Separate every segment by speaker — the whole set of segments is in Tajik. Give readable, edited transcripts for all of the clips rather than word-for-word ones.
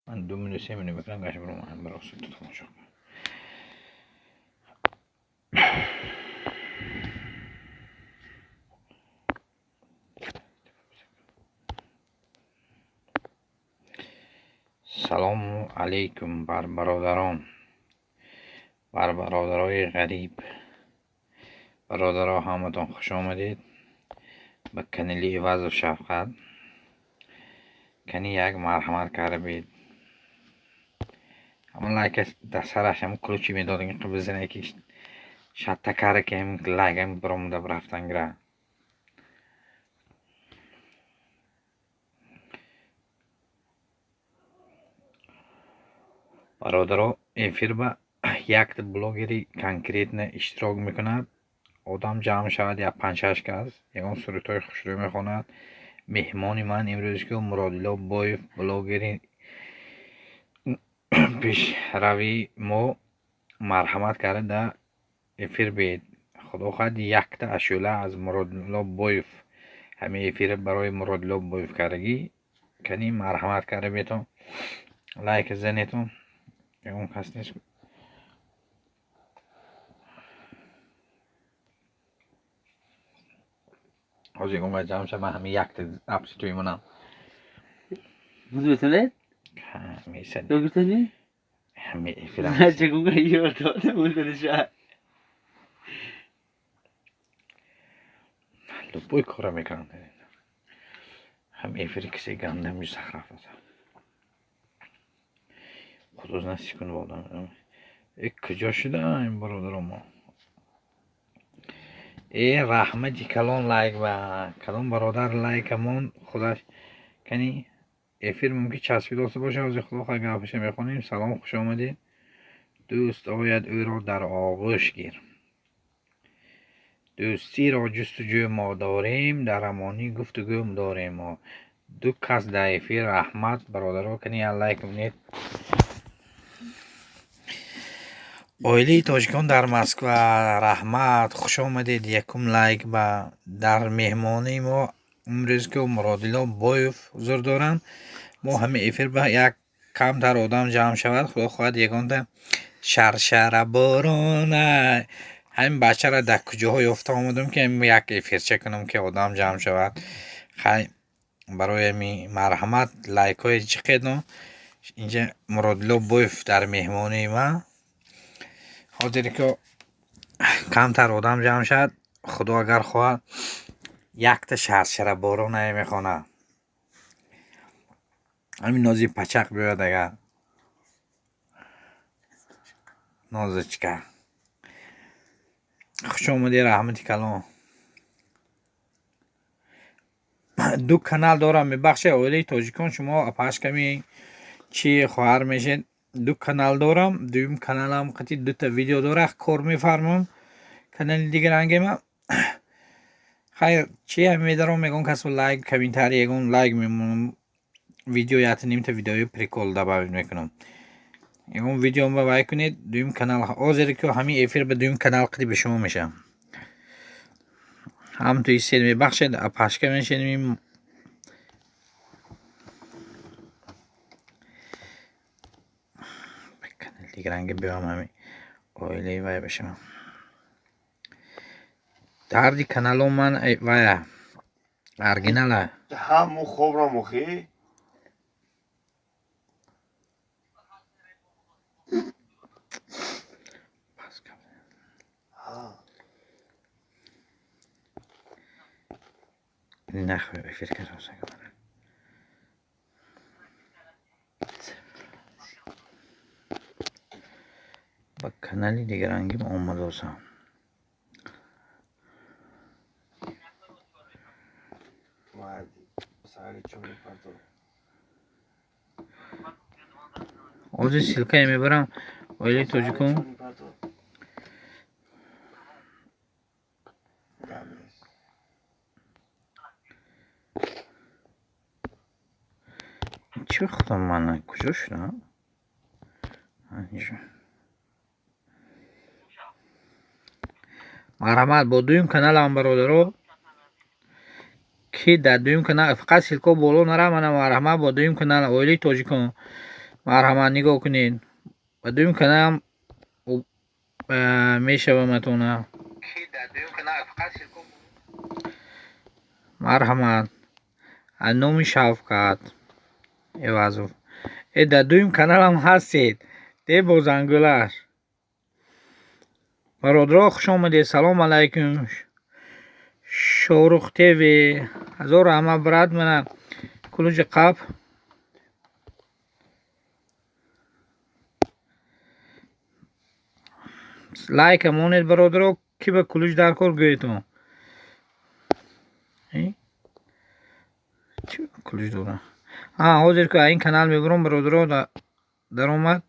Speaker 1: Ман 2 минут, 3 минут мекунам, гашт баромадам, бароси ту тамошо кун. Салому алейкум бар бародарон, бар бародарои ғариб. Бародаро, ҳаматон хуш омадед ба канали Ивазов Шафқат. Кани як марҳамат карда бед. Ҳамон лайк дар сараш ҳамон ключи медодем, ки бизане, ки шатта карда, ки ҳамин лайкам баромада рафтан гира. Бародаро, эфир ба якта блогери конкретно иштирок мекунад. Одам ҷамъ шавад, як панҷ-шаш кас, ягон сурудҳои хушрӯй мехонад. Меҳмони ман имрӯз ки Муродило Боев, блогери пешравии мо, марҳамат карда дар эфир биед. Худо хоҳад, якта ашӯла аз Муродило Боев, ҳамин эфир барои Муродило Боев кардагӣ. Кани марҳамат карда бетон, лайк занетон, ягон кас нест. Ҳозир ягон кас ҷамъ шавад, ман ҳамин якта апси туи монам.
Speaker 2: Буз метавонед?
Speaker 1: Месад.
Speaker 2: Ё гуфтани?
Speaker 1: Ҳамин эфирам.
Speaker 2: Чегунга ёр дода мунданиша.
Speaker 1: Любой кора мекунам. Ҳам эфири кисе ганда ҳамҷо сахт рафтаса. Худо знает, секунд ба одам. Э, куҷо шуда ин бародаро мо? Э, раҳмати калон лайк ба калон бародар лайкамон худаш. Кани эфир мумкин часпидоста боша, ҳозир худо хоҳад гапаша мехонем. Салом, хуш омадед. Дӯст ояд, ӯро дар оғӯш гир. Дӯстиро ҷустуҷӯ мо дорем, дар амонӣ гуфтугӯ дорем мо. Ду кас дар эфир, раҳмат бародаро, кани як лайк кунед. Оилаи тоҷикон дар Москва, раҳмат, хуш омадед. Якум лайк ба дар меҳмонии мо имрӯз ки Муродило Боев ҳузур доранд. Мо ҳамин эфир ба як камтар одам ҷамъ шавад, худо хоҳад ягонта шаршара борона. Ҳамин бачаро дар куҷоҳо ёфта омадам, ки як эфирча кунам, ки одам ҷамъ шавад. Хай, барои ҳамин марҳамат лайкҳои чиқедно. Инҷа Муродило Боев дар меҳмонии ман. Ҳозир ки камтар одам ҷамъ шавад, худо агар хоҳад, якта шаршара боронае мехонад. Ҳамин нози пачақ биёяд агар. Нозочка. Хуш омадӣ, раҳмати калон. Ду канал дорам, мебахшед, оилаи тоҷикон, шумо апашками чи хоҳар мешед. Ду канал дорам, дуюм каналам қати дута видео дора, кор мефармам. Канали дигарангема. Хайр, чи ҳам медаром, ягон касо лайк, комментарий, ягон лайк мемонам. Видео якта нимта видеои прикол добавить мекунам. Ягон видео ба вай кунед, дуюм канал. Ҳозир ки ҳамин эфир ба дуюм канал қати ба шумо мешавам. Ҳам туи сел мебахшед, апашка мешед. Канали дигаранге биём, ҳамин оилаи вай бишавам. Дарди канало ман вая оригинала.
Speaker 3: Ҳаму хобрам охи.
Speaker 1: Нахуй эфир кардам. Ба канали дигарангим омадосам. Ҳозир ссылкае мебарам оилаи тоҷикон. Чӣ худам ман куҷо шудам? Марҳамат бо дуюм каналам бародаро, ки дар дуюм канал фақат ссылка боло нара, мана марҳамат бо дуюм канал оилаи тоҷикон. Марҳамат, нигоҳ кунед. Ба дуюм каналам мешаваматона. Марҳамат. Аз номи Шавкат Эвазов. Дар дуюм каналам ҳастед. Де бо зангулаш. Бародаро, хуш омадед. Салом алайкум. Шорух ТВ. Ҳазор раҳмат, брат. Мана кулуҷи қаб. Лайка монед, бародаро, ки ба кулуҷ дар кор гӯетон. Чӣ кулуҷ дорам? Ҳозир ки ин канал мебурам, бародаро, даромад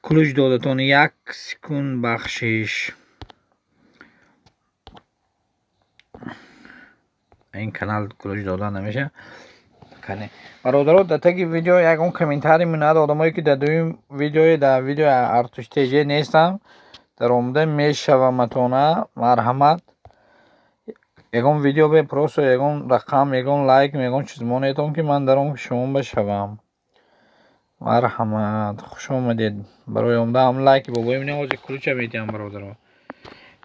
Speaker 1: кулуҷ додатон. Як секунд бахшиш. Ин канал кулуҷ дода намешавад. Бародаро, дар таги видео ягон комментарий монад, одамое ки дар дуюм видеои дар видеои Артуш ТЖ нестам, даромада мешаваматона. Марҳамат, ягон видео бе просто ягон рақам, ягон лайк, ягон чиз монетон, ки ман дар он шумо башавам. Марҳамат, хуш омадед. Барои омада ҳам лайки бобои ман ҳозир кулуча медиҳам, бародаро.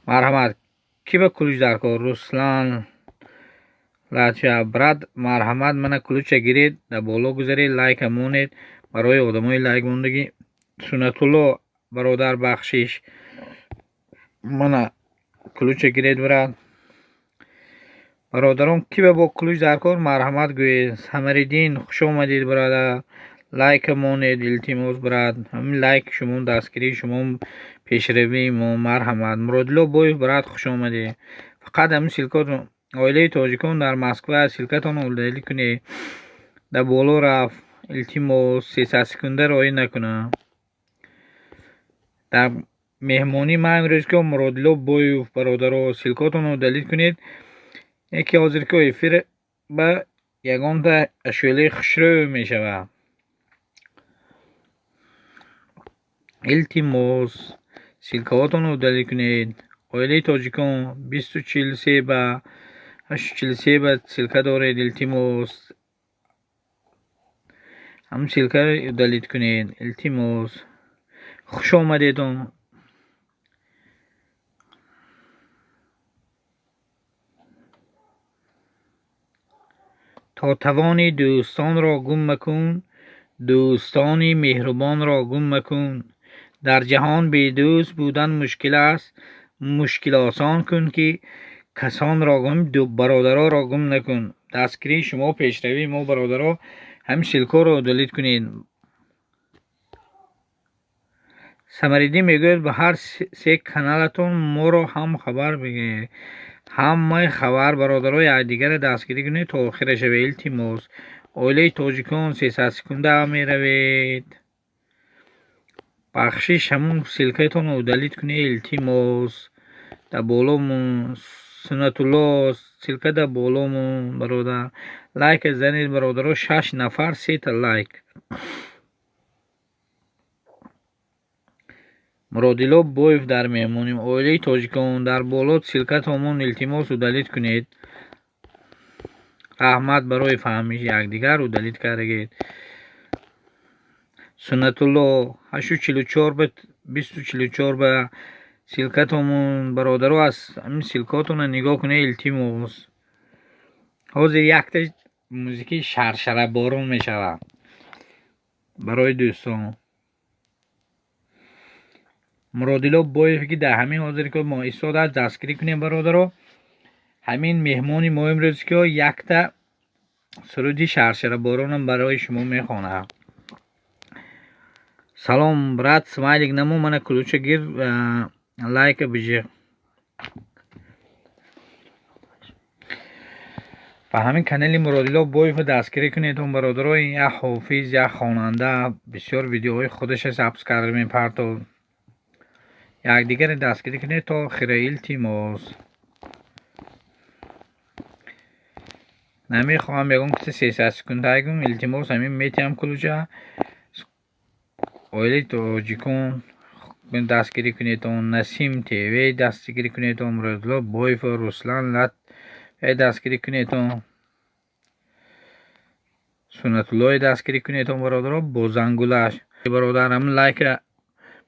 Speaker 1: Марҳамат, ки ба кулуч дар кор? Руслан Латвия, брат, марҳамат, мана кулуча гиред, дар боло гузаред, лайка монед барои одамои лайк мондагӣ. Суннатулло бародар, бахшиш, мана кулуча гиред, брат. Бародарон, ки ба бо кулуч дар кор, марҳамат гӯед. Самариддин, хуш омадед, бародар. Лайка монед, илтимос, брат. Ҳамин лайк шумо дастгирии шумо пешравии мо. Марҳамат. Муродилло Боев, брат, хуш омадед. Фақат ҳамин ссылкатон, оилаи тоҷикон дар Москва, ссылкатон удалить кунед. Дар боло рафт, илтимос, 300 секунда роӣ накунам. Дар меҳмонӣ ман имрӯз ки Муродилло Боев, бародаро, ссылкатонро удалить кунед. Яке ҳозир ки эфир ба ягонта ашёлаи хушрӯ мешавад. Илтимос, ссылкаҳотонро удалить кунед. Оилаи тоҷикон 2043 ба 843 ба ссылка доред, илтимос. Ҳамин ссылкаро удалить кунед, илтимос. Хуш омадедон. То тавони дӯстонро гум макун, дӯстони меҳрубонро гум макун. Дар ҷаҳон бедӯст будан мушкил аст, мушкил осон кун, ки касонро гум, бародароро гум накун. Дастгирии шумо пешравии мо, бародаро. Ҳамин ссылкаро удалить кунед. Самариддин мегӯяд, ба ҳар се каналатон моро ҳам хабар бигиред. Ҳамаи хабар, бародаро, якдигарро дастгирӣ кунед то охира шавед, илтимос. Оилаи тоҷикон 300 секунда меравед. Бахшиш, ҳамун ссылкаатонро удалить кунед, илтимос. Дар боло мон Суннатулло, ссылка дар боло мон, бародар. Лайк занед, бародаро, 6 нафар, сета лайк. Муродилло Боев дар меҳмонӣ. Оилаи тоҷикон дар боло ссылкатонмон, илтимос, удалить кунед. Раҳмат барои фаҳмиш, якдигар удалить кардагед. Суннатулло 844 ба 2044 ба ссылкатонмон, бародаро, аз ҳамин ссылкатонро нигоҳ кунед, илтимос. Ҳозир якта музикаи шаршараборон мешавад барои дӯстон. Муродилло Боев ки дар ҳамин ҳозир ки мо истодааст, дастгирӣ кунем, бародаро. Ҳамин меҳмони мо имрӯз ки якта суруди шаршараборонам барои шумо мехонад. Салом, брат, смайлик намо, мана кулуча гир, лайка биҷиқ. Ба ҳамин канали Муродилло Боевро дастгирӣ кунед, он бародаро. Ин як ҳофиз, як хонанда, бисёр видеоҳои худаша сабт карда мепартод. Якдигарро дастгирӣ кунед то охира, илтимос. Намехоҳам ягон киса 300 секунда гум, илтимос, ҳамин метиҳам кулуча. Оилаи тоҷикон дастгирӣ кунед, он Насим ТВ дастгирӣ кунед, он Муродилло Боев, Руслан Лат дастгирӣ кунед. Он Суннатуллои дастгирӣ кунедон, бародаро, бо зангулаш. Бародар, ҳамин лайка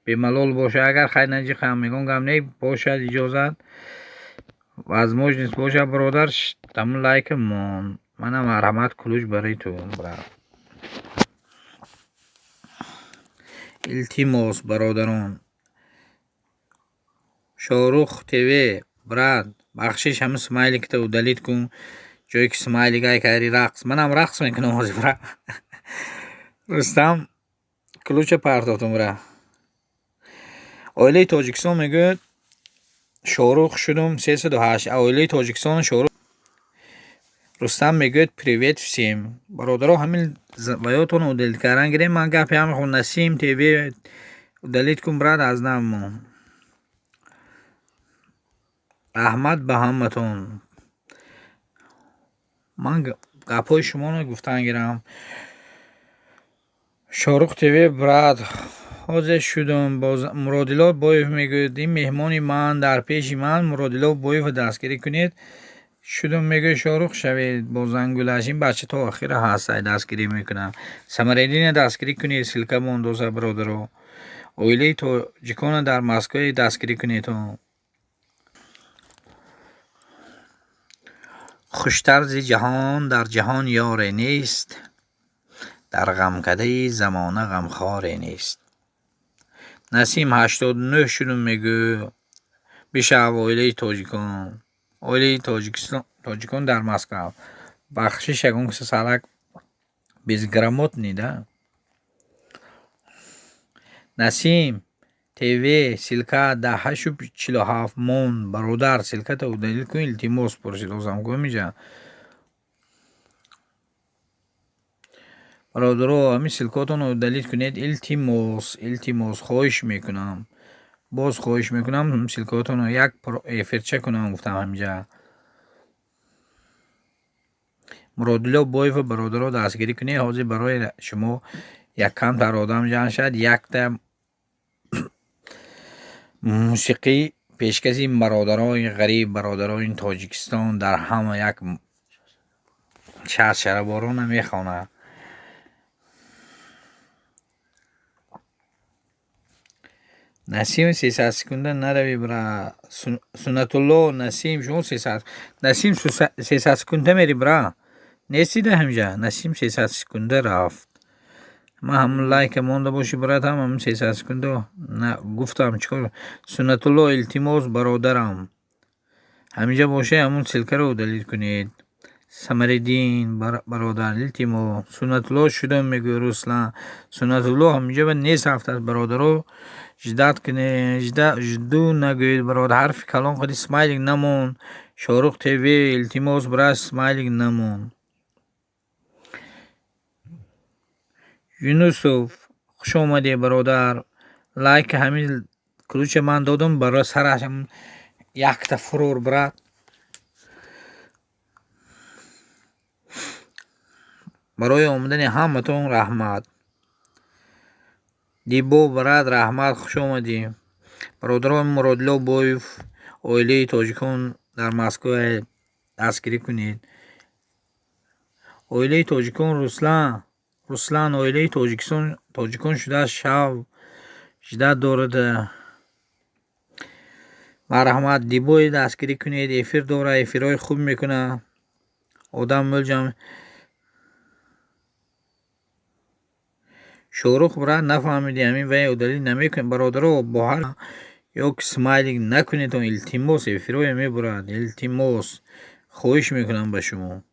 Speaker 1: бемалол боша, агар хайр наҷиқам, мегон гап не, бошад иҷозат, возможность бошад, бародар, ҳамин лайка мон. Мана марҳамат, ключ барои ту, брат. Илтимос, бародарон. Шоҳрух ТВ, брат, бахшиш, ҳамин смайликта удалить кун. Ҷое ки смайлик ай кари рақс. Манам рақс мекунам ҳозир, брат. Рустам ключа партофтум, брат. Оилаи Тоҷикистон мегӯяд, Шоҳрух шудум 308. Оилаи Тоҷикистон Шоҳрух. Рустам мегӯяд привет всем. Бародаро, ҳамин ваётон удалить кардан гирем, ман гапи ҳам мехоҳам. Насим ТВ удалить кун, брат, аз нав мон. Раҳмат ба ҳаматон. Ман гапҳои шуморо гуфтан гирам. Шоҳрух ТВ, брат, ҳозир шудум. Муродило Боев мегӯяд, ин меҳмони ман дар пеши ман Муродило Боевро дастгирӣ кунед. Шудум мегӯяд, Шоҳрух шавед бо зангулаш. Ин бача то охира ҳаст, ай дастгирӣ мекунам. Самаредина дастгирӣ кунед, ссылка мондоза, бародаро. Оилаи тоҷикона дар Москва дастгирӣ кунед. Хуштарзи ҷаҳон дар ҷаҳон ёре нест, дар ғамкадаи замона ғамхоре нест. Насим 89 шудум мегӯ, бишав оилаи тоҷикон. Оилаи Тоҷикистон, тоҷикон дар Москва. Бахшиш, ягон каса салак безграмотный, да? Насим ТВ ссылка 10:47 мон, бародар, ссылката удалить кун, илтимос пурсидозам гӯмиҷа. Бародаро, ҳамин ссылкотонро удалить кунед, илтимос, илтимос, хоҳиш мекунам. Боз хоҳиш мекунам, ссылкотонро як эфирча кунам, гуфтам ҳаминҷа. Муродило Боева, бародаро, дастгирӣ кунед, ҳозир барои шумо як камтар одам ҷамъ шавад, якта мусиқӣ пешкаси бародарони ғариб, бародарони Тоҷикистон дар ҳама як шаршараборона мехонад. Насим 300 секунда нарави, бра. Суннатулло Насим, шумо 300. Насим 300 секунда мери, бра. Нести да ҳамҷа. Насим 300 секунда рафт. Ман ҳамон лайка монда боши, брат, ҳам ҳамон 300 секунда на гуфтам чикор. Суннатулло, илтимос, бародарам. Ҳаминҷа боша, ҳамон ссылкаро удалить кунед. Самариддин, бародар, илтимос. Суннатулло шудам мегӯяд Руслан. Суннатулло ҳаминҷа нест рафтааст, бародаро. Ждать кунед, жду нагӯед, бародар. Ҳарфи калон қади смайлик намон. Шоҳрух ТВ, илтимос, брат, смайлик намон. Юнусов, хуш омадед, бародар. Лайк ҳамин ключа ман додам барои сараш якта фурор, брат. Барои омадани ҳаматон раҳмат. Дибо, брат, раҳмат, хуш омадӣ. Бародарон, Муродило Боев, оилаи тоҷикон дар Москва дастгирӣ кунед. Оилаи тоҷикон Руслан, Руслан, оилаи Тоҷикистон, тоҷикон шудааст, шав ждать дорад. Марҳамат, Дибои дастгирӣ кунед, эфир дорад, эфирҳои хуб мекунад. Одам мӯлҷам. Шоҳрух, брат, нафаҳмидӣ, ҳамин вай удалить намекунед, бародаро, бо ҳар ё ки смайлик накунед, илтимос, эфирҳое мебурад, илтимос, хоҳиш мекунам ба шумо.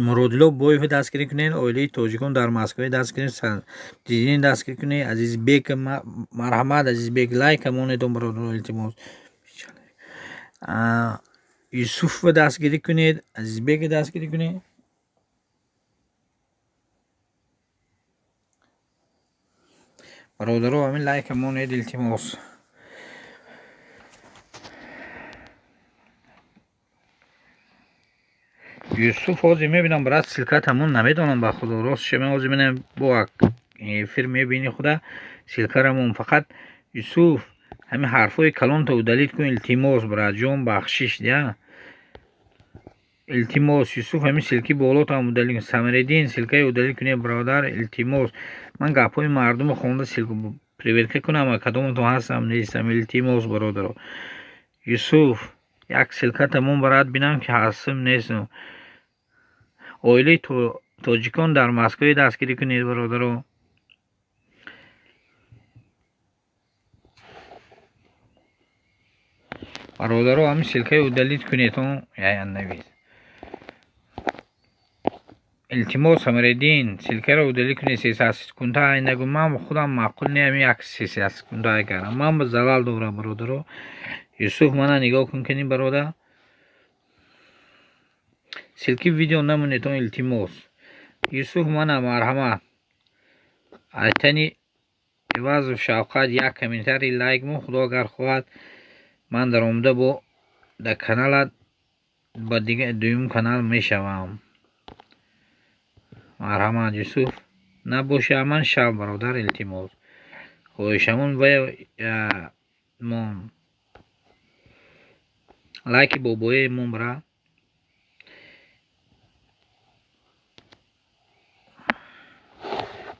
Speaker 1: Муродило Боев дастгирӣ кунед, оилаи тоҷикон дар Москва дастгирӣ, Дидин дастгирӣ кунед, Азизбек, марҳамат, Азизбек, лайка монедон, бародаро, илтимос. Юсуфро дастгирӣ кунед, Азизбек дастгирӣ кунед. Бародаро, ҳамин лайка монед, илтимос. Юсуф, ҳозир мебинам, брат, ссылкат ҳамон намедонам, ба худо, ростша ман ҳозир мебинам, бо эфир мебини худа ссылкаро мон. Фақат Юсуф, ҳамин ҳарфҳои калонта удалить кун, илтимос, брат, ҷон бахшиш, я. Илтимос, Юсуф, ҳамин ссылки болотам удалить кун. Самариддин, ссылкаи удалить кунед, бародар, илтимос. Ман гапҳои мардумро хонда ссылку проверка кунам, кадоматон ҳастам, нестам. Илтимос, бародаро. Юсуф, як ссылка тамом барад, бинам ки ҳастам, нестам. Оилаи тоҷикон дар Москваи дастгирӣ кунед, бародаро. Бародаро, ҳамин ссылкаи удалить кунед, яян навис. Илтимос, Самариддин, ссылкаро удалить кунед, 300 секунда ай нагу. Ман худам маъқул не, ҳамин як 300 секунда ай кардам. Ман ба залал дорам, бародаро. Юсуф, мана нигоҳ кун кани, бародар. Ссылки видео намонед, он илтимос. Юсуф, мана марҳамат. Айтани Ивазов Шавқат як комментарий лайк мон, худо агар хоҳад ман даромада бо дар каналат ба дига дуюм канал мешавам. Марҳамат, Юсуф. Набоша ман шав, бародар, илтимос. Хоҳишамон вай мон. Лайки бобои мон бра.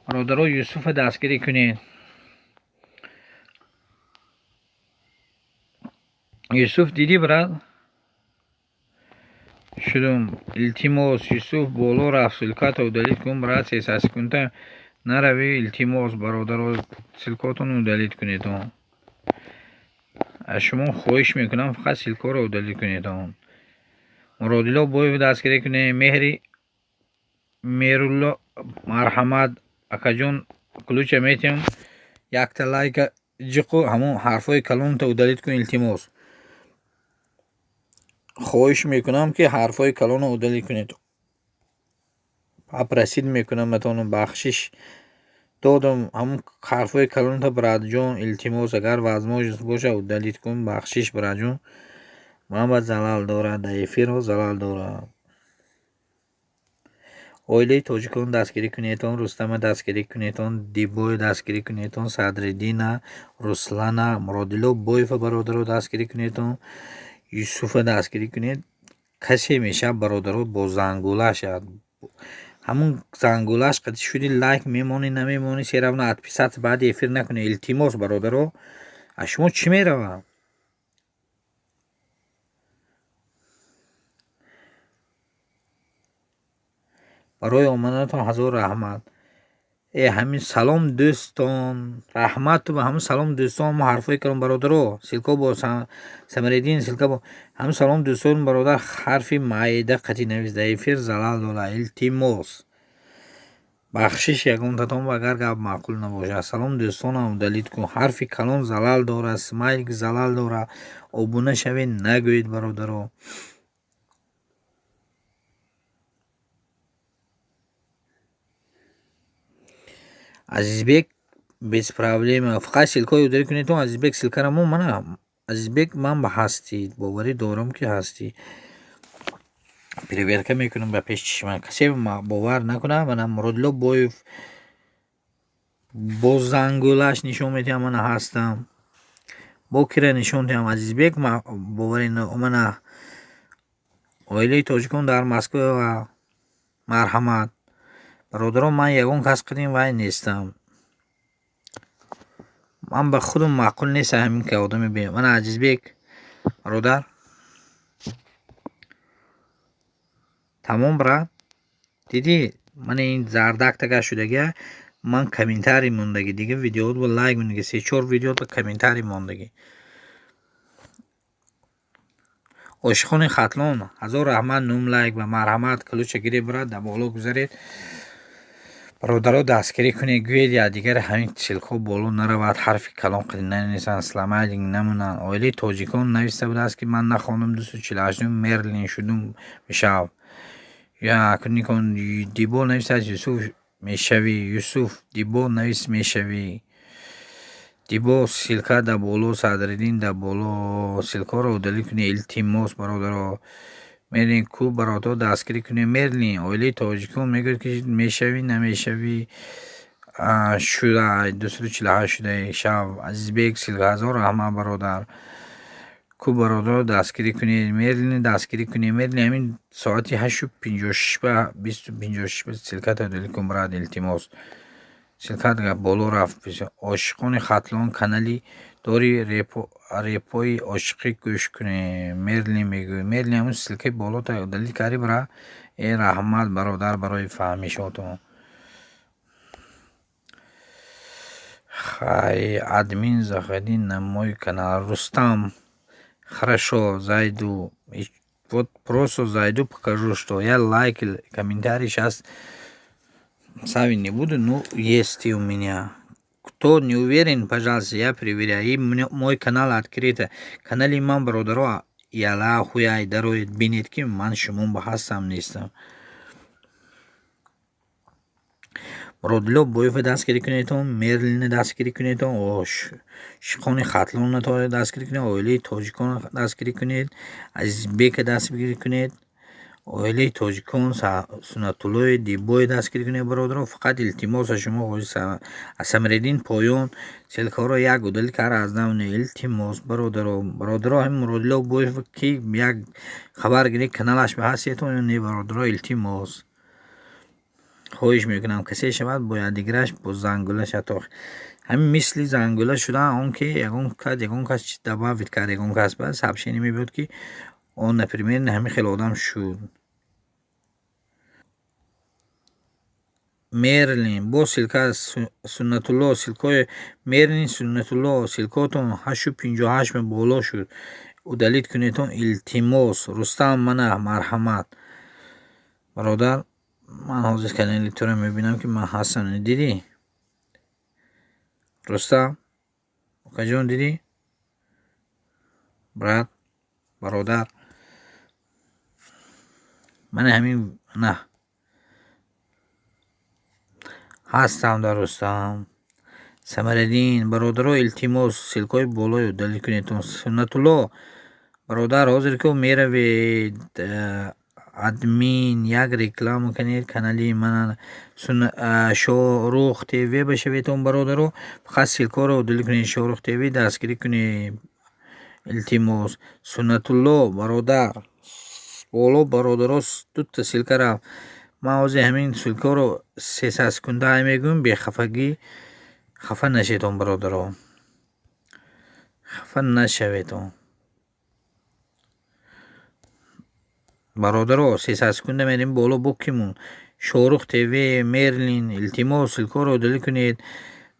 Speaker 1: Бародаро, Юсуфа дастгирӣ кунед. Юсуф, дидӣ, брат? Шудум. Илтимос, Юсуф боло рафт, ссылката удалить кун, брат, 300 секунда наравӣ, илтимос, бародаро, ссылкотон удалить кунед. Аз шумо хоҳиш мекунам, фақат ссылкаро удалить кунед. Муродило Боев дастгирӣ кунед. Меҳри Мерулло, марҳамат, акаҷон, ключа метиҳам, якта лайка ҷиқу, ҳамон ҳарфҳои калонта удалить кун, илтимос. Хоҳиш мекунам, ки ҳарфҳои калонро удалить кунед. Попросить мекунам атону, бахшиш додам, ҳамон ҳарфҳои калонта, братҷон, илтимос, агар возможность боша, удалить кун, бахшиш, братҷон. Ман ба залал дорад, дар эфирҳо залал дорад. Оилаи тоҷикон дастгирӣ кунедон, Рустама дастгирӣ кунедон, Дибоя дастгирӣ кунедон, Садриддина, Руслана, Муродило Боева, бародаро, дастгирӣ кунедон, Юсуфа дастгирӣ кунед. Касе мешавад, бародаро, бо зангулаш, ҳамун зангулаш қати шуди лайк мемонӣ, намемонӣ, всё равно отписаться баъди эфир накунед, илтимос, бародаро. Аз шумо чӣ меравад? Барои омаданатон ҳазор раҳмат. Э, ҳамин салом дӯстон, раҳмату ба ҳамин салом дӯстон, мо ҳарфҳои калон, бародаро, ссылка бо Самариддин, ссылка бо ҳамин салом дӯстон, бародар, ҳарфи майда қати навис, дар эфир залал дорад, илтимос. Бахшиш ягонтатон агар гап маъқул набошад. Салом дӯстонам удалить кун. Ҳарфи калон залал дорад, смайлик залал дорад. Обуна шавед нагӯед, бародаро. Азизбек, без проблема. Фақат ссылкаҳои удалить кунед. Азизбек, ссылкаро мо мана. Азизбек, ман ба ҳастӣ, боварӣ дорам, ки ҳастӣ. Проверка мекунам ба пеши чишман. Касе бовар накунад, мана Муродило Боев бо зангулаш нишон медиҳам, мана ҳастам. Бо кира нишон диҳам, Азизбек, боварӣ мана оилаи тоҷикон дар Москва ва марҳамат. Бародарон, ман ягон кас қадим вай нестам. Ман ба худам маъқул нест ҳамин ки одами бе. Мана Азизбек, бародар. Тамом, брат. Дидӣ, мана ин зардак тага шудагия, ман комментарий мондагӣ, дига видеоот ба лайк мондагӣ, се-чор видеоот ба комментарий мондагӣ. Ошиқони Хатлон, ҳазор раҳмат, нум лайк ва марҳамат, ключа гиред, брат, дар боло гузаред. Бародаро, дастгирӣ кунед, гӯед якдигар ҳамин ссылкаҳо боло наравад, ҳарфи калон қадим нанависанд, смайлик намонанд. Оилаи тоҷикон нависта будааст, ки ман нахондам, 248 Мерлин шудум мешав. Якникон Дибо нависааст, Юсуф мешавӣ, Юсуф Дибо навис мешавӣ. Дибо, ссылка дар боло, Садриддин дар боло, ссылкаҳоро удалить кунед, илтимос, бародаро. Мерлин ку, бародаро, дастгирӣ кунед. Мерлин, оилаи тоҷикон мегӯяд, ки мешавӣ, намешавӣ, шуда 248 шудаи шав. Азизбек, ссылка, ҳазор раҳмат, бародар. Ку бародаро дастгирӣ кунед, Мерлини дастгирӣ кунед. Мерлин ҳамин соати 8:56 ба 20:56 ба ссылката удалить кун, брат, илтимос. Ссылкат боло рафт. Ошиқони Хатлон канали дори репои ошиқӣ гӯш кунед. Мерлин мегӯяд. Мерлин ҳамун ссылкаи болота удалить карди, бра? Э, раҳмат, бародар, барои фаҳмишотон. Хай, админ, заходи на мой канал. Рустам, хорошо, зайду. Вот просто зайду, покажу, что я лайк, комментарий сейчас ставить не буду, но есть и у меня. Кто не уверен, пожалуйста, я проверяю. И мой канал открыт. Канали ман, бародаро, яла хуяй дароед, бинед, ки ман шумо ба ҳастам, нестам. Муродило Боева дастгирӣ кунедтон, Мерлинро дастгирӣ кунедтон, Ошиқони Хатлонро дастгирӣ кунед, оилаи тоҷиконро дастгирӣ кунед, Азизбека дастгирӣ кунед, оилаи тоҷикон, Суннатуллои Дибое дастгирӣ кунед, бародаро. Фақат илтимос аз шумо, аз Самириддин поён ссылкаҳоро як удалить кард аз нав не, илтимос, бародаро. Бародаро, ҳамин Муродило Боев ки як хабар гиред, каналаш ба ҳастетон ё не, бародаро, илтимос. Хоҳиш мекунам, касе шавад бояд дигараш бо зангула шато. Ҳамин мисли зангула шудан, он ки ягон кас добавить кард, ягон кас ба сообщение мебиёд, ки он, например, ҳамин хел одам шуд. Мерлин бо ссылка, Суннатулло, ссылкаи Мерлин, Суннатулло, ссылкаотон 8:58 боло шуд. Удалить кунедтон, илтимос. Рустам, мана марҳамат. Бародар, ман ҳозир канали туро мебинам, ки ман ҳастам. Дидӣ? Рустам, окаҷон, дидӣ? Брат, бародар. Мана ҳамин на. Ҳастам дар Рустам. Самариддин, бародаро, илтимос, ссылкаҳои болои удалить кунедтон. Суннатулло, бародар, ҳозир ку меравед, админ як реклама кунед канали ман Шоҳрух ТВ башаведтон, бародаро. Фақат ссылкаҳоро удалить кунед, Шоҳрух ТВ дастгирӣ кунед. Илтимос. Суннатулло, бародар, боло бародаро дута ссылка рафт. Ман ҳозир ҳамин ссылкаҳоро 300 секунда мегӯям, бехафагӣ, хафа нашедон, бародаро. Хафа нашаведон. Бародаро, 300 секунда мерем боло бо кимон. Шоҳрух ТВ, Мерлин, илтимос, ссылкаҳоро удалить кунед.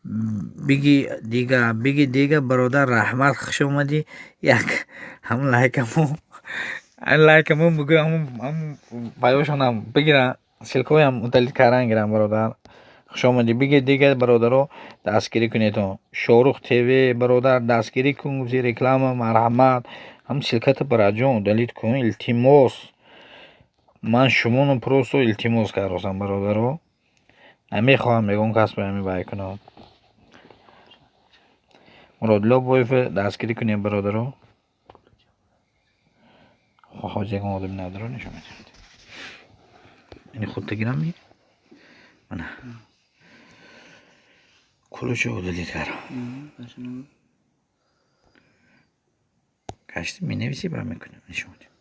Speaker 1: Биги дига, биги дига, бародар, раҳмат, хуш омадӣ. Як ҳамун лайкамо, лайкамо бигӯ, ҳамун паёшонам бигира, ссылкаҳоям удалить кардан гирам, бародар. Хуш омадӣ. Биги дига, бародаро, дастгирӣ кунедтон. Шоҳрух ТВ, бародар, дастгирӣ кун, реклама, марҳамат. Ҳам ссылката, бараҷон, удалить кун, илтимос. Ман шумоно просто илтимос кардосам, бародаро. Намехоҳам ягон кас ба ҳамин вай кунам. Муродило Боев дастгирӣ кунед, бародаро. Ҳозир ягон одами надоро нишон медиҳад. Ини худта гирам ми? Мана. Ключо удалить кардам. Гашти менависӣ, ба мекунем, нишон медиҳам.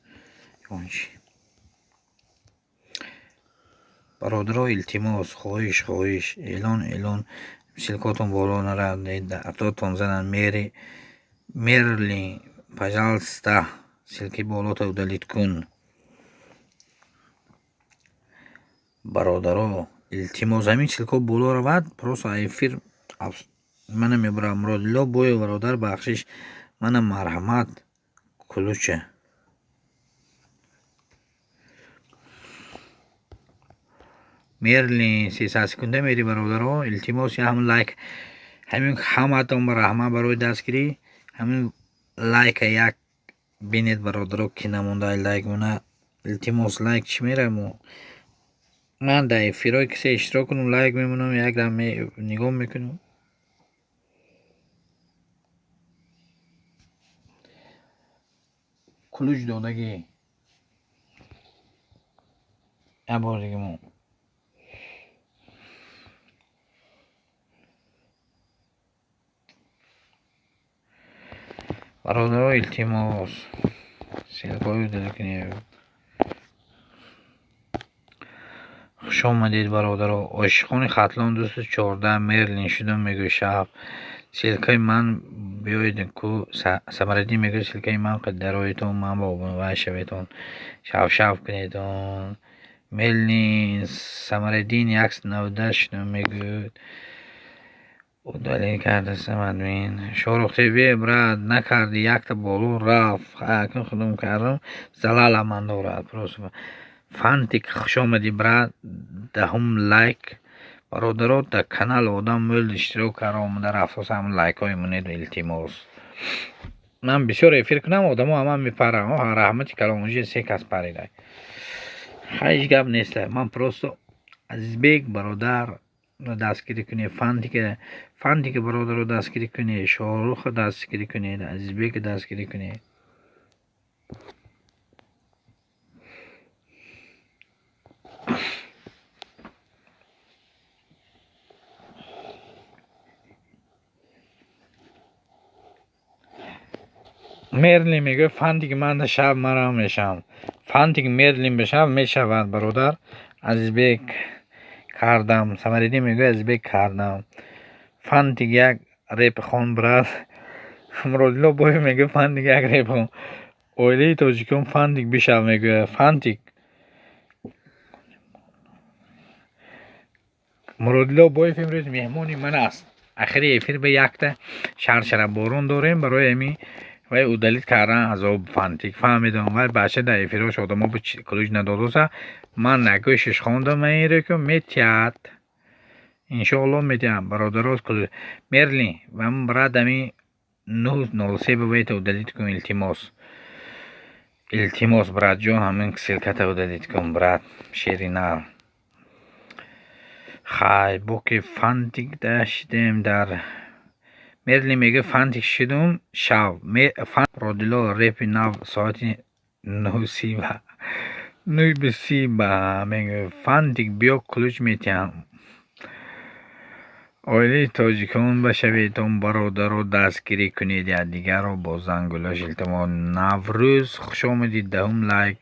Speaker 1: Ягон чи. Бародаро, илтимос, хоҳиш, хоҳиш, эълон, эълон, ссылкаотон боло наравад, атотон зананд. Мери, Мерлин, пожалуйста, ссылкаи болото удалить кун. Бародаро, илтимос, ҳамин ссылкаҳо боло равад, просто эфир мана мебарам. Муродило Боев, бародар, бахшиш, мана марҳамат, ключа. Мерлин, 300 секунда мери, бародаро, илтимос, ҳамин лайк, ҳамин ҳамаатон ба раҳмат барои дастгирӣ. Ҳамин лайка як бинед, бародаро, ки намонда лайк мона. Илтимос, лайк чӣ мерамо? Ман дар эфирҳои касе иштирок кунам, лайк мемонам, як дам нигоҳ мекунам. Ключ додагӣ. Як бор дига мо. Бародаро, илтимос, ссылкаҳои удалить кунед. Хуш омадед, бародаро. Ошиқони Хатлон 214 Мерлин шудум мегӯяд шаб. Ссылкаи ман биёед ку Самараддин мегӯяд ссылкаи ман дароедтон, ман ба обуна шаветон. Шав-шав кунедон. Мерлин Самараддин 198 шудум мегӯяд. Удалить кардасам админ. Шоҳрух ТВ брат накарди, якта боло рафт. Акун худум кардам. Залала ман дорад просто. Фантик хуш омадӣ брат. 10 лайк. Бародаро, дар канал одам мӯл иштирок карда омада рафтоса, ҳамн лайкҳои монед, илтимос. Ман бисёр эфир кунам, одамо ҳама мепарам. Раҳмати калом, уже се кас парида. Ҳеҷ гап нест. Ман просто Азизбек бародар дастгирӣ кунед, Фантика бародаро дастгирӣ кунед, Шоҳруха дастгирӣ кунед, Азизбека дастгирӣ кунед. Мерлин мегӯяд Фантик ман шаб марам мешавам. Фантик Мерлин бешав мешавад бародар. Азизбек кардам. Самариддин мегӯяд Азизбек кардам. Фантик як реп хон брат. Муродилло Боев мегӯяд Фантик як реп хон. Оилаи тоҷикон Фантик бишав мегӯяд. Фантик Муродилло Боев имрӯз меҳмони ман аст. Ахири эфир ба якта шаршараборон дорем барои ҳамин вай удалить кардан азоб Фантик фаҳмидам. Вай бача дар эфирош одамо бо ключ надодоса. Ман нагӯшиш хондам инро ки метиҳад. Иншоалло метиҳам. Бародаро, Мерлин ва брат ами 903 ба вайта удалить кун, илтимос. Илтимос братҷон, ҳамин ссылката удалить кун брат. Шери нар. Хай, боки Фантик дашидем дар Мерлин мегӯяд Фантик шудум шав. Родило репи нав соати 9:30 9:30 мегӯяд Фантик биё ключ метиҳам. Оилаи тоҷикон башаведон бародаро, дастгирӣ кунед якдигарро бо зангулош, илтимос. Наврӯз хуш омадӣ, 10 лайк.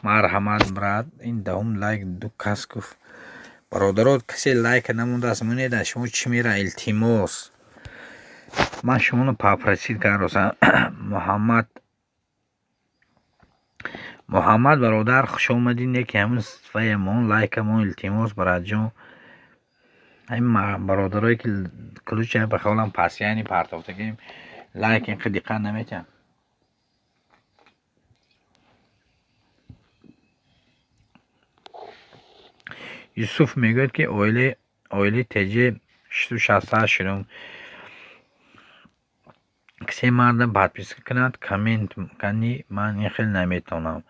Speaker 1: Марҳамат брат, ин 10 лайк ду кас гуфт. Бародаро, касе лайка намондааст, монед аз шумо чӣ мера, илтимос. Ман шуморо попросить кардам. Муҳаммад бародар хуш омадӣ, неки ҳамин ваямон лайкамон, илтимос братҷон. Ҳамин бародарое ки ключа ба хаёлам пасияни партофтагим, лайк инқи диққат наметиҳанд. Юсуф мегӯяд ки оилаи ТЖ 668 шудум. Касе марда подписка кунад, коммент кани, ман ин хел наметавонам.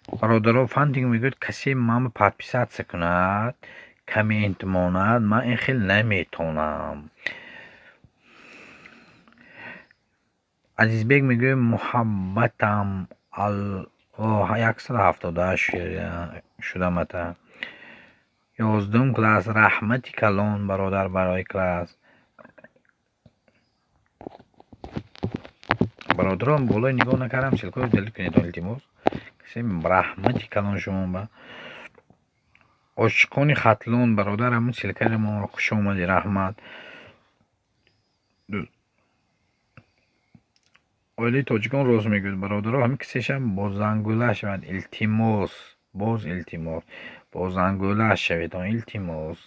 Speaker 1: Бародаро, Фантик мегӯяд касе ман подписаться кунад, коммент монад, ман ин хел наметавонам. Азизбек мегӯяд муҳаббатам 178 шудам ата. 11 класс, раҳмати калон бародар барои класс. Бародарон, болои нигоҳ накардам, ссылкаҳоро удалить кунед, илтимос. Касе раҳмати калон шумо ба Ошиқони Хатлон бародар, ҳамин ссылкаро моро хуш омадӣ, раҳмат. Оилаи тоҷикон рост мегӯяд бародаро, ҳамин касеша бо зангула шавад, илтимос, боз илтимос, бо зангула шаведон, илтимос.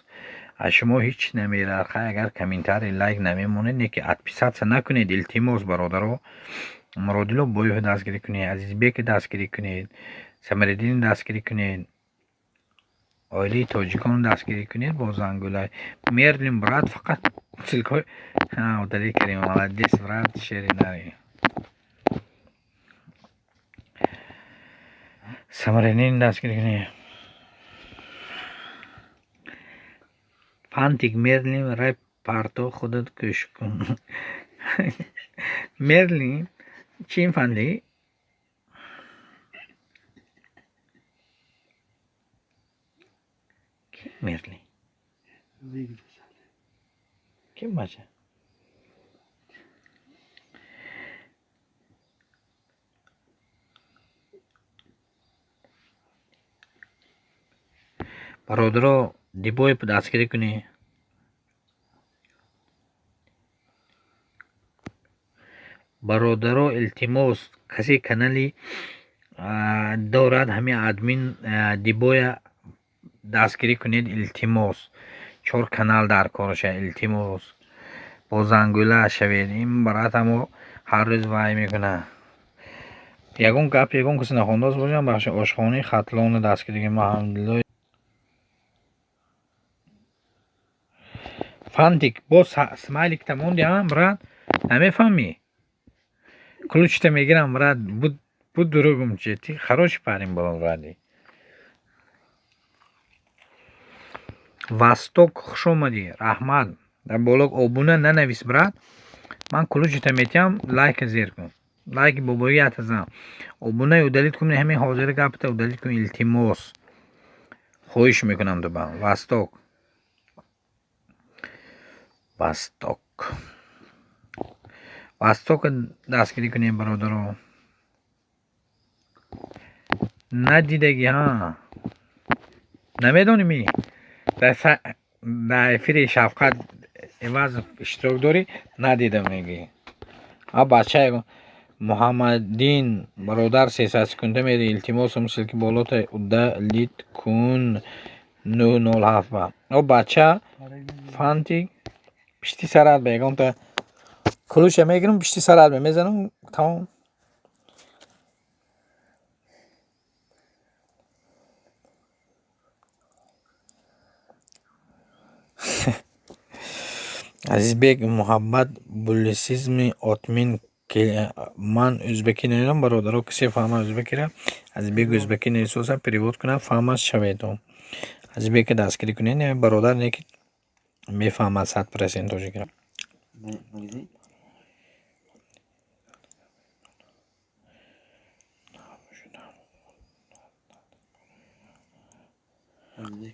Speaker 1: Аз шумо ҳеҷ намерад. Хай, агар комментарий лайк намемонед, не ки отписаться накунед, илтимос бародаро. Муродилло Боев дастгирӣ кунед, Азизбек дастгирӣ кунед, Самариддин дастгирӣ кунед, оилаи тоҷикон дастгирӣ кунед бо зангула. Мерлин брат фақат ссылкаҳои удалить кардем. Молодец брат, шери нари. Самариддин дастгирӣ кунед. Фантик Мерлин реп парто худат гӯш кун. Мерлин чӣ Фантик? Ки Мерлин? Ким бача? Бародаро, Дибои дастгирӣ кунӣ. Бародаро, илтимос, касе канали дорад, ҳамин админ Дибоя дастгирӣ кунед, илтимос. 4 канал дар корша, илтимос. Бо зангӯла шавед. Ин брат ҳамо ҳар рӯз вай мекунад. Ягон гап, ягон касе нахондааст бошам, бахши ошхонаи Хатлонро дастгирӣ кунед. Алҳамдулиллоҳ. Фантик, боз смайликта монди, а, брат? Намефаҳмӣ? Ключта мегирам, брат. Буд дурӯғум чи? Ти хороший парень был, вроде. Восток, хуш омадӣ. Раҳмат. Дар боло обуна нанавис, брат. Ман ключта метиҳам, лайка зер кун. Лайки бобоията зан. Обунаи удалить кун, ҳамин ҳозира гапта удалить кун, илтимос. Хоҳиш мекунам ту ба. Восток. Восток. Востока дастгирӣ кунем, бародаро. Надидагӣ, ҳа. Намедонӣ? Дар эфири Шавқат Ивазов иштирок дорӣ, надидам мегӯӣ. А бача Муҳаммаддин бародар, 300 секунда мери, илтимосам, ссылки болота удалить кун 907 ба. О бача Фантик, пишти сарат ба ягонта ключа мегирам, пишти сарат ба мезанам, тамом. Азизбек Муҳаббат булисизми отмин ман ӯзбекӣ намедонам, бародаро, касе фаҳмад ӯзбекиро, Азизбек ӯзбекӣ нависоса, перевод кунад, фаҳмад шавед. Азизбека дастгирӣ кунед, бародар не ки мефаҳмад 100% тоҷикиро.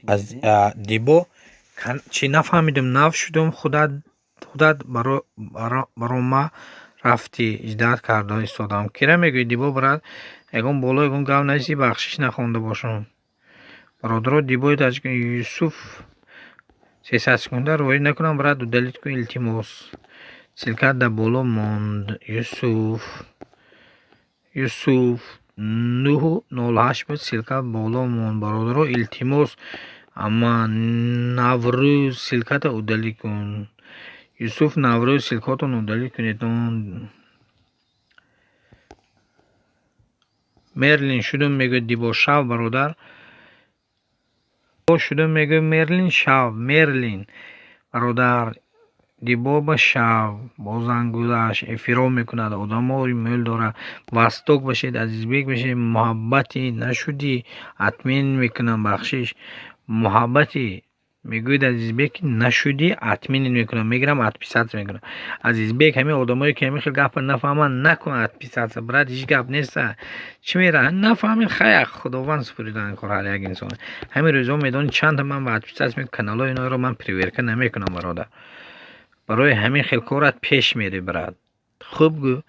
Speaker 1: Аз Дибо чӣ нафаҳмидум, нав шудум, худат барома рафтӣ, иҷдаат карда истодам. Кира мегӯӣ, Дибо брат? Ягон боло ягон гап нависи, бахшиш нахонда бошам. Бародаро, Дибои таҷик Юсуф 300 секунда роӣ накунам, брат, удалить кун, илтимос. Ссылка дар боло монд. Юсуф. Юсуф 908 буд, ссылка боло монд. Бародаро, илтимос, амма Наврӯз ссылката удалить кун. Юсуф Наврӯз, ссылкатон удалить кунед. Мерлин шудум мегӯяд Дибо, шав бародар. Шудум мегӯяд Мерлин, шав, Мерлин бародар. Дибо ба шав, бо зангулаш эфиро мекунад, одамои мӯл дорад. Восток бошед, Азизбек бошед, муҳаббати нашудӣ, атмин мекунам, бахшиш. Муҳаббати мегӯяд Азизбек, нашудӣ, атмин мекунам, мегирам, отписаться мекунам. Азизбек, ҳамин одамое ки ҳамин хел гапа нафаҳманд, накун отписаться, брат, ҳеҷ гап неста. Чӣ мера? Нафаҳмед, хай, Худованд супуридан кор ҳар як инсон. Ҳамин рӯзҳо медонӣ чандта ман ба отписаться мекунам, каналҳои инҳоро ман проверка намекунам, бародар. Барои ҳамин хел корат пеш мери, брат. Хуб гӯ,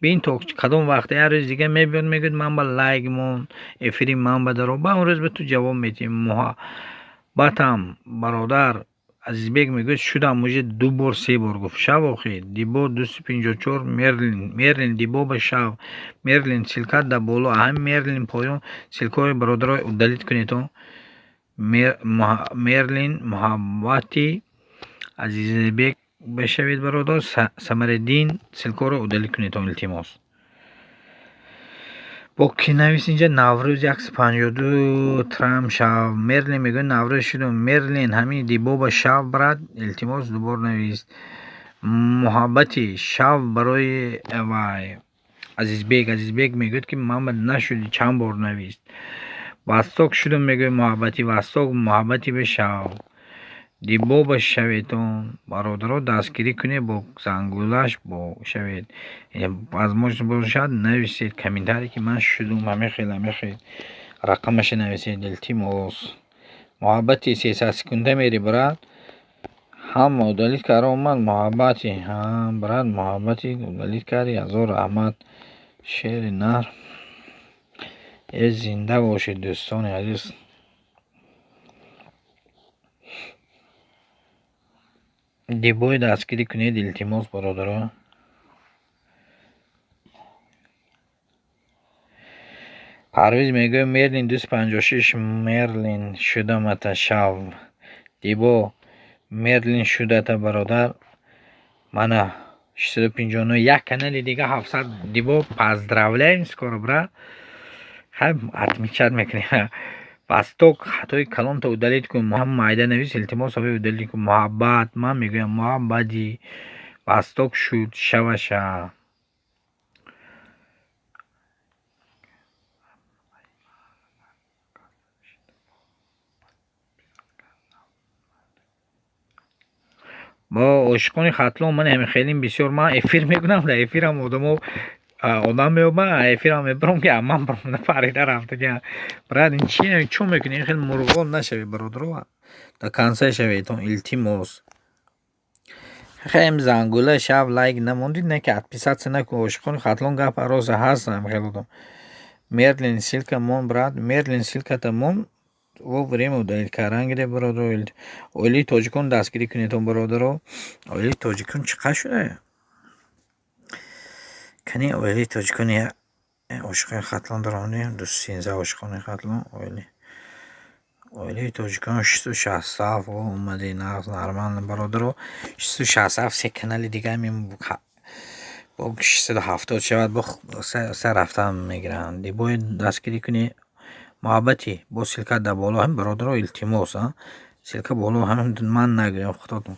Speaker 1: бин то кадом вақт як рӯз дига мебиёд, мегӯяд ман ба лайк мон, эфири ман ба даро, ба он рӯз ба ту ҷавоб медиҳем. Муҳаббатам бародар Азизбек мегӯяд шудам уже 2 бор 3 бор гуфт. Шав охи Дибо 254 Мерлин, Мерлин Дибо ба шав, Мерлин ссылка дар боло, ҳамин Мерлин поён ссылкаҳои бародаро удалить кунед. Мерлин муҳаббати Азизбек бишавед, бародар. Самариддин ссылкаро удалить кунед, илтимос. Бо ки навис инҷа Наврӯз 152 Трам шав. Мерлин мегӯяд Наврӯз шудум. Мерлин ҳамин Дибо ба шав, брат, илтимос дубор навис. Муҳаббати шав барои вай Азизбек. Азизбек мегӯяд ки ман ба нашуди, чанд бор навист. Восток шудум мегӯяд муҳаббати Восток, муҳаббати ба шав. Дибо ба шаветон, бародаро, дастгирӣ кунед, бо зангулаш бо шавед. Возможно бошад нависед комментарий ки ман шудум, ҳамин хел, ҳамин хел. Рақамаша нависед, илтимос. Муҳаббати 300 секунда мери, брат. Ҳама удалить карда омад муҳаббати. Ҳа, брат, муҳаббати удалить карди, ҳазор раҳмат. Шери нар. Э зинда бошед, дӯстони азиз. Дибои дастгирӣ кунед, илтимос, бародаро. Парвиз мегӯяд: Мерлин 256, Мерлин шудамата шав. Дибо, Мерлин шудата, бародар. Мана 659, як канали дига 700. Дибо, поздравляем, скоро, брат. Хай, отмечать мекунем. Восток, хатои калонта удалить кун. Майда навис, илтимос, ҳавои удалить кун. Муҳаббат, ман мегӯям, муҳаббати Восток шуд, шаваша. Бо ошиқони Хатлон ман ҳамин хеле бисёр ман эфир мекунам, дар эфирам одамо одам меёбам, эфирам мебарам, ки ман баромада парида рафтага. Брат, ин чи чо мекунӣ? Ин хел мурғон нашавед, бародаро, до конца шаведтон, илтимос. Хем зангула шав, лайк намондид, не ки отписаться накун. Ошиқони Хатлон, гап роза ҳастам хел одам. Мерлин, ссылка мон, брат, Мерлин, ссылката мон, во время удалить кардан гире, бародаро. Оилаи тоҷикон дастгирӣ кунедон, бародаро. Оилаи тоҷикон чӣ қадр шуда? Кани оилаи тоҷикон, ошиқони Хатлон даромадем, 213 ошиқони Хатлон, оилаи тоҷикон 667 омади, нағз, нормально, бародаро. 667, се канали дига бо 670 шавад, бо се рафтан мегиранд. Дибои дастгирӣ кунӣ, муҳаббати, бо ссылка дар боло ҳам, бародаро, илтимос, ссылка боло ҳам, ман нагӯям худотон.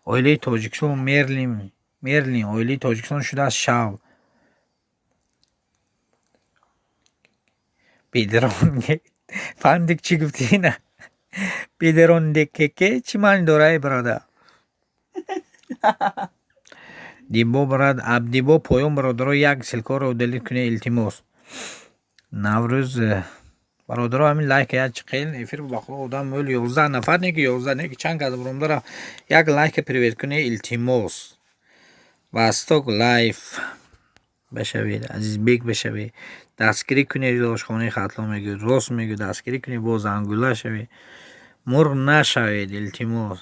Speaker 1: Оилаи тоҷикистон, Мерлин, Мерлин, оилаи тоҷикистон шудааст, шав. Бедерон фаҳмидик, чӣ гуфтӣ на? Бедерон декеке чӣ маъни дора, эй бародар? Дибо, брат, Абдибо поён, бародаро, як ссылкаро удалить кунед, илтимос. Наврӯз, бародаро, ҳамин лайка як чиқел эфир ба худо одам мӯл 11 нафар, не ки 11, не ки чанд кас баромадара, як лайка привет кунед, илтимос. Восток лайф башавед, Азизбек башавед, дастгирӣ кунед. Ошхонаи Хатлон мегӯяд, рост мегӯяд, дастгирӣ кунед, бо зангула шавед, мурғ нашавед, илтимос.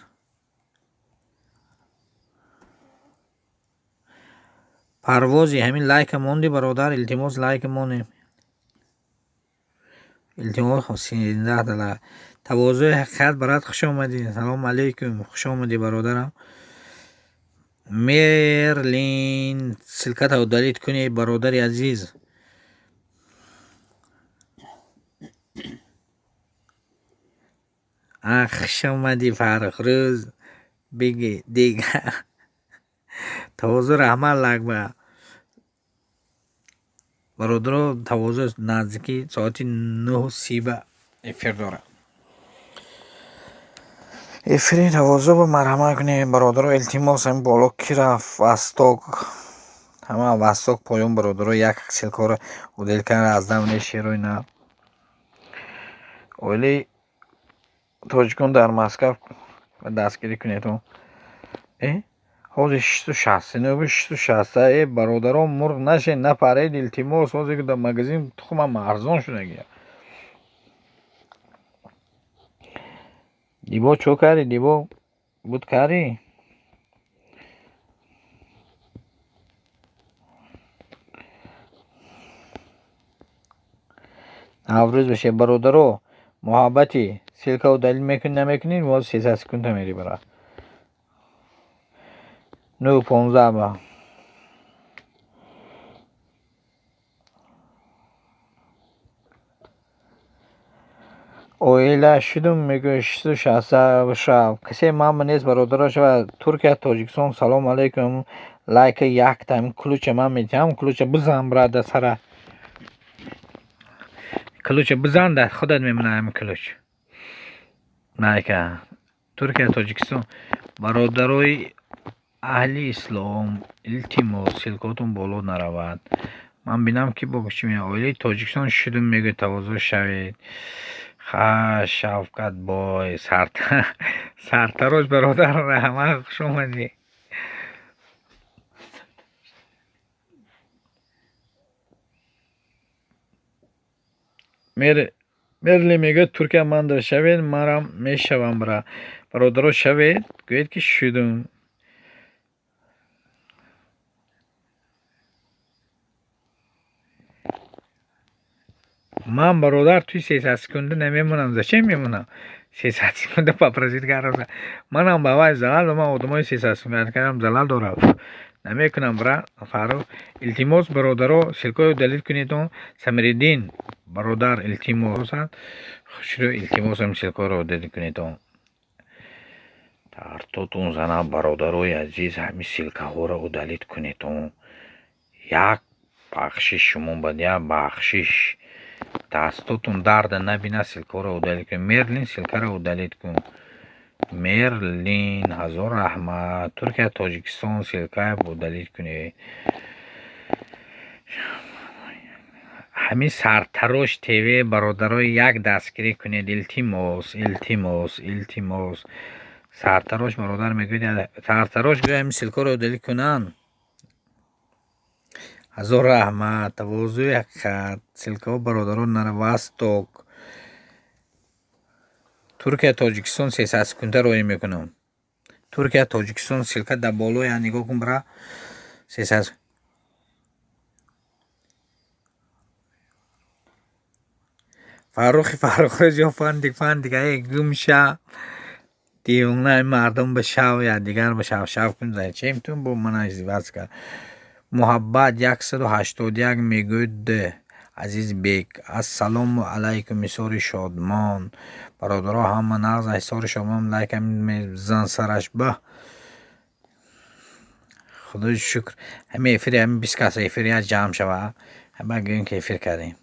Speaker 1: Парвози ҳамин лайка монди, бародар, илтимос, лайка монем, илтимос. 13. Тавозӯи ҳақиқат, брат, хуш омадӣ, салому алейкум, хуш омадӣ, бародарам. Мерлин, ссылката удалить кунӣ, бародари азиз. Хуш омадӣ, Фаррухрӯз, биги дига. Тавозӯ, раҳмат, лайкба, бародаро. Тавозӯ наздики соати 9:30 ба эфир дорад. Эфири тавозӯ ба марҳамат кунед, бародаро, илтимос. Ҳамин боло ки рафт, Восток, ҳама Восток поён, бародаро, як ссылкаро удалить кардан аз давни шерои нав. Оилаи тоҷикон дар Москав дастгирӣ кунед. Э, ҳозир 669, 660. Э, бародарон, мурғ нашед, напаред, илтимос. Ҳозир дар магазин тухмам арзон шудагия. Дибо, чо кардӣ, Дибо, буд кардӣ? Наврӯз бошед, бародаро. Муҳаббати, ссылка удалить мекунӣ, намекунӣ, боз 300 секунда мери, брат. 9:15 ба. Оила шудум, мегӯяд, 660 шаб. Касе ман нест, бародаро, шава. Туркия, Тоҷикистон, салому алейкум. Лайка якта, ҳамин ключа ман медиҳам, ключа бизан, брат, да сара. Ключа бизан, да худат мемонад ҳамин ключ. Лайка. Туркия, Тоҷикистон, бародарои аҳли ислом, илтимос, ссылкаотон боло наравад. Ман бинам, ки бо чӣ меояд. Оилаи Тоҷикистон шудум, мегӯяд, тавозӯ шавед. Ха, Шавкат бой, сартарош, бародар, раҳмат, хуш омадӣ. Мер Мерли мегӯяд Туркия манда шавед, манам мешавам бра. Бародаро шавед, гӯед ки шудум. Ман бародар туи 300 секунда намемонам. Зачем мемонам? 300 секунда попросить карда. Манам ба вай залал, ман одамои 300 секунда кардам залал дорам. Намекунам бра Фаррух. Илтимос бародаро ссылкаро удалить кунедон. Самириддин бародар илтимос. Хушро илтимосам ссылкаро удалить кунедон. Тартотун зана бародарои азиз ҳамин ссылкаҳоро удалить кунедон. Як бахшиш шумо бад як бахшиш. Дастотун дарда набина ссылкаро удалить кун. Мерлин ссылкаро удалить кун. Мерлин ҳазор раҳмат. Туркия Тоҷикистон ссылкаро удалить кунед. Ҳамин Сартарош ТВ бародарои як дастгирӣ кунед. Илтимос, илтимос, илтимос. Сартарош бародар мегӯяд, Сартарош гӯя ҳамин ссылкаро удалить кунанд. Ҳазор раҳмат. Тавозӯи ҳақиқат. Ссылкаҳо бародарон нара. Восток. Туркия Тоҷикистон 300 секунда роӣ мекунам. Туркия Тоҷикистон ссылка дар болоя нигоҳ кун бра. 300 Фаррухи Фаррухрӯз ё фандик фандик ай гумша. Девона мардум ба шав я дигар ба шав шав кун зачем ту бо ман издивоҷ кард. Муҳаббат 181 мегӯяд Азизбек. Ассалому алайкум Ҳисори Шодмон. Бародаро ҳама нағз Ҳисори Шодмон лайк мезан сараш ба. Худои шукр. Ҳамин эфири ҳамин 20 кас эфир як ҷамъ шава. Ҳама гӯем ки эфир кардем.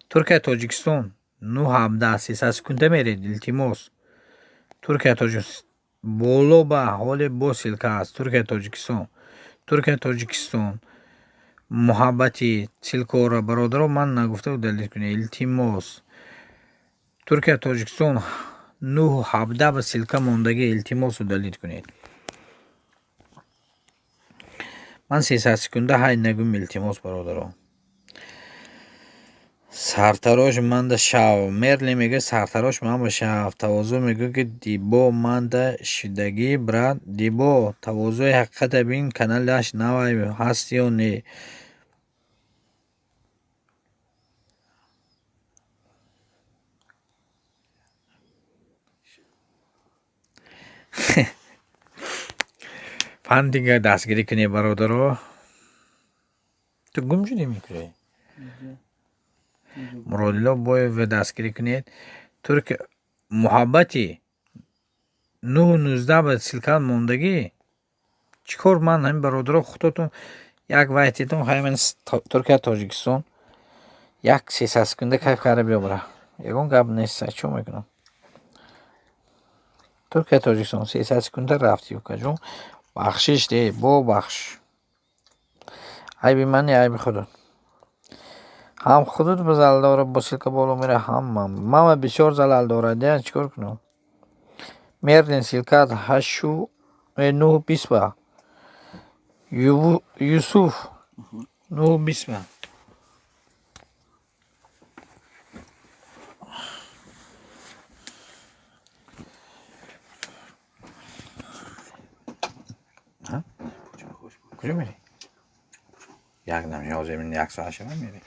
Speaker 1: Туркия Тоҷикистон 9:17 300 секунда меред илтимос. Туркия Тоҷикистон боло ба ҳоле бо ссылка аст. Туркия Тоҷикистон. Туркия Тоҷикистон муҳаббати ссылкаро бародаро ман нагуфта удалить кунед илтимос. Туркия Тоҷикистон 9:17 ба ссылка мондагӣ илтимос удалить кунед. Ман 300 секунда ҳай нагӯм илтимос бародаро. Сартарош манда шав. Мерли мегӯяд сартарош ман ба шав. Тавозӯ мегӯяд ки Дибо манда шидагӣ брат. Дибо тавозӯи ҳақиқата бин каналаш навай ҳаст ё не. Фандинга дастгирӣ кунед бародаро. Ту гум шудӣ мекунӣ? Муродило Боев дастгирӣ кунед. Турк муҳаббати 9:19 ба ссылка мондагӣ. Чӣ кор ман ҳамин бародаро худотон як вайтитон ҳамин Туркия Тоҷикистон як 300 секунда кайф карда биёбара. Ягон гап нест, чӣ мекунам? Туркия Тоҷикистон 300 секунда рафти укаҷон. Бахшиш де, бо бахш. Айби ман не, айби худот. Ҳам худот ба залал дорад, бо ссылка боло мера, ҳам ман. Ман бисёр залал дорад, я чӣ кор кунам? Мерлин ссылка 8:9:20 ба. Юсуф 9:20 ба. Куҷо мерӣ? Як дам ҳозир як соат шава мерӣ.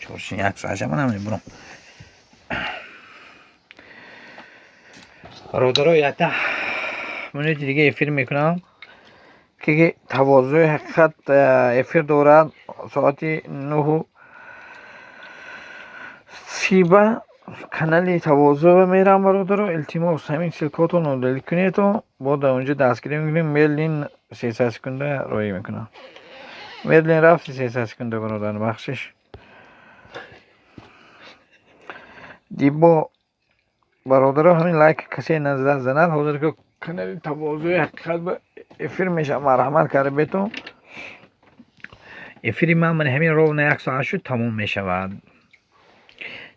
Speaker 1: Чоршин як соат шава намебурам. Бародаро якта минути дига эфир мекунам ки тавозӯи ҳақиқат эфир дорад соати 9:30 ба канали тавозӯ мерам бародаро. Илтимос ҳамин ссылкаҳотон удалить кунедо бо дар онҷо дастгирӣ мекунем. Мерлин 300 секунда роӣ мекунам. Мерлин рафти 300 секунда бародар бахшиш. Дибо бародаро ҳамин лайк касе назар занад ҳозир ки канали тавозӯи ҳақиқат ба эфир мешавад. Марҳамат карда бетон. Эфири ман ҳамин ровно як соат шуд тамом мешавад.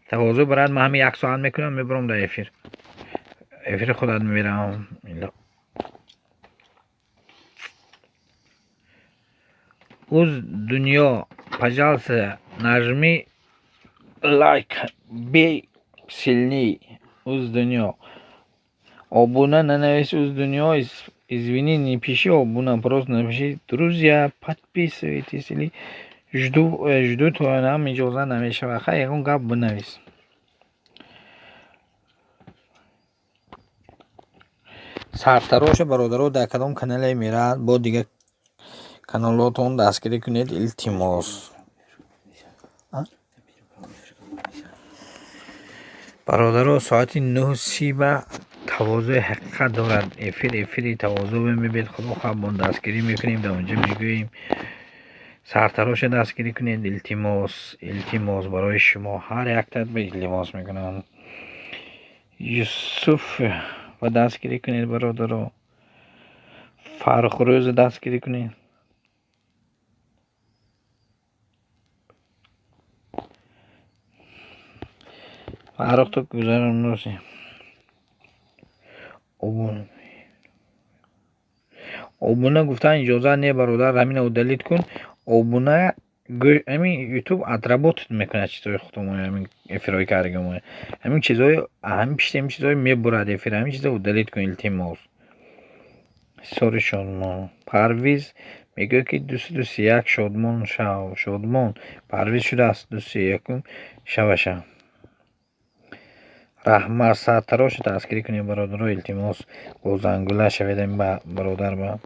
Speaker 1: Тавозӯ барад ман ҳамин як соат мекунам мебурам дар эфир. Эфири худат мебирам. Уз дунё, пожалуйста, нажми Лайк бей сильней уз дунё. Обуна нанавис уз дунё, извини, не пиши обуна, просто напиши друзья, подписывайтесь или жду, жду то нам иҷоза намешавад. Хай, ягон гап бинавис. Сартароша бародаро дар кадом канале меравад, бо дигар каналотон дастгирӣ кунед, илтимос. Бародаро, соати 9:30 ба тавозӯи ҳақиқат дорад эфир, эфири тавозӯ мебед. Худо хоҳад, бо дастгирӣ мекунем, дар онҷо мегӯем. Сартароша дастгирӣ кунед, илтимос, илтимос, барои шумо ҳар яктат ба илтимос мекунам. Юсуф ва дастгирӣ кунед, бародаро. Фаррухрӯза дастгирӣ кунед. Фаррух, ту гузаронуси. Обуна гуфтан иҷоза не, бародар, ҳамина удалить кун. Обуна ҳамин ютуб отработать мекунад чизҳои худомо, ҳамин эфирҳои кардагимо, ҳамин чизҳои, ҳамин пишти ҳамин чизҳои мебурад эфир, ҳамин чизҳо удалить кун, илтимос. Сори, Шодмон. Парвиз мегӯяд, ки 231, Шодмон шав. Шодмон, Парвиз шудааст 231-ум шаваша. Раҳмат. Сартароша дастгирӣ кунед, бародаро, илтимос, бо зангула шавед. Ҳамин бародар ба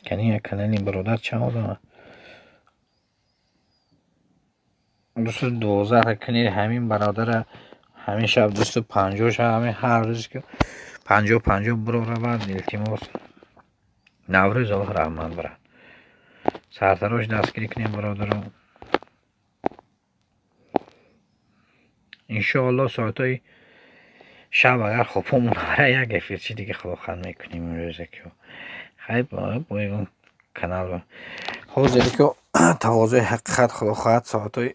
Speaker 1: кани канали бародар чанд одама? 212 кунед ҳамин бародара. Ҳамин шаб 250 шав, ҳамин ҳар рӯз ки 50 50 биро равад, илтимос. Наврӯз, оҳ, раҳмат, брат. Сартарош дастгирӣ кунед, бародаро. Иншоалло, соатҳои шаб, агар хобҳомон набара, як эфирчи дига худохоҳад мекунем имрӯза ки хай бо ягон канал. Ҳозир ки тавозӯи ҳақиқат, худо хоҳад, соатҳои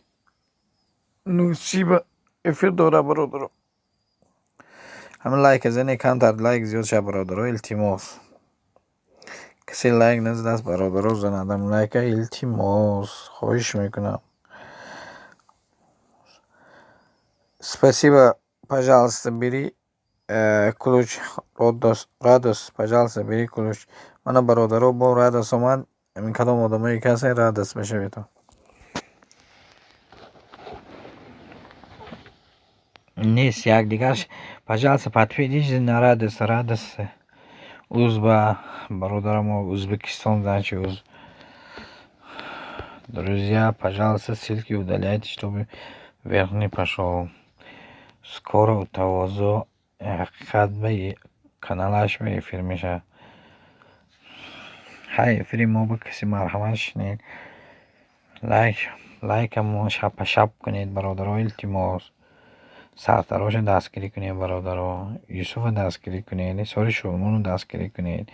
Speaker 1: 9:30 ба эфир дора, бародаро. Ҳамин лайка зане, камтар лайк зиёд шав, бародаро, илтимос. Касе лайк назадааст, бародаро, занадам лайка, илтимос, хоҳиш мекунам. Спасибо, пожалуйста, бери ключ. Радость, пожалуйста, бери ключ. Мана, бародаро, бо радость омад. Ҳамин кадом одамое ки ҳастед, радость мешавед. Нест якдигар. Пожалуйста, подпишитесь на радость. Радость узба бародарамо Узбекистон, значит, уз. Друзья, пожалуйста, ссылки удаляйте, чтобы вверх не пошел. Скоро тавозӯ ҳақиқат ба каналаш ба эфир мешавад. Ҳай, эфири мо ба касе марҳамат шинед. Лайк, лайкамо шапашап кунед, бародаро, илтимос. Сартароша дастгирӣ кунед, бародаро. Юсуфа дастгирӣ кунед, Исори Шодмонро дастгирӣ кунед,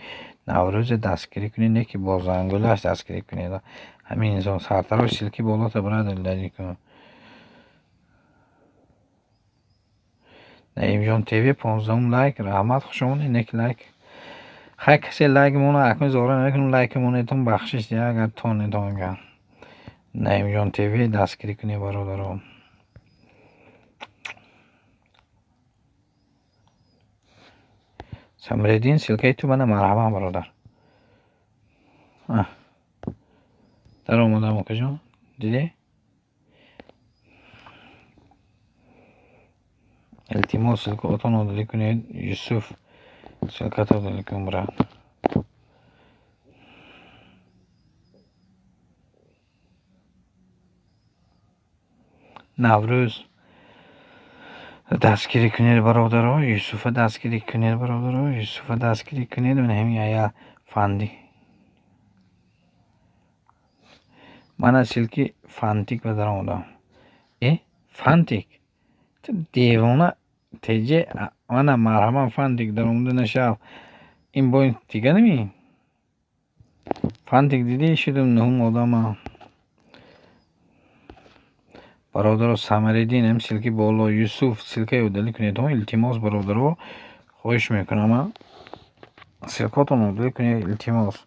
Speaker 1: Наврӯза дастгирӣ кунед, не ки бо зангулаш дастгирӣ кунед. Ҳамин инсон сартарош ссылки болота брат удалить кун. Наимҷон ТВ 15-ум лайк, раҳмат, хуш омадед, не ки лайк. Хай, касе лайк мона, акнун зора намекунам, лайк монетон, бахшиш дия, агар тонетон агар. Наимҷон ТВ дастгирӣ кунед, бародаро. Самреддин, ссылкаи ту мана, марҳамат, бародар. Даромадам, окаҷон, дидӣ? Илтимос, ссылкаотон удалить кунед. Юсуф, ссылката удалить кун, брат. Наврӯз дастгирӣ кунед, бародаро. Юсуфа дастгирӣ кунед, бародаро. Юсуфа дастгирӣ кунед. Ҳамин ая фанди. Мана ссылки Фантик ба даромадам. Э, Фантик? Ту девона теҷе, мана марҳамат, Фантик даромада нашав. Ин бо дига нами? Фантик, дидӣ, шудум нуҳум одама. Бародаро, Самариддин, ҳам ссылки боло, Юсуф, ссылкаи удалить кунед, илтимос, бародаро, хоҳиш мекунам, ссылкотон удалить кунед, илтимос.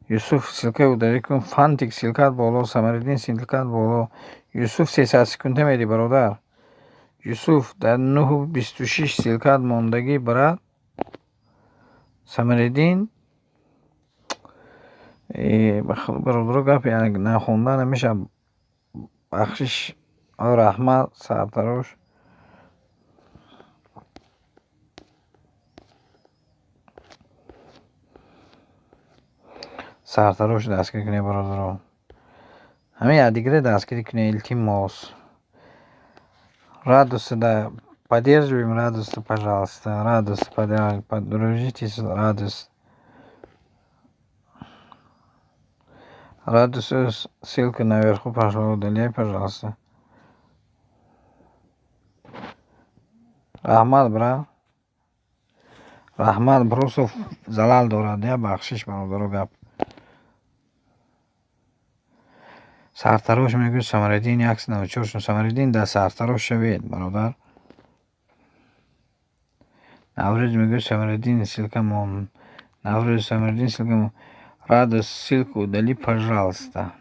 Speaker 1: Юсуф, ссылкаи удалить кун. Фантик, ссылкат боло. Самариддин, ссылкат боло. Юсуф 300 секунда медӣ, бародар. Юсуф, дар 9:26 ссылкат мондагӣ, брат. Самариддин, бародаро, гап нахонда намешавад. Бахшиш, раҳмат, сартарош. Сартарош дастгирӣ кунед, бародаро. Ҳамин якдигаре дастгирӣ кунед, илтимос. Радость, да, поддерживаем радость, пожалуйста. Радость, подружитесь, радость. Радость, ссылка наверху пошла, удаляй, пожалуйста. Раҳмат, брат. Раҳмат, просто залал дорад, я бахшиш, бародаро, гап. Сартарош мегӯяд, Самариддин 194 шуд. Самариддин, да сартарош шавед, бародар. Наврӯз мегӯяд, Самариддин, ссылка мон. Наврӯз, Самариддин, ссылка мон. Радость, ссылку удали, пожалуйста.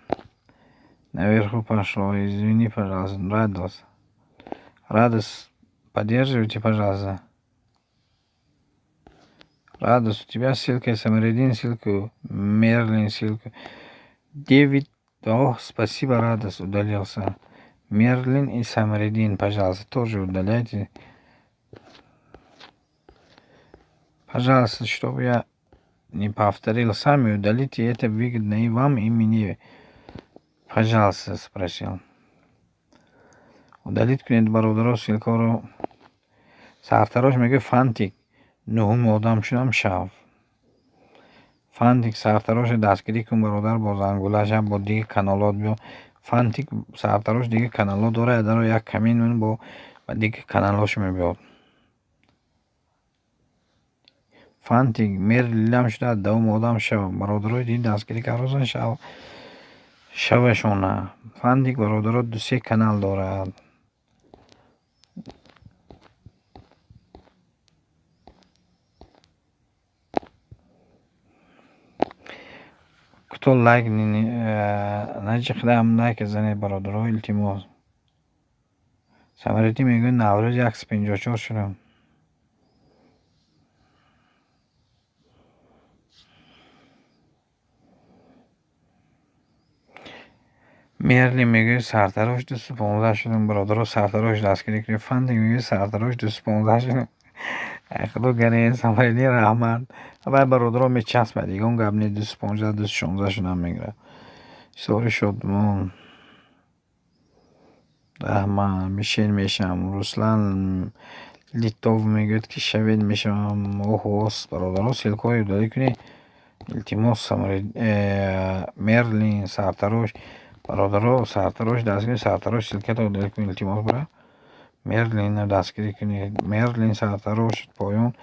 Speaker 1: Наверху пошло, извини, пожалуйста. Радость. Радость, поддерживайте, пожалуйста. Радость, у тебя ссылка, Самариддин ссылку, Мерлин ссылку. 9. О, спасибо, Радость, удалился. Мерлин и Самариддин, пожалуйста, тоже удаляйте. Пожалуйста, чтобы я не повторил, сами удалите, это выгодно и вам, и мне. Пожалуйста, спросил. Удалить кунед, бародаро, ссылкаро. Сартарош мегӯяд, Фантик, нуҳум одам шудам, шав. Фантик, сартароша дастгирӣ кун, бародар, бо зангулаша, бо дигар каналот биё. Фантик, сартарош дигар каналот дорад, даро як камин бо дигар каналош мебиёд. Фантик, мерлилам шуда, давом одам шав. Бародарои дин дастгирӣ карозан шав. Шавашона. Фантик, бародаро, ду-се канал дорад. Кто лайк наҷиқда, лайк занед, бародаро, илтимос. Самариддин мегӯяд, Наврӯз 154 шудам. Мерлин мегӯяд, сартарош 215 шудам, бародаро, сартарош дастгирӣ кунед. Фантик мегӯяд, сартарош 215 шудам. Худо гарен, Самариддин, раҳмат. Вай, бародаро, мечаспад, ягон гап не, 215, 216 шудам мегирад. Сори Шодмон. Раҳмат, бишин мешавам. Руслан Литов мегӯяд, ки шавед мешавам. Оҳос, бародаро, ссылкаҳои удалӣ кунед. Илтимос, Мерлин, сартарош, бародаро, сартарош дастгирӣ, сартарош ссылката удалӣ кунед, илтимос, бра. Мерлин дастгирӣ кунед. Мерлин, сартарош, поён.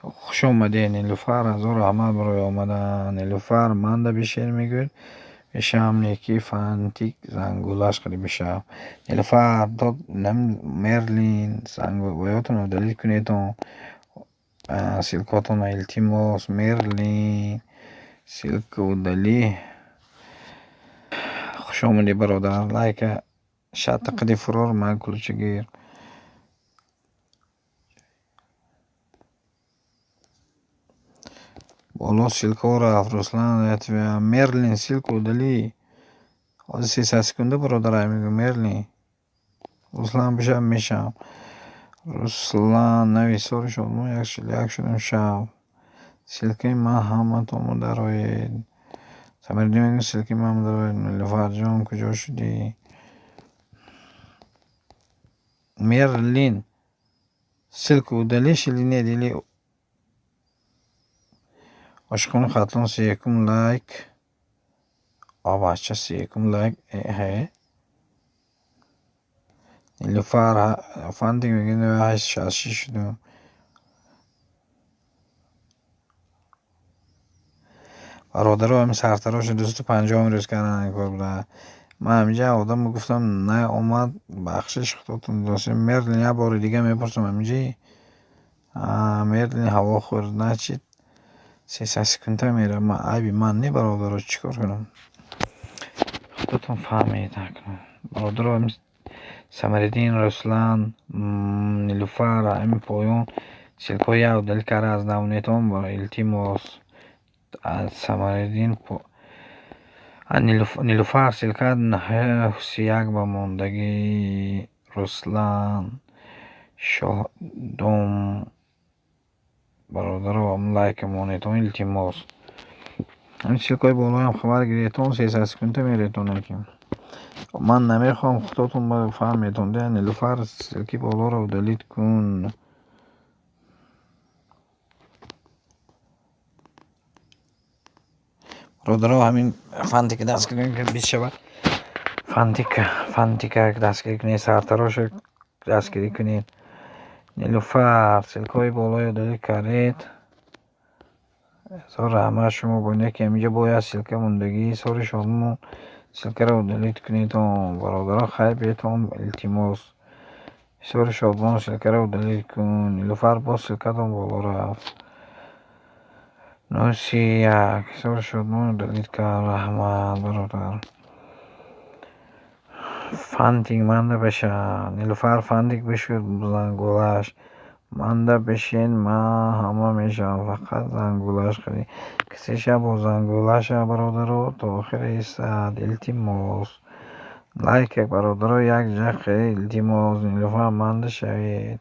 Speaker 1: Хуш омадед, Нилуфар, ҳазор раҳмат барои омадан. Нилуфар, манда бишер мегӯяд. Мешавам неки Фантик зангулаш қариб бишав. Нилуфар, дод Мерлин, зангулаётон удалить кунедон. Ссылкатонро, илтимос, Мерлин, ссылка удали. Хуш омадӣ, бародар. Лайка шатта қади фурор, ман ключа гир. Боло ссылкаҳо рафт, Руслан, я тебя. Мерлин, ссылку удали. Ҳозир 300 секунда, бародарай, мегӯ, Мерлин. Руслан, бишав мешавам. Руслан, нависори Шодмон 141 шудам, шав. Ссылкаи ман ҳаматонро дароед. Самариддин мегӯяд, ссылкаи ман дароед. Нилуфарҷон, куҷо шудӣ? Мерлин, ссылку удалишь или нет? Или Ошиқони Хатлон 31 лайк. Бача, 31 лайк. Эҳе. Нилуфар, Фантик мегӯяд, 866 шудам. Бародаро, ҳамин сартароша 250 рӯз карданд кор буда. Ман ҳаминҷа одамро гуфтам, наомад, бахшиш худотон досем. Мерлин, як бори дига мепурсам, ҳаминҷи. Мерлин ҳаво хӯрд, значит 300 секунда меравад. Ман айби ман не, бародаро, чӣ кор кунам? Худотон фаҳмед акнун. Бародаро, Самариддин, Руслан, Нилуфар, ҳамин поён ссылкаҳои як удалить карда аз навнетон, илтимос. Самариддин, Нилуфар ссылка 31 ба мондагӣ. Руслан, Шоҳдом, бародаро, лайка монетон, илтимос. Ҳамин ссылкаҳои болоям хабар гиретон, 300 секунда меретон. Ман намехоҳам, худотон фаҳметон. Нилуфар, ссылки болоро удалить кун. Бародаро, ҳамин фантика дастгирӣ кунед, бист шавад. Фантика дастгирӣ кунед, сартароша дастгирӣ кунед. Нилуфар, ссылкаҳои болоро удалить кардед. Ҳазор раҳмат шумо бо ки ҳаминҷо бояд ссылка мондагӣ. Сори шодмон, ссылкаро удалить кунед. Бародаро, хайр бетон, илтимос. Сори шодмон, ссылкаро удалить кун. Нилуфар, боз ссылкатон боло рафт. 031. Сори шодмон удалить кард. Раҳмат, бародар. Фантик манда бишавад. Нилуфар, фантик бишуд зангулаш. Манда бишин, ман ҳама мешавам, фақат зангулаш қилӣ. Касеша бо зангулаша, бародаро, то охир истад, илтимос. Лайка, бародаро, як ҷа қилед, илтимос. Нилуфар, манда шавед.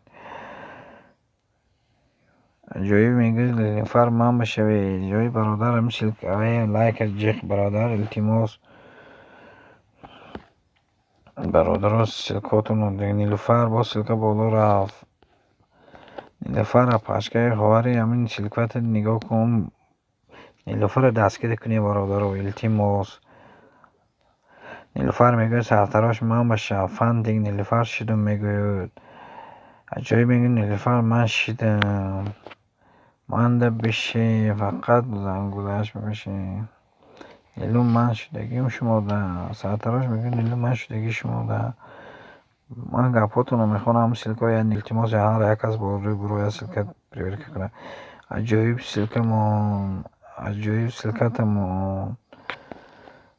Speaker 1: Аҷоиб мегӯяд, Нилуфар, ман бишавед. Ҷои бародар ҳамин ссылка лайка ҷиқ, бародар, илтимос. Бародаро, ссылкаотон. Нилуфар, боз ссылка боло рафт. Нилуфар, пашкаи хоҳари ҳамин ссылката нигоҳ кун. Нилуфарро дастгирӣ кунед, бародаро, илтимос. Нилуфар мегӯяд, сартарош ман бошам. Фантик, Нилуфар шидум мегӯяд. Аҷоиб мегӯяд, Нилуфар, ман шидам. Манда бишин, фақат зангулаш бишин. Нилу, ман шудагим шумода. Сартарош мегӯяд, Нилу, ман шудагии шумода. Ман гапҳотонро мехонам, ссылкаҳои илтимос, ҳар як кас болои буроя ссылка проверка кунад. Аҷоиб ссылкамон, аҷоиб ссылкатамон.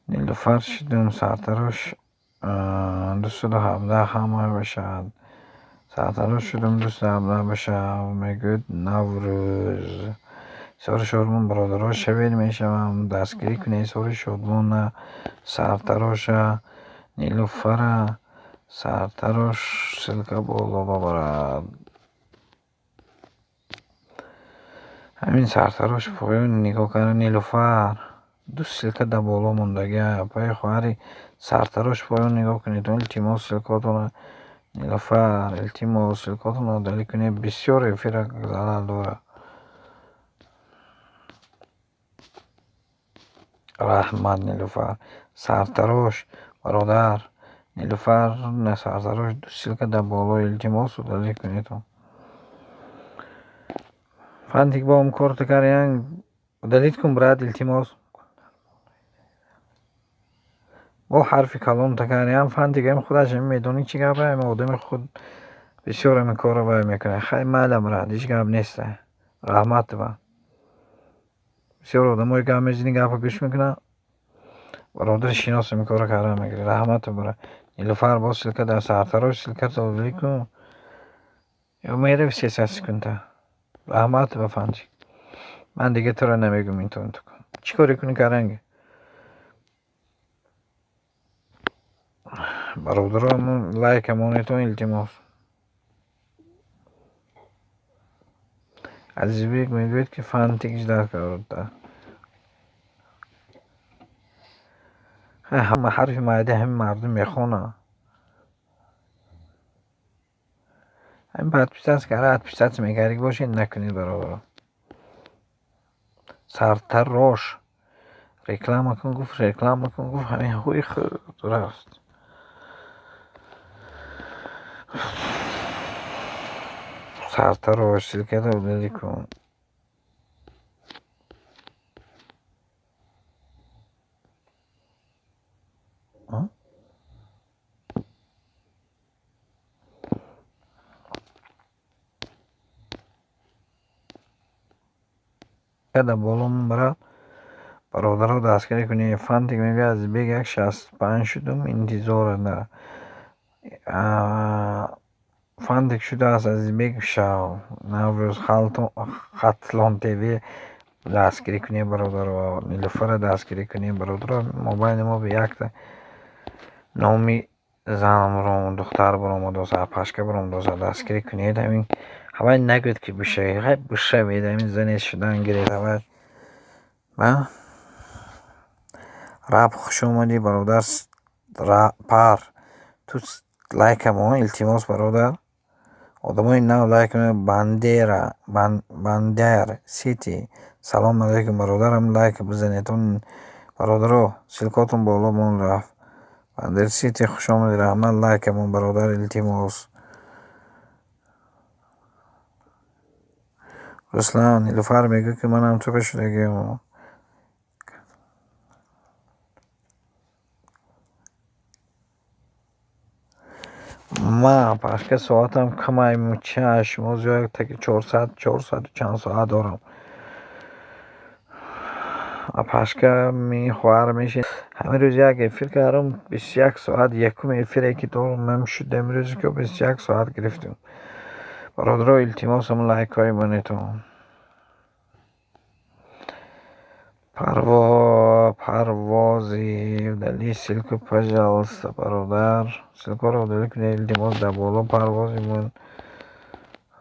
Speaker 1: Нилуфар шидум, сартарош 217 ҳама бошад. Сартарош шудум, 217 бошад, мегӯяд Наврӯз. Сори шодмон, бародаро, шавед мешавам. Дастгирӣ кунед сори шодмона, сартароша, Нилуфара. Сартарош ссылка боло бабарад. Ҳамин сартарош поён нигоҳ карда, Нилуфар. Ду ссылка дар боло мондагӣ. Апаи хоҳари сартарош поён нигоҳ кунед. Илтимос, ссылкаотонро. Нилуфар, илтимос, ссылкаотонро удалить кунед. Бисёр эфира зарар дорад. Раҳмат, Нилуфар. Сартарош, бародар. Нилуфар, сартарош, ду ссылка дар боло, илтимос, удалить кунед. Фантик бо ҳам корта карян. Удалить кун, брат, илтимос. Бо ҳарфи калон такарян. Фантик ҳам худаш ҳам медонӣ чӣ гап, ҳам одами худ бисёр ҳамин корро вай мекунад. Хай майла, брат, ҳеҷ гап нест. Раҳмат ба. Бисёр одамое гап мезанӣ, гапа гӯш мекунанд. Бародари шинос ҳамин корро карда мегирад. Раҳмат, брат. Нилуфар, боз ссылка дар сартарош, ссылкато удалить кун. Ё мерави 300 секунда. Раҳмат ба, Фантик. Ман дига туро намегӯм, интон кун. Чӣ коре кунӣ каранги? Бародаро, лайка монетон, илтимос. Азизбек мегӯяд, ки фантик ждать карда. Ҳама ҳарфи майда ҳамин мардум мехонад. Ҳамин подписаться карда, отписаться мекардӣ бошед, накунед, бародаро. Сартарош реклама кун гуфт, реклама кун гуфт, ҳамин ҳои худ рафт. Сартарош, ссылкаро удалить кун. Дар боло брат. Бародаро, дастгирӣ кунед. Фантик мегӯяд, Азизбек, 1,65 шудум, интизорат. Фантик шудааст, Азизбек шав. Наврӯз Хатлон ТВ дастгирӣ кунед, бародаро. Нилуфарро дастгирӣ кунед, бародаро. Мобайни мо якта номи зан, духтар баромадааст, апашка баромадааст, дастгирӣ кунед. Ҳамин ҳавай нагӯед, ки бишавед, хай бишавед, ҳамин зане шудан гиред ҳавай. Раб, хуш омадӣ, бародар. Пар, ту лайка мон, илтимос, бародар. Одамои нав лайк. Бандера, Бандер Сити, салом алейкум, бародарам, лайк бизанедон, бародаро, ссылка отон боло мон рафт. Бандер Сити, хуш омадӣ, раҳмат, лайка мон, бародар, илтимос. Руслан, Нилуфар мегӯяд, ки манам ту шудагиам. Ман пашка соатам камай, ча шумо зиёд, таги 400, 400-у чанд соат дорам. Апашка хоҳар мешин. Ҳамин рӯз як эфир кардам, 21 соат, якум эфире ки дорам шуд имрӯз, ки 21 соат гирифтем. Бародаро, илтимос, ҳамн лайкҳои монетон. Парвози, удали ссылку, пожалуйста, бародар, ссылка ро удалить кунед, илтимос, дар боло парвози мон.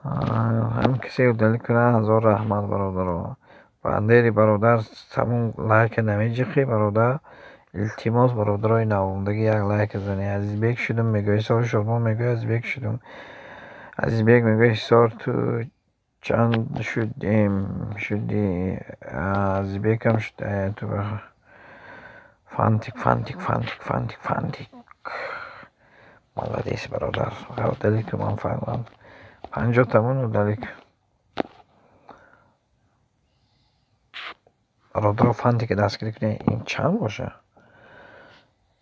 Speaker 1: Ҳамин касе удалить кунад, ҳазор раҳмат, бародаро. Бандери бародар, ҳамун лайка намеҷиқӣ, бародар, илтимос, бародарои навомадагӣ, як лайка занед. Азизбек шудум, мегӯяд Ҳисори Шодмон, мегӯяд Азизбек шудум. Азизбек мегӯяд, Ҳисор, ту чанд шудем, шудӣ? Азизбекам шуда ту. Фантик, Фантик, Фантик, Фантик, Фантик, молодец, бародар, удалить кун, ман фаҳмам, 50 тамон удалить кун, бародаро. Фантика дастгирӣ кунед. Ин чанд боша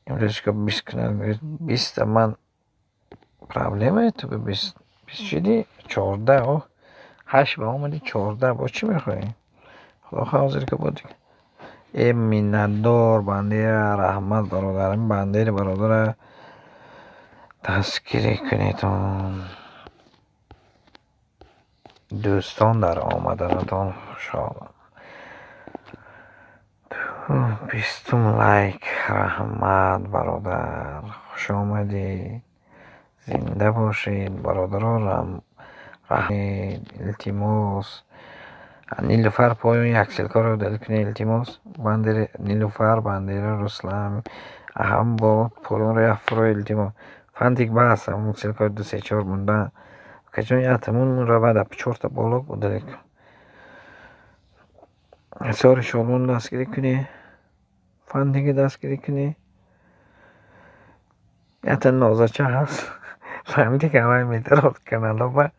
Speaker 1: имрӯз, ки 20 кунад, 20-та ман проблемае, ту 20, 20 шудӣ, 14, о ҳашт ба омадӣ, 14, бо чӣ мехоҳӣ? Худо хоҳ, ҳозир ки буд. Э, миннатдор, Бандера, раҳмат, бародар. Ин Бандери бародара дастгирӣ кунедон. Дӯстон, дар омаданатон хушҳолам. 20-ум лайк, раҳмат, бародар, хуш омадед, зинда бошед, бародаро, илтимос. Нилуфар, поён як ссылка ро удалить кунед, илтимос. Бандери, Нилуфар, Бандера, Руслан, ҳам бо поёнро як фуро, илтимос. Фантик, бас, ҳамун ссылка и ду, се, чор монда, акаҷон, яктамон равад, чорта боло удалить кун. Ҳисори Шодмон дастгирӣ кунед, Фантика дастгирӣ кунед. Якта нозача ҳаст, фаҳмидӣ, ки ҳамаи метарод каналоба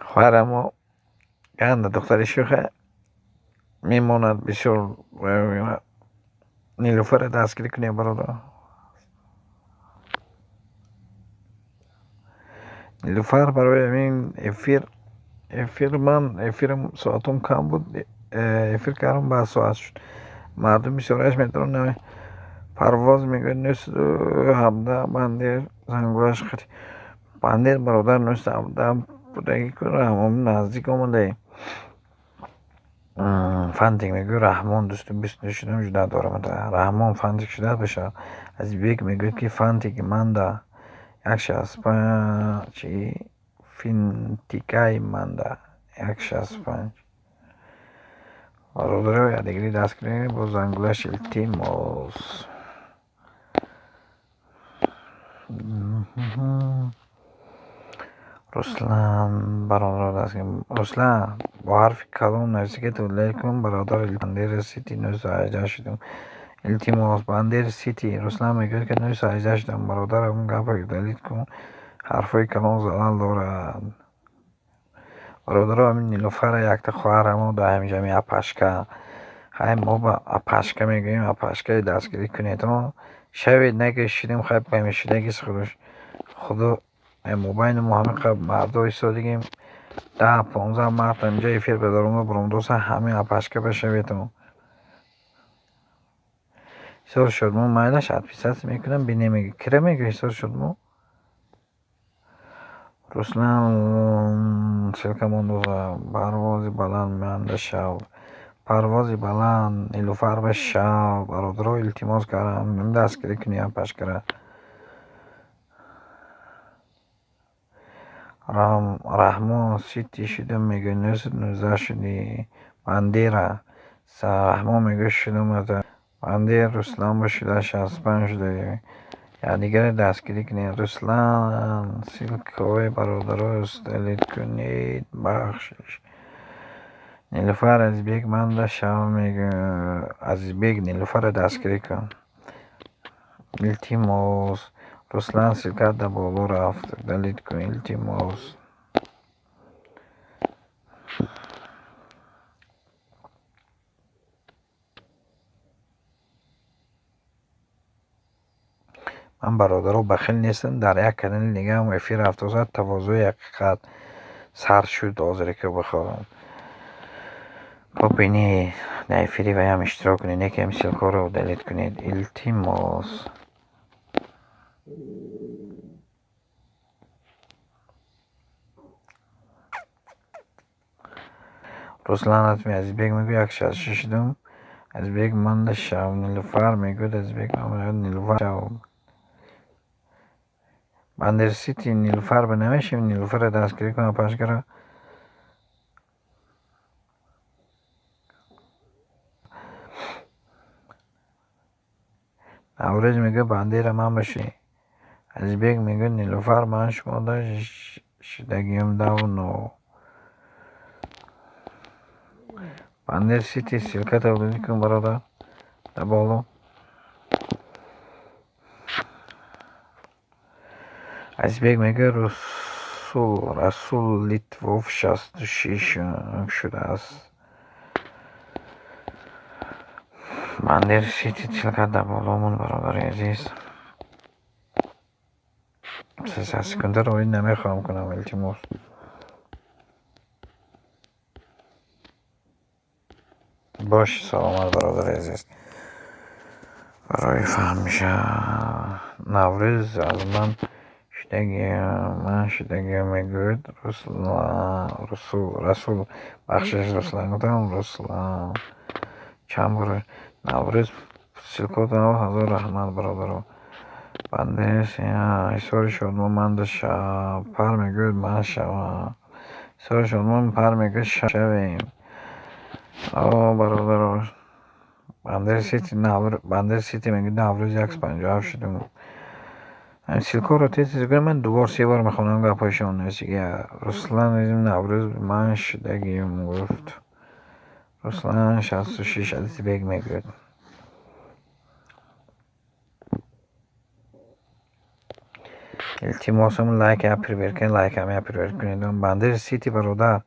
Speaker 1: хоҳарамо, ганда духтари шӯха мемонад бисёр. Нилуфарро дастгирӣ кунед, бародар. Нилуфар, барои ҳамин эфир ман эфирам соатом кам буд, эфир кардам, баъд соат шуд, мардум бисёраш метавонад. Парвоз мегӯяд 917, Бандер зангӯяш хати. Бандер бародар, 917 будагӣ ку, Раҳмон наздик омадаем. Фантик мегӯяд, Раҳмон, дӯсту бист шудам, жуда дорам. Раҳмон, Фантик шудааст бошад. Азизбек мегӯяд, ки Фантик манда 1,65, чи финтикай манда 1,65. Бародаро, якдигари даст кунед бо зангулаш, илтимос. Руслан бародаро даст. Руслан, бо ҳарфи калон нависӣ, ки удалить кун, бародар. Бандера Сити, 918 шудем, илтимос. Бандер Сити, Руслан мегӯяд, ки 918 шудам, бародар, ҳамун гапро удалить кун, ҳарфҳои калон залал дорад. Бародаро, ҳамин Нилуфара, якта хоҳарамо дар ҳаминҷо, ҳамин апашка, ҳай мо ба апашка мегӯем, апашкаи дастгирӣ кунед. Шавед, нагӯед шудем, хай шудагист, худош худо. Мобайни мо ҳамин қадр мардо истодагем, 10, 15 мард ҳаминҷо эфир ба дарома баромадоса, ҳамин апашка башавед. Ҳисор Шодмон майлаш отписаться мекунам, бинем мега. Кира мега Ҳисор Шодмон? Руслан ссылка мондоза. Парвози баланд манда шав. Парвози баланд Нилуфар ба шав. Бародаро, илтимос кардам, дастгирӣ кунед пашкара. Раҳмон Сити шудам мега, 919 шудӣ. Бандера Раҳмон мега, шудам. Бандер Руслан ба шуда, 65 шуда. Якдигаро дастгирӣ кунед. Руслан ссылка ҳои бародаро удалить кунед, бахшиш. Нилуфар Азизбек манда шав мега. Азизбек, Нилуфарро дастгирӣ кун. Илтимос. Руслан, ссылка ат дар боло рафт, удалить кун, илтимос. Ман, бародаро, бахил нестам. Дар як канали дигаам эфир рафтозад, тавозӯи ҳақиқат сар шуд, ҳозире ки бихоҳам. Бубинед, дар эфири ваям иштирок кунед, некем ссылка ро удалить кунед. Илтимос. Руслан Атми Азизбек мегӯяд, 166 шудам. Азизбек манда шав. Нилуфар мегӯяд, Азизбек Нилуфар шав. Бандер Сити Нилуфар ба намешавем, Нилуфарро дастгирӣ кунам пашкара. Наврӯз мегӯяд, Бандера ман бошӣ. Азизбек мегӯяд, Нилуфар, ман шумода шудагиам давно. Бандер Сити, ссылка та удалить кун, бародар. Дар боло. Азизбек мегӯяд, Расул, Расул Литвов 66 шудааст. Бандер Сити, ссылка дар боло мон, бародари азиз. 300 секунда роӣ намехоҳам кунам, илтимос. Боши саломат, бародари азиз. Барои фаҳмиша Наврӯз аз ман шудагиам, ман шудагиам мегӯяд Руслан, Расул, Расул, бахшиш, Руслан гуфтам, Руслан. Чанд бор Наврӯз ссылка додам, ҳазор раҳмат, бародаро. Бандер Ҳисори Шодмон манда шав. Пар мегӯяд, ман шавам. Ҳисори Шодмон пар мегӯяд, шавем. О, бародаро. Бандер Сити, Бандер Сити мегӯяд, Наврӯз 157 шудам. Ҳамин ссылка ро тез тез кунед, ман дубор се бор мехонам гапҳои шумо нависига. Руслан Наврӯз ман шудагиам гуфт. Руслан 66 Азизбек мегӯяд. Илтимосам, лайк я проверка, лайкам я проверка кунед. Бандер Сити, бародар.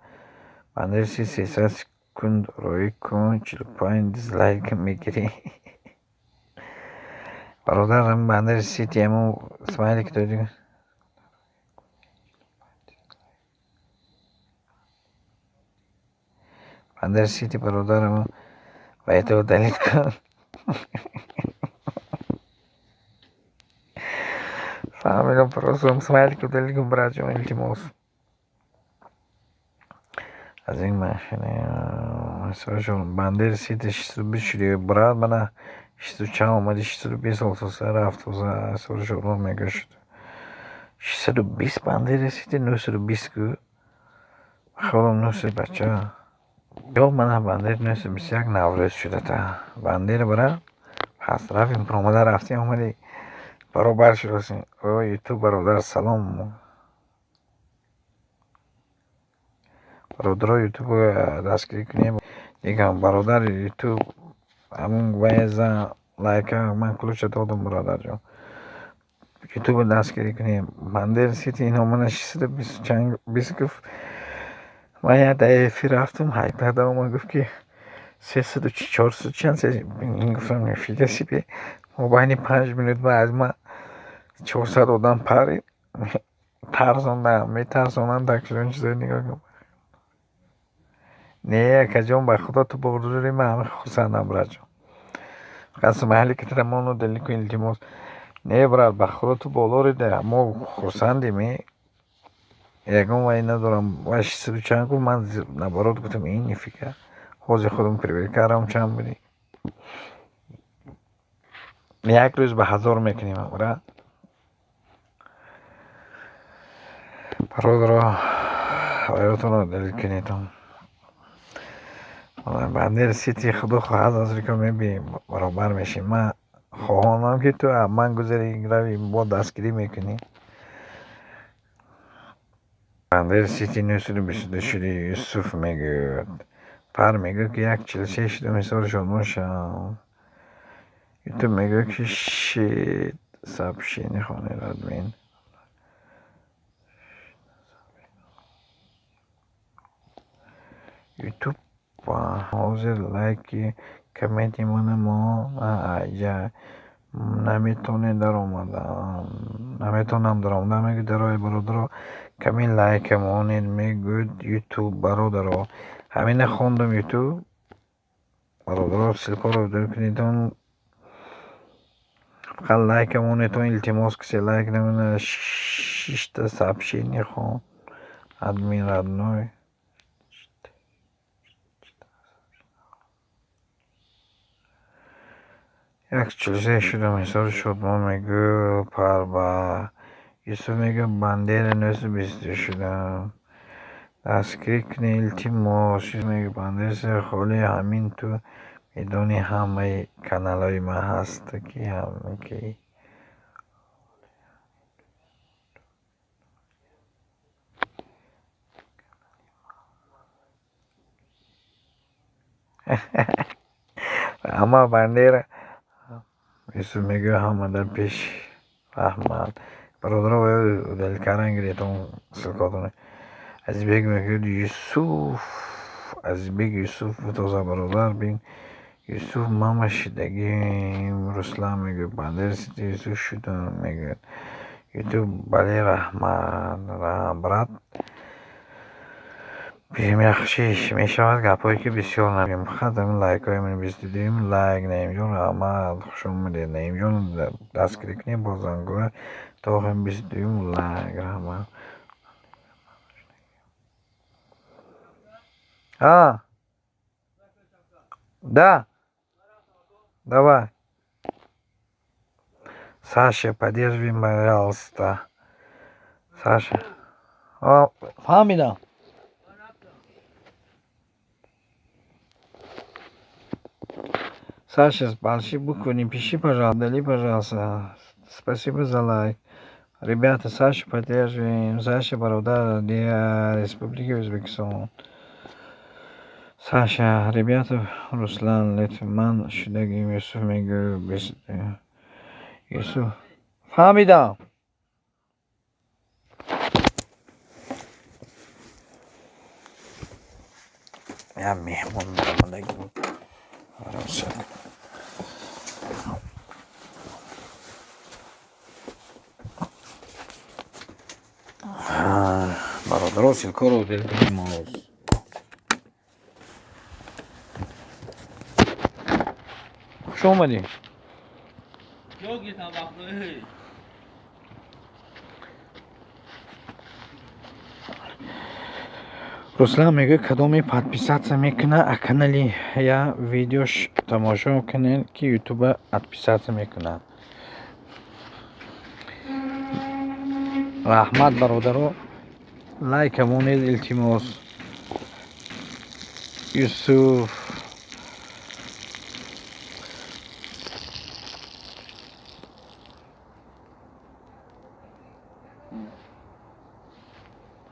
Speaker 1: Бандер Сити, 300 секунд роӣ кун, 45 дизлайк мегирӣ. Бародар, Бандер Сити, ҳамон смайлик додӣ. Бандер Сити, бародар, ҳамон вайто удалить кун. Фаҳмидам, просто смайлик удалить кун, братҷон, илтимос. Аз ин машина Бандер Сити 620 шуди, брат, мана 600 чанд омади, 620 олсоса рафтоза. Ҳисори Шодмон мегӯяд, шуд. 620 Бандер Сити, 920 гӯ. Хелом 900 бача. Ё мана Бандер 921 Наврӯз шудата. Бандер, бара, пас рафтем, промада рафтем, омади, баробар шудасем. О, Ютуб, бародар, салом. Бародаро, Ютуб дастгирӣ кунем. Дигам бародар Ютуб, ҳамон вайза лайка ман ключ а додам, бародарҷон. Ютуб дастгирӣ кунем. Бандер Сити ино мана 620 чанд бист гуфт. Ман як дар эфир рафтам, ҳайбада омад, гуфт ки 300 400 чанд ин, гуфтам, нифига себе, мобайни 5 минут ба аз ман 400 одам парид. Тарсондам, метарсонанд такшон чизои, нигоҳ кун. Не, акаҷон, ба худо, ту бордори ман ҳама хурсандам, братҷон. Фақат смайлик трамону удалить кун, илтимос. Не, брат, ба худо, ту боло рида, мо хурсандем. Ягон вай надорам. Вай шистаду чанд гуфт, ман наоборот гуфтам, ин нифига. Ҳозир худам проверка кардам, чанд будӣ. Як рӯз ба 1000 мекунем, брат. Бародаро, оётонро удалить кунед. Бандер Сити, худо хоҳад, ҳозир ки мебинем, баробар мешем. Ман хоҳонам, ки ту ман гузари, рави, бо дастгирӣ мекунӣ. Бандер Сити 922 шуди, Юсуф мегӯяд. Пар мегӯяд, ки 1,43 шудам, ҳисори шодмон шавам. Ютуб мегӯяд, ки шит сообщение хонед, админ. Ютуб ҳозир лайки комменти мана мо айҷа наметонед даромадан, наметонам даромадан, мегӯяд. Дарои, бародаро, каме лайка монед, мегӯяд Ютуб. Бародаро, ҳамина хондам. Ютуб, бародаро, ссылка ро удалить кунедон, фақат лайка монедон, илтимос. Кисе лайк намена, шишта сообщение хон, админ родной. 1,43 шудам, ҳисори шодмон, мегӯ Парба. Юсуф мегӯяд, Бандера 922 шудам, дастгирӣ кунед, илтимос. Мегӯяд, Бандера холи ҳамин ту медонӣ, ҳамаи каналҳои ман ҳаст, ки ки ҳама Бандера. Юсуф мегӯяд, ҳама дар пеш, раҳмат. Бародаро, удалить кардан гиред он ссылка отон. Азизбек мегӯяд, Юсуф, Азизбек Юсуф, тоза бародар бин, Юсуф, мама шидагим. Руслан мегӯяд, Бандер Сити Юсуф шудам, мегӯяд Ютуб. Бале, раҳмат, брат. Бихшиш мешавад, гапҳое ки бисёр намегӯем, фақат ҳамин лайкҳои мани 22-юм лайк. Наимҷон, раҳмат, хуш омадед. Наимҷон, дастгирӣ кунед бо зангӯла то ҳамин 22-юм лайк. Раҳмат. А, да, давай. Саша, поддерживай, пожалуйста. Саша. Фаҳмидам. Саша, с большой буквы не пиши, пожалуйста, удали, пожалуйста. Спасибо за лайк. Ребята, Сашу поддерживаем. Саша бародар для Республики Узбекистан. Саша, ребята, Руслан, ман шудагим, Юсуф мегӯ, Юсуф. Фаҳмидам. Як меҳмон омадагӣ буд. Барои бародаро, ссылка ро удалить кунем. Хуш омадӣ.
Speaker 2: Yo'q, yetam vaqti.
Speaker 1: Руслан мегӯяд, кадоме подписаться мекунад, а канали я видеош тамошо кунед, ки ютуба отписаться мекунад. Раҳмат, бародаро, лайка монед, илтимос. Юсуф,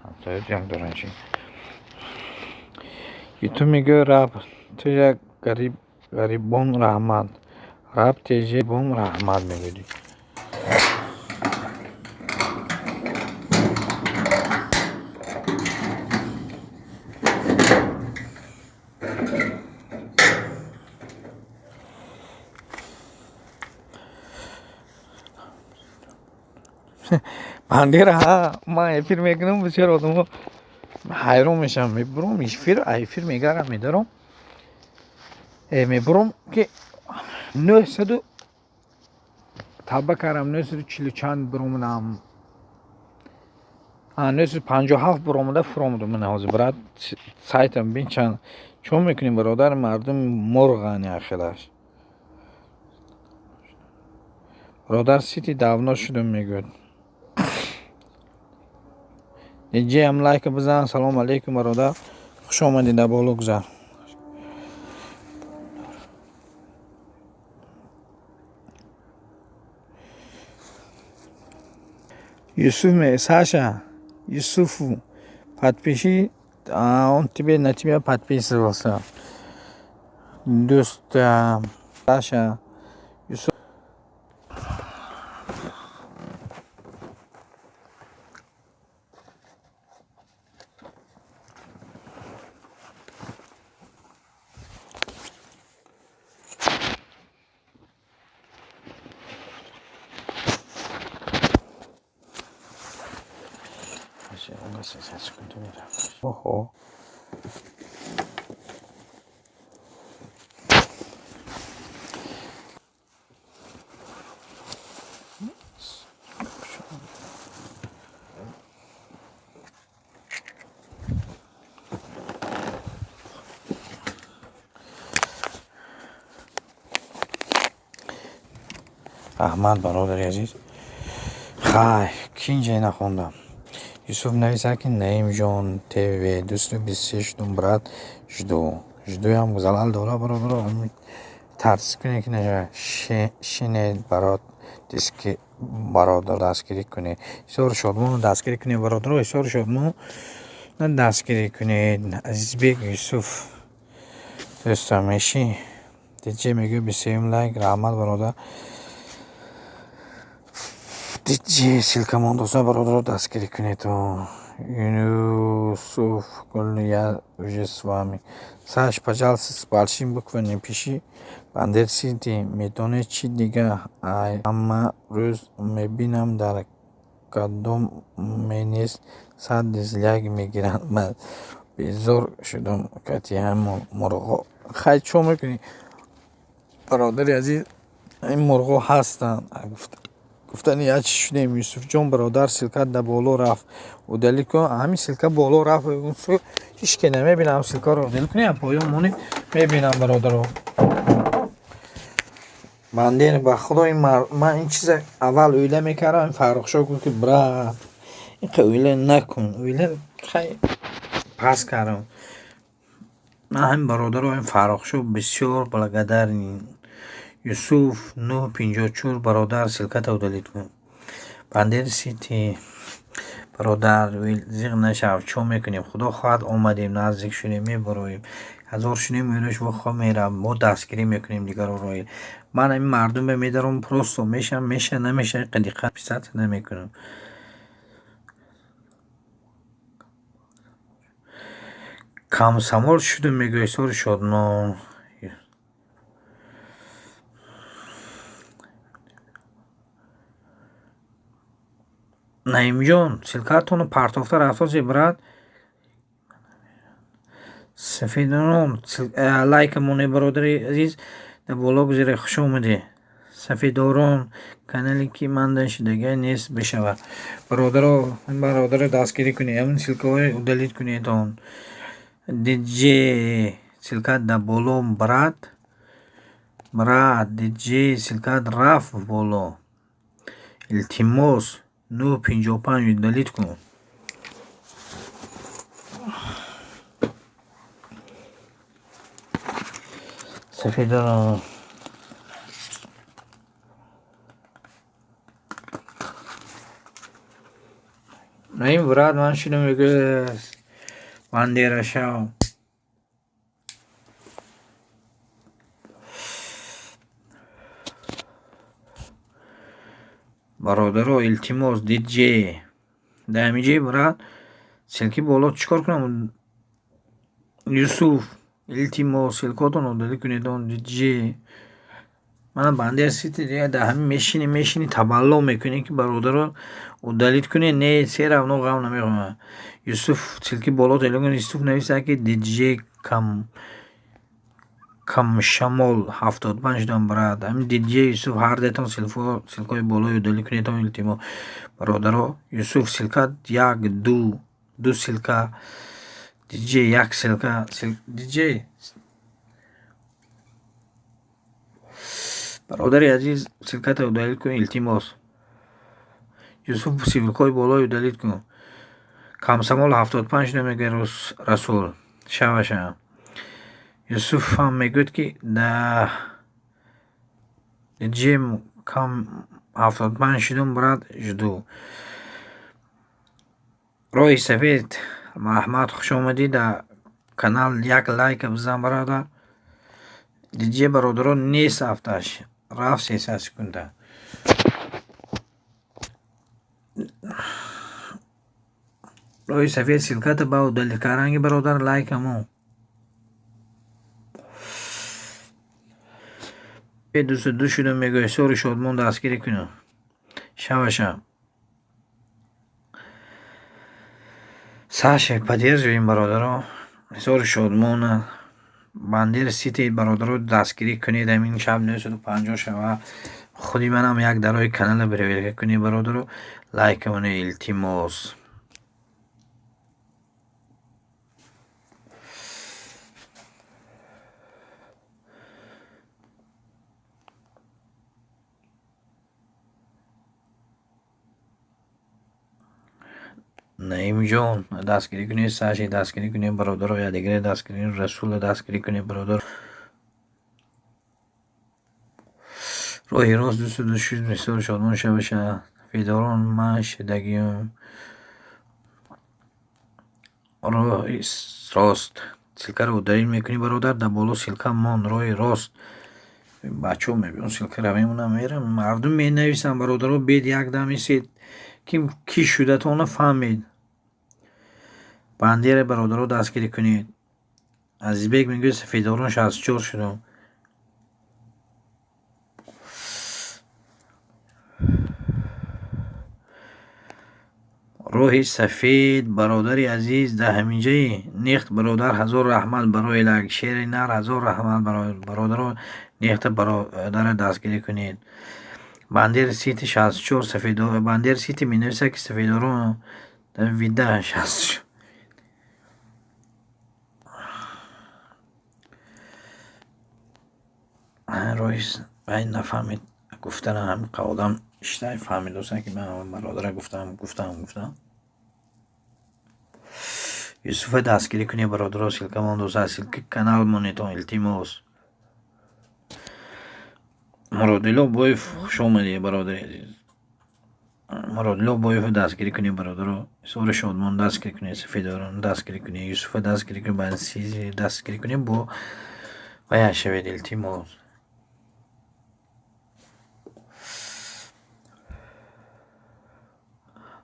Speaker 1: ҳамсоя ҷанг доранд чи? Ютуб мегӯяд, раб ту як гарибон, раҳмат. Раб теже бон, раҳмат мегӯяд. Бандера, ҳа, ман эфир мекунам, бисёр одамо ҳайрон мешавам. Мебурам эфир, эфир мегарам, медаром, мебурам, ки 900 тавба кардам, 940 чанд биромадам. 957 биромада фуромадам. Ман ҳозир брат сайтам бин чанд чон мекунем бародар, мардум мурғани ахираш. Бародар Сити давно шудам мегӯяд. Диҷеям лайк бизан. Салом алейкум бародар, хуш омадед, дар боло гузар. Юсуф Саша, Юсуфу подпиши, он тебе на тебя подписывался. Дӯст Саша Юсуф. Ого. Раҳмат бародари азиз. Хай, кинҷа нахондам. Юсуф нависад ки Наимҷон ТВ 223 шудум брат, жду. Ждуям залал дора бародаро, тарс кунед ки нашавад. Шинед барот диски бародар дастгирӣ кунед. Ҳисори Шодмонро дастгирӣ кунед бародаро, Ҳисори Шодмонро дастгирӣ кунед. Азизбек Юсуф дӯстам мешӣ. Диҷе мегӯяд 23 лайк, раҳмат бародар. Диҷе ссылка мондоса бародаро дастгирӣ кунед. Юсуф, я уже с вами. Саш, пожалуйста, с большим буквой не пиши. Бандер Сити, медонед чӣ дига? Ай, ҳама рӯз мебинам дар кадом нест 100 дизлайк мегиранд. Ман безор шудам кати ҳамон мурғо. Хай, чо мекунӣ? Бародари азиз, ин мурғо ҳастанд. Гуфтани як чӣ шудем, Юсуфҷон бародар, ссылка дар боло рафт. Удалить кун, ҳамин ссылка боло рафт, ҳеч ке намебинам ссылкаро удалить кунем, поён монед мебинам бародаро. Бандер ба худо ин ман ин чиза аввал оила мекардам, Фаррухшо гуфт ки брат, инқа оила накун, оила хай пас кардам. Ман ҳамин бародаро, ин Фаррухшо бисёр благодарен. Юсуф 954 бародар, ссылката удалить кун. Бандер Сити бародар, зиқ нашав, чо мекунем? Худо хоҳад омадем, наздик шудем, мебароем. 1000 шудем, мерош вохо мерав, мо дастгирӣ мекунем дигарро. Ман ҳамин мардуме медаром, просто мешам, меша, намеша, диққат писат намекунам. Комсомол шудем, мегӯяд Ҳисори Шодмон. Наимҷон, ссылкатонро партофта рафтози брат. Сафедорон, лайка монед бародари азиз, дар боло гузаре, хуш омадед. Сафедорон, канале ки ман шидагӣ нест бишавад. Бародаро, бародаро дастгирӣ кунед, ҳамин ссылкаҳоро удалить кунед он. Диҷе, ссылка дар боло брат. Брат, диҷе, ссылка рафт боло. Илтимос, 955 удалить кун. Сафедорон. Наим брат, ман шудам мегӯяд Бандера шав. Бародаро, илтимос, диҷе. Дар ҳамин ҷои брат, ссылки боло чӣ кор кунам? Юсуф, илтимос, ссылкотонро удалить кунед он диҷе. Ман Бандер Сити дига дар ҳамин мешинӣ, мешинӣ табалло мекунӣ ки бародаро удалить кунед, не, се равно ғам намехоҳам. Юсуф, ссылки боло телегон Юсуф нависад ки диҷе кам Камшамол 75 шудам, брат. Ҳамин Диджей, Юсуф, ҳардетон ссылка и болои удалить кунедон, илтимос, бародаро. Юсуф, ссылка як, ду, ду ссылка. Диджей, як ссылка. Диджей, бародари азиз, ссылка та удалить кун, илтимос. Юсуф, ссылка и болои удалить кун. Комсомол 75 шуда, мегӯяд Расул. Шаваша. Юсуфам мегӯяд, ки да диджей кам 75 шудум, брат, жду. Роҳи сафед, раҳмат, хуш омадӣ дар канал, як лайка бизан, бародар. Диджей, бародаро, нест, афташ рафт 300 секунда. Роҳи сафед, ссылка та ба удалить каранги, бародар, лайкамо. 202 шудам, мегӯяд. Ҳисори Шодмон, дастгирӣ кунам. Шаваша. Саша, поддерживаем, бародаро. Ҳисори Шодмона. Бандер Сити, бародаро, дастгирӣ кунед, ҳамин шаб 950 шава. Худи манам як дарои канала проверка кунед, бародаро. Лайк монед, илтимос. Наимҷон, дастгирӣ кунед, Саши дастгирӣ кунед, бародаро, якдигаре дастгирӣ, Расула дастгирӣ кунед, бародар. Роҳи рост 202 шуд, бисёр шодмон шаваша. Федорон, ман шидагиюм. Роҳи рост. Ссылка ро удалить мекунӣ, бародар, дар боло ссылка мон, роҳи рост. Бачаҳо мебиён, ссылка ро мемонам, мерам. Мардум менависанд, бародаро, бед як дам истед. Ким кӣ шудатона фаҳмед. Бандера, бародаро, дастгирӣ кунед. Азизбек мегӯяд, сафедорон 64 шудам. Роҳи сафед, бародари азиз, дар ҳаминҷаи нехт, бародар, ҳазор раҳмат барои лайк. Шери нар, ҳазор раҳмат, бародаро, нехта бародара дастгирӣ кунед. Бандер Сити 64 сафедор, Бандер Сити менависад, ки сафедорон вида 64. Роҳи вай нафаҳмид гуфтана, ҳамин одам иштай фаҳмидоса, ки ман бародара гуфтам, гуфтам, гуфтам. Юсуфа дастгирӣ кунед, бародаро, ссылка мондоса, ссылка канал монетон, илтимос. Муродило Боев, хуш омадӣ, бародари азиз. Муродило Боев дастгирӣ кунед, бародаро. Ҳисори Шодмон дастгирӣ кунед, Сафедорон дастгирӣ кунед, Юсуфа дастгирӣ кунед, Бансизи дастгирӣ кунед, бо вая шавед, илтимос.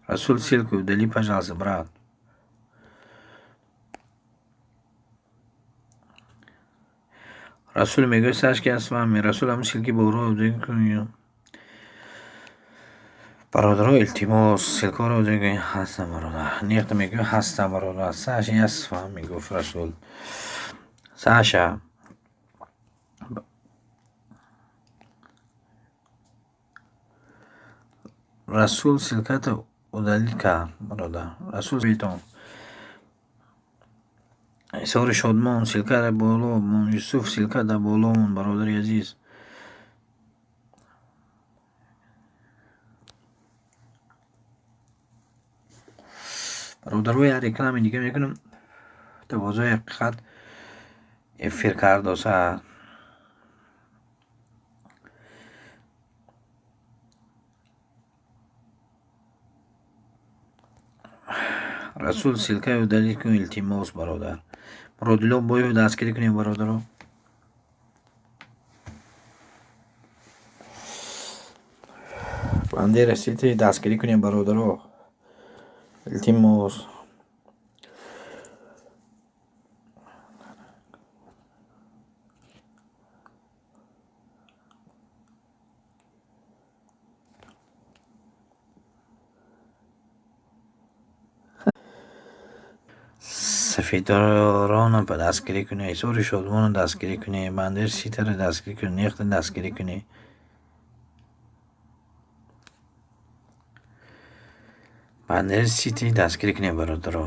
Speaker 1: Расул, ссылку удали, пожалуйста, брат. Расул мегӯяд, Сашки с вами. Расул, ҳамин ссылки болоро удалить кунед. Бародаро, илтимос, ссылка ро удалить кунед. Ҳастам, бародар. Нехта мегӯяд, ҳастам, бародар. Саша, я с вами, гуфт Расул. Саша. Расул ссылка та удалить кард, бародар. Расул бетон. Ҳисори Шодмон, ссылка дар боло мон. Юсуф, ссылка дар боло мон, бародари азиз. Бародаро, як реклами дига мекунам. Тавозӯи ҳақиқат эфир кардоса. Расул, ссылка и удалить кун, илтимос, бародар. Муродило Боев дастгирӣ кунед, бародаро. Бандера Сити дастгирӣ кунед, бародаро. Илтимос. Сафеддоронро дастгирӣ кунед, Ҳисори Шодмонро дастгирӣ кунед, Бандер Ситаро дастгирӣ кунед, Нехтро дастгирӣ кунед. Бандер Сити дастгирӣ кунед, бародаро.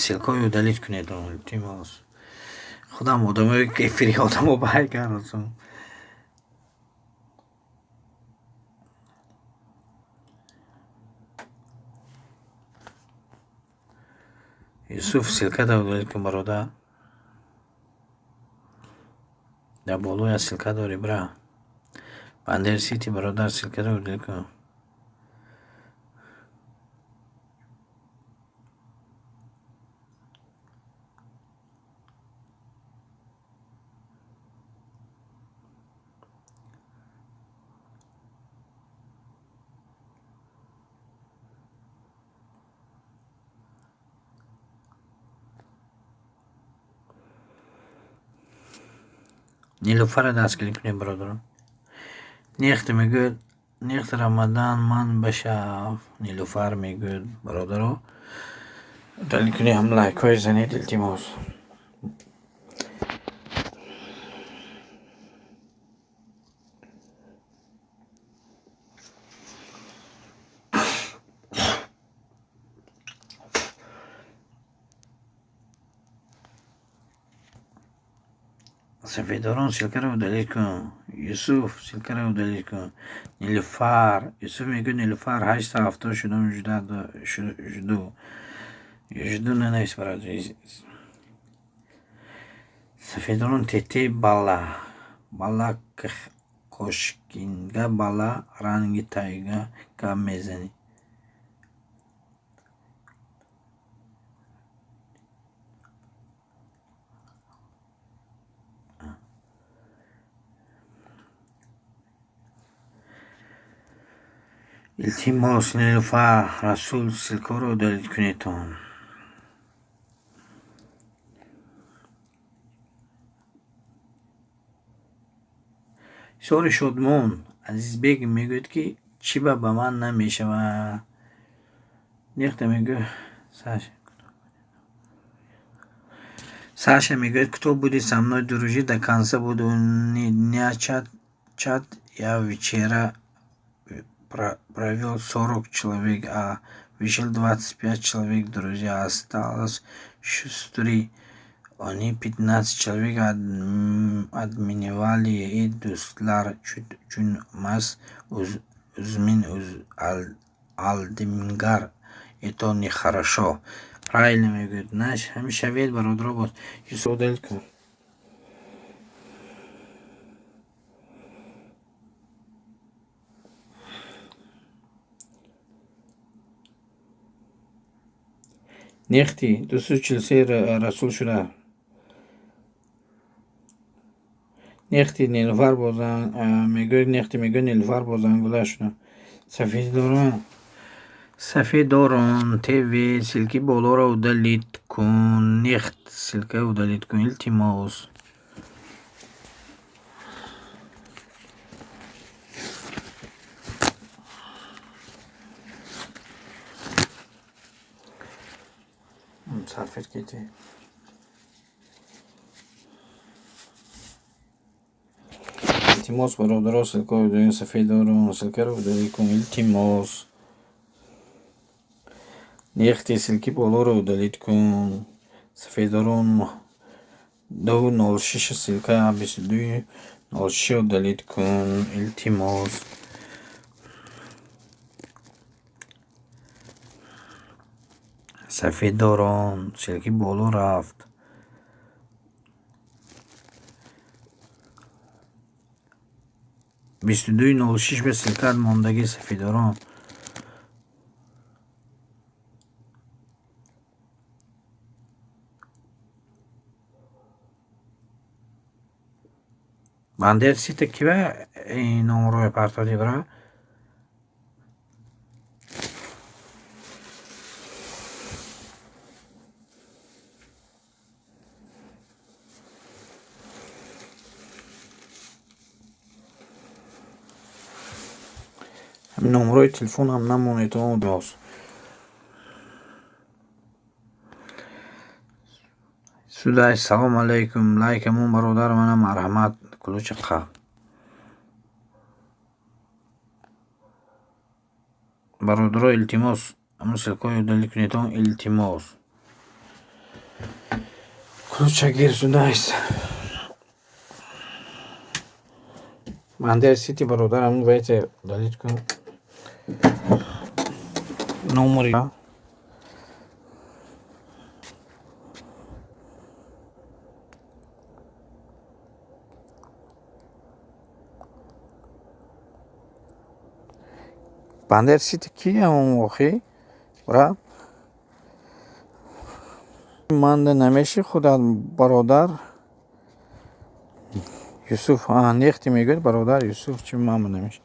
Speaker 1: Ссылкаҳои удалить кунед, илтимос. Худам одамое ки эфири одамо бай кардам. Юсуф, ссылката удалить кун, бародар. Дар болоя ссылка дорӣ, бира. Бандер Сити, бародар, ссылкаро удалить кун. Нилуфарро дастгирӣ кунед, бародарон. Нехт мегӯяд, Нехт Рамадан ман башав. Нилуфар мегӯяд, бародаро. Удалить кунед, ҳам лайкҳое занед, илтимос. Сафеддорон, ссылкаро удалить кун. Юсуф, ссылкаро удалить кун. Нилуфар, Юсуф мегӯяд, Нилуфар, 870 шудам, жду. Жду нанавис, бародар. Сафеддорон, тете бала. Бала кошкинга бала ранги тайга гап мезанӣ. Илтимос, Нилуфар, Расул, ссылкаро удалить кунедтон. Ҳисори Шодмон, Азизбек мегӯяд, ки чӣ ба ман намешавад. Нехта мегӯяд, Саша мегӯяд, кто будет со мной дружить до конца, буду не чат. Я вчера провел 40 человек, а вышел 25 человек, друзья, осталось 63. Они 15 человек админивали и дӯстлар чун мас узмин алдимгар. Это нехорошо. Правильно мегӯяд. Наш ҳамин шавед, бародаро, боз. Юсуф, удалить кун. Нехти, 243 Расул шуда. Нехти Нилуфар бозан мегӯяд, Нехти мегӯяд, Нилуфар бозангула шуда. Сафеддорон, Сафеддорон ТВ, ссылки болоро удалить кун. Нехт, ссылка удалить кун, илтимос. Салфетки ти. Илтимос, бародаро, ссылкаро удалить, Сафеддорон, ссылкаро удалить кун, илтимос. Нехти, ссылки болоро удалить кун. Сафеддорон, 206 ссылка 2206 удалить кун, илтимос. Сафеддорон, ссылки боло рафт. 2206 ба ссылкаат мондагӣ, Сафеддорон. Бандер Сита кива номрои партоди, бира? Номрои телефонам намонед, боз. Судай, салом алейкум. Лайкамон бародар мана марҳамат. Ключи қа. Бародаро илтимос, ҳамун ссылкаҳои удалить кунедон илтимос. Ключа гир Судайс. Бандер Сити бародар ҳамун вайте удалить кун. Номери Бандер Сити ки ҳамон охи? Брат? Манда намеши худат бародар? Юсуф, нехти мегӯяд бародар Юсуф, чи мама намеши?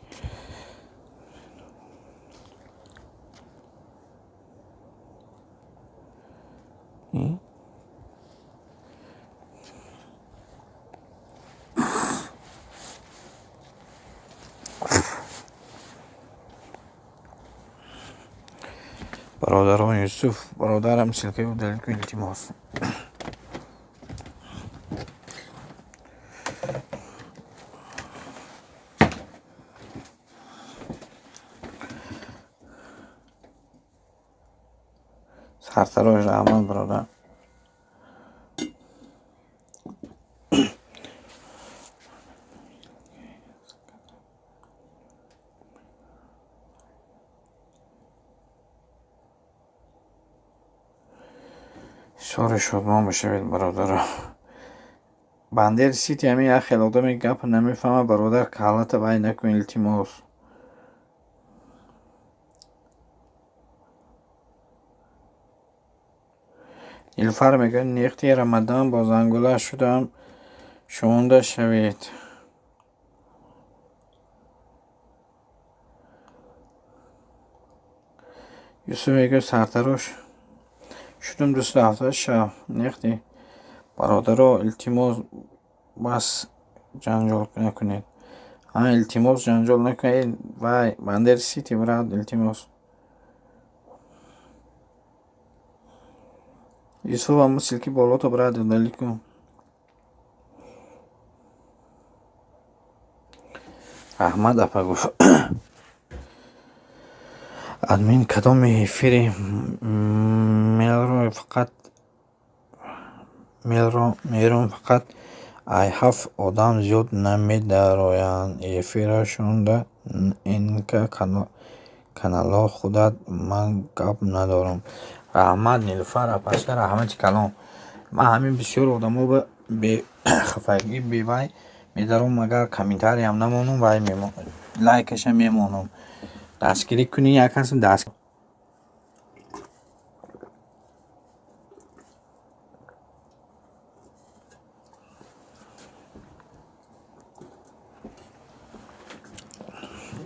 Speaker 1: Бародарон Юсуф, бародарам ссылкаи удалить кун илтимос. Сартарош раҳмат бародар. Сори шодмон бошавед бародаро. Бандер Сити ҳамин як хел одаме гап намефаҳмад бародар, калата вай накун илтимос. Нилуфар мегӯяд нехти Рамадан бо зангула шудам шумонда шавед. Юсуф мегӯяд сартарош шудам 270 шаб. Нехти бародаро илтимос бас ҷанҷол накунед. Илтимос ҷанҷол накунед. Вай Бандер Сити брат илтимос. Юсуф ҳамун ссылки болото брат удалить кун. Раҳмат апа гуфт. Админ кадом эфири мелро фақат мерон фақат ай ҳафт одам зиёд намедароянд. Эфирашонда нк канало худат ман гап надорам. Раҳмат Нилуфар апашка, раҳмати калон. Ман ҳамин бисёр одамо ба бехафагӣ бевай медаром, агар комментариям намонам, вай лайкаша мемонам. Дастгирӣ кунӣ як кас даст.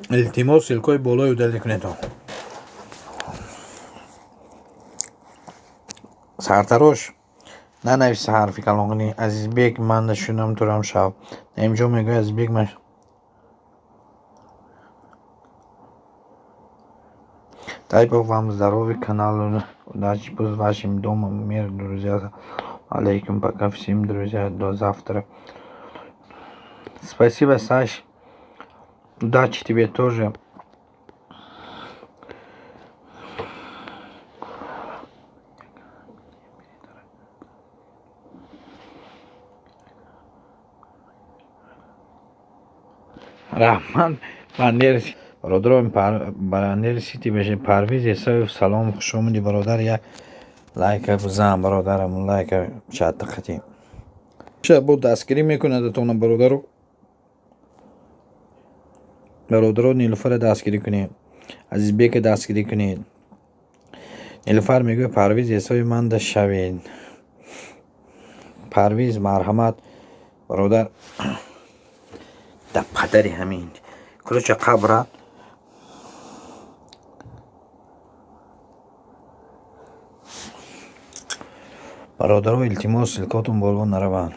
Speaker 1: Илтимос ссылкаҳои болои удалить кунед. Сартарош нанавис ҳарфи калонғини. Азизбек ман нашунам турам шав. Наимҷон мегӯяд Азизбек ман Дай Бог вам здоровья, каналу, удачи, пусть в вашем доме мир, друзья. Алейкум, пока всем, друзья, до завтра. Спасибо, Саш. Удачи тебе тоже. Раҳмат Бандер бародарон Бандер Сити бошед. Парвиз Исоев салом, хуш омадӣ бародар. Як лайка бизан бародарам, лайка чатта қатӣ. Бо дастгирӣ мекунад атона бародаро. Бародаро Нилуфарро дастгирӣ кунед. Азизбека дастгирӣ кунед. Нилуфар мегӯяд Парвиз Исоев манда шавед. Парвиз марҳамат бародар. Да падари ҳамин ключа қабра бародаро илтимос ссылкаотон боло нараванд.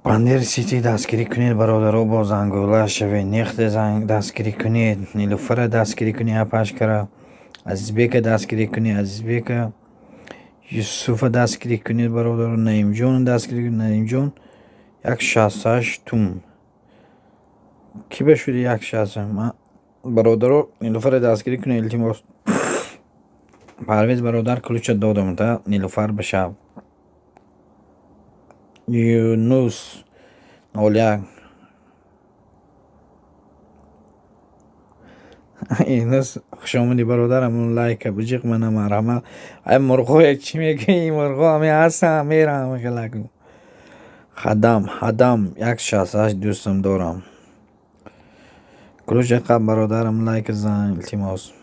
Speaker 1: Бандер Сити дастгирӣ кунед бародаро, бо зангула шавед. Нехте дастгирӣ кунед. Нилуфара дастгирӣ кунед апашкара. Азизбека дастгирӣ кунед. Азизбека Юсуфа дастгирӣ кунед бародаро, Наимҷонро дастгирӣ кунед. Наимҷон 1,68 тум. Кӣ ба шуди 1,68? Бародаро, Нилуфарро дастгирӣ кунед, илтимос. Парвез бародар ключа додам та Нилуфар ба шаб. Юнус 01. Юнус хушомадӣ бародарам, он лайка биҷиқ мана марҳамат. Ай мурғое чӣ мегӯӣ? Ин мурғо ҳаме ҳастам, мерам хелак. Хадам, Хадам 1,68 дӯстам дорам. Ключа қаб бародарам лайк зан, илтимос.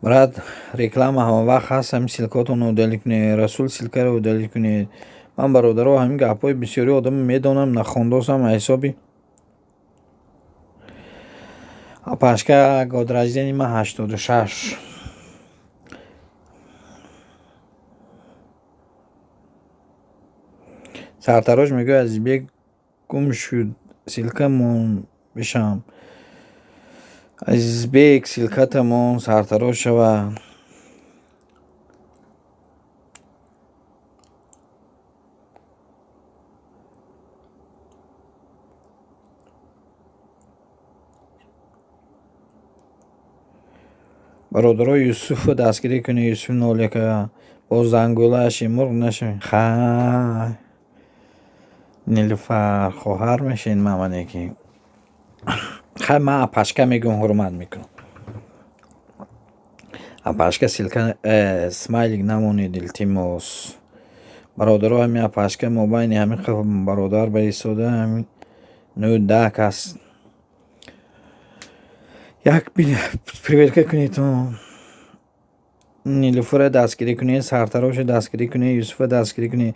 Speaker 1: Брат, реклама ҳама вақт ҳаст, ҳамин ссылкаотонро удалить кунед, Расул ссылкаро удалить кунед. Ман бародаро ҳамин гапҳои бисёри одам медонам, нахондосам ҳисоби. Апашка год рождения ман 86. Сартарош мегӯяд Азизбек гум шуд, ссылка мон бишам. Азизбек ссылкатамон сартарош шавад. Бародаро, Юсуфро дастгирӣ кунед, Юсуф 01 боз зангӯлааши мурғ нашавед. Хай Нилуфар хоҳар мешавед маманеки. Хай ман апашка мегӯям, ҳурмат мекунам. Апашка ссылка смайлик намонед, илтимос. Бародаро, ҳамин апашка мобайни ҳамин бародар ба истода ҳамин 9-10 кас. Як проверка кунед Нилуфарро дастгирӣ кунед, Сартарошро дастгирӣ кунед, Юсуфро дастгирӣ кунед.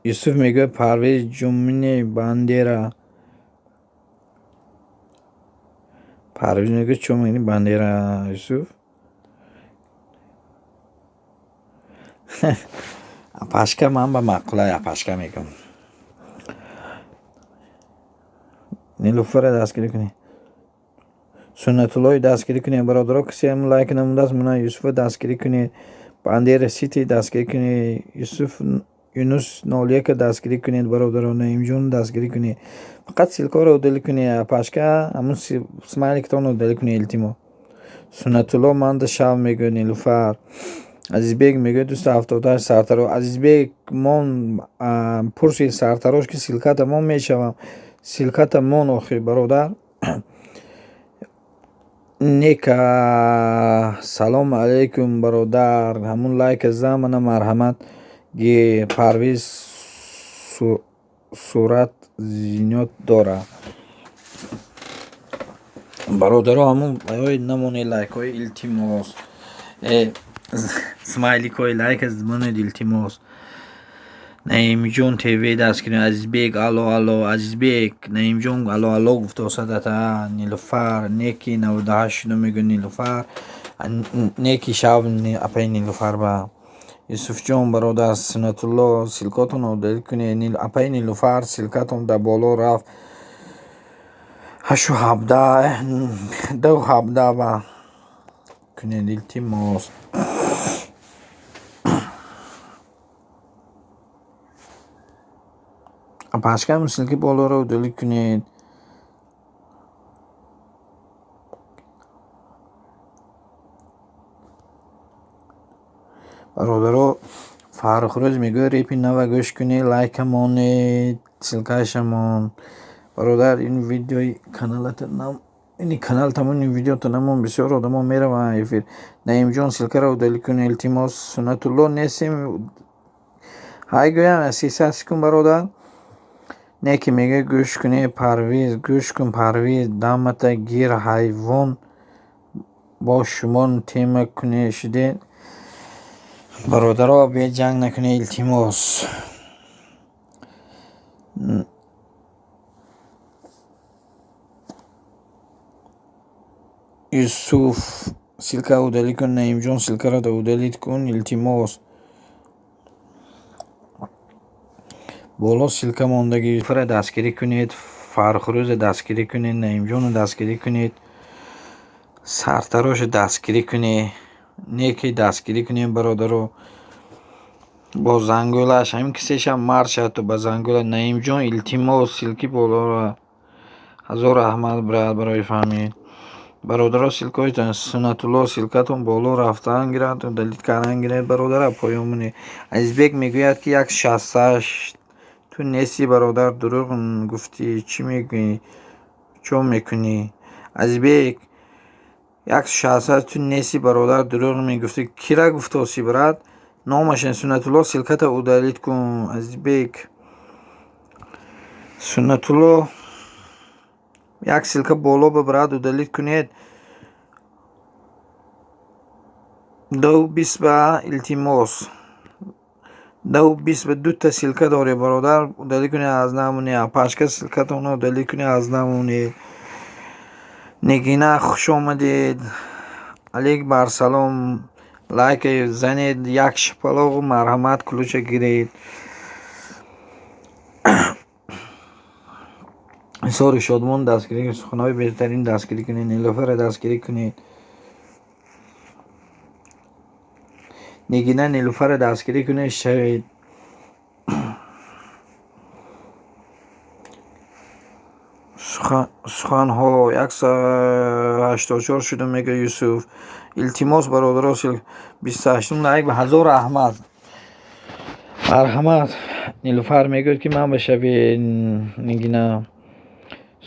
Speaker 1: Юсуф мегӯяд Парвез Ҷумини Бандера. Парвез мегӯяд чо мегӯӣ Бандера, Юсуф? Апашка ман ба маъқулай апашка мегӯям. Нилуфарро дастгирӣ кунед. Суннатуллоҳи дастгирӣ кунед бародаро, касе ҳам лайк намудааст, мана Юсуфро дастгирӣ кунед, Бандера Сити дастгирӣ кунед, Юсуф Юнус 01 дастгирӣ кунед бародаро, Наимҷон дастгирӣ кунед. Фақат ссылкаро удалить кунед, апашка ҳамун смайликтонро удалить кунед, илтимос. Суннатулло манда шав мегӯяд Нилуфар. Азизбек мегӯяд 278 сартарош. Азизбек мон пурсид сартарош ки ссылката мон мешавам. Ссылката мон охир бародар. Нека салом алейкум бародар, ҳамун лайка зан мана марҳамат. Ги Парвиз сурат зинёт дора. Бародаро, ҳамун ой намонед лайкҳои илтимос. Смайликҳои лайк монед илтимос. Наимҷон ТВ дастгирӣ, Азизбек алло алло, Азизбек Наимҷон алло алло гуфтоса дата. Нилуфар неки 98 шуду мегӯяд Нилуфар. Неки шав апаи Нилуфар ба. Юсуфҷон бародар, Суннатулло ссылкаотонро удалить кунед. Апаи Нилуфар ссылкатон дар боло рафт. 8 17 2 17 ба кунед илтимос. Апашка ҳам ссылки болоро удалить кунед. Бародаро, Фаррухрӯз мегӯяд репи нава гӯш кунед, лайка монед, ссылкаашамон. Бародар, ин видеои каналата нам ини канал тамоми видеото намон, бисёр одамо мераванд эфир. Наимҷон ссылкаро удалить кунед, илтимос. Суннатулло несем. Ҳай гӯям 300 секунд бародар. Неки мегӯяд гӯш кунед Парвиз, гӯш кун Парвиз, дамата гир ҳайвон бо шумо тема кунед шудед. Бародаро, беҷанг накунед, илтимос. Юсуф ссылка удалить кун, Наимҷон ссылкаро удалить кун, илтимос. Боло ссылка мондагӣ. Фара дастгирӣ кунед, Фаррухрӯза дастгирӣ кунед, Наимҷонро дастгирӣ кунед, Сартароша дастгирӣ кунед, неки дастгирӣ кунед, бародаро. Бо зангӯлаш ҳамин кисешам мард шавад то ба зангӯла. Наимҷон, илтимос, ссылки болоро. Ҳазор раҳмат, брат, барои фаҳмид. Бародаро, ссылкаҳоятон, Суннатулло, ссылкатон боло рафтан гирад, удалить кардан гирад, бародара, поён монед. Азизбек мегӯяд, ки 1,68 ту нестӣ, бародар, дурӯғ гуфтӣ, чӣ мегӯӣ, чо мекунӣ? Азизбек, 1,68 ту нестӣ, бародар, дурӯғ мегуфтӣ. Кира гуфтосӣ, брат? Номашен Суннатулло, ссылката удалить кун, Азизбек. Суннатулло, як ссылка боло ба, брат, удалить кунед. 2:20 ба, илтимос. 2:20 ба дута ссылка доред, бародар, удалить кунед аз намоне. Пашка, ссылкатонро удалить кунед аз намоне. Нигина, хуш омадед. Алейк барсалом. Лайк занед, як шапалоғу марҳамат, ключа гиред. Ҳисори Шодмон дастгирӣ, суханҳои беҳтарин дастгирӣ кунед, Нилуфарро дастгирӣ кунед. Нигина, Нилуфарро дастгирӣ кунед, шавед. Суханҳо 184 шуда, мегӯяд Юсуф. Илтимос, бародаро, 28 лайк ба, ҳазор раҳмат. Марҳамат. Нилуфар мегӯяд, ки ман ба шавед, Нигина.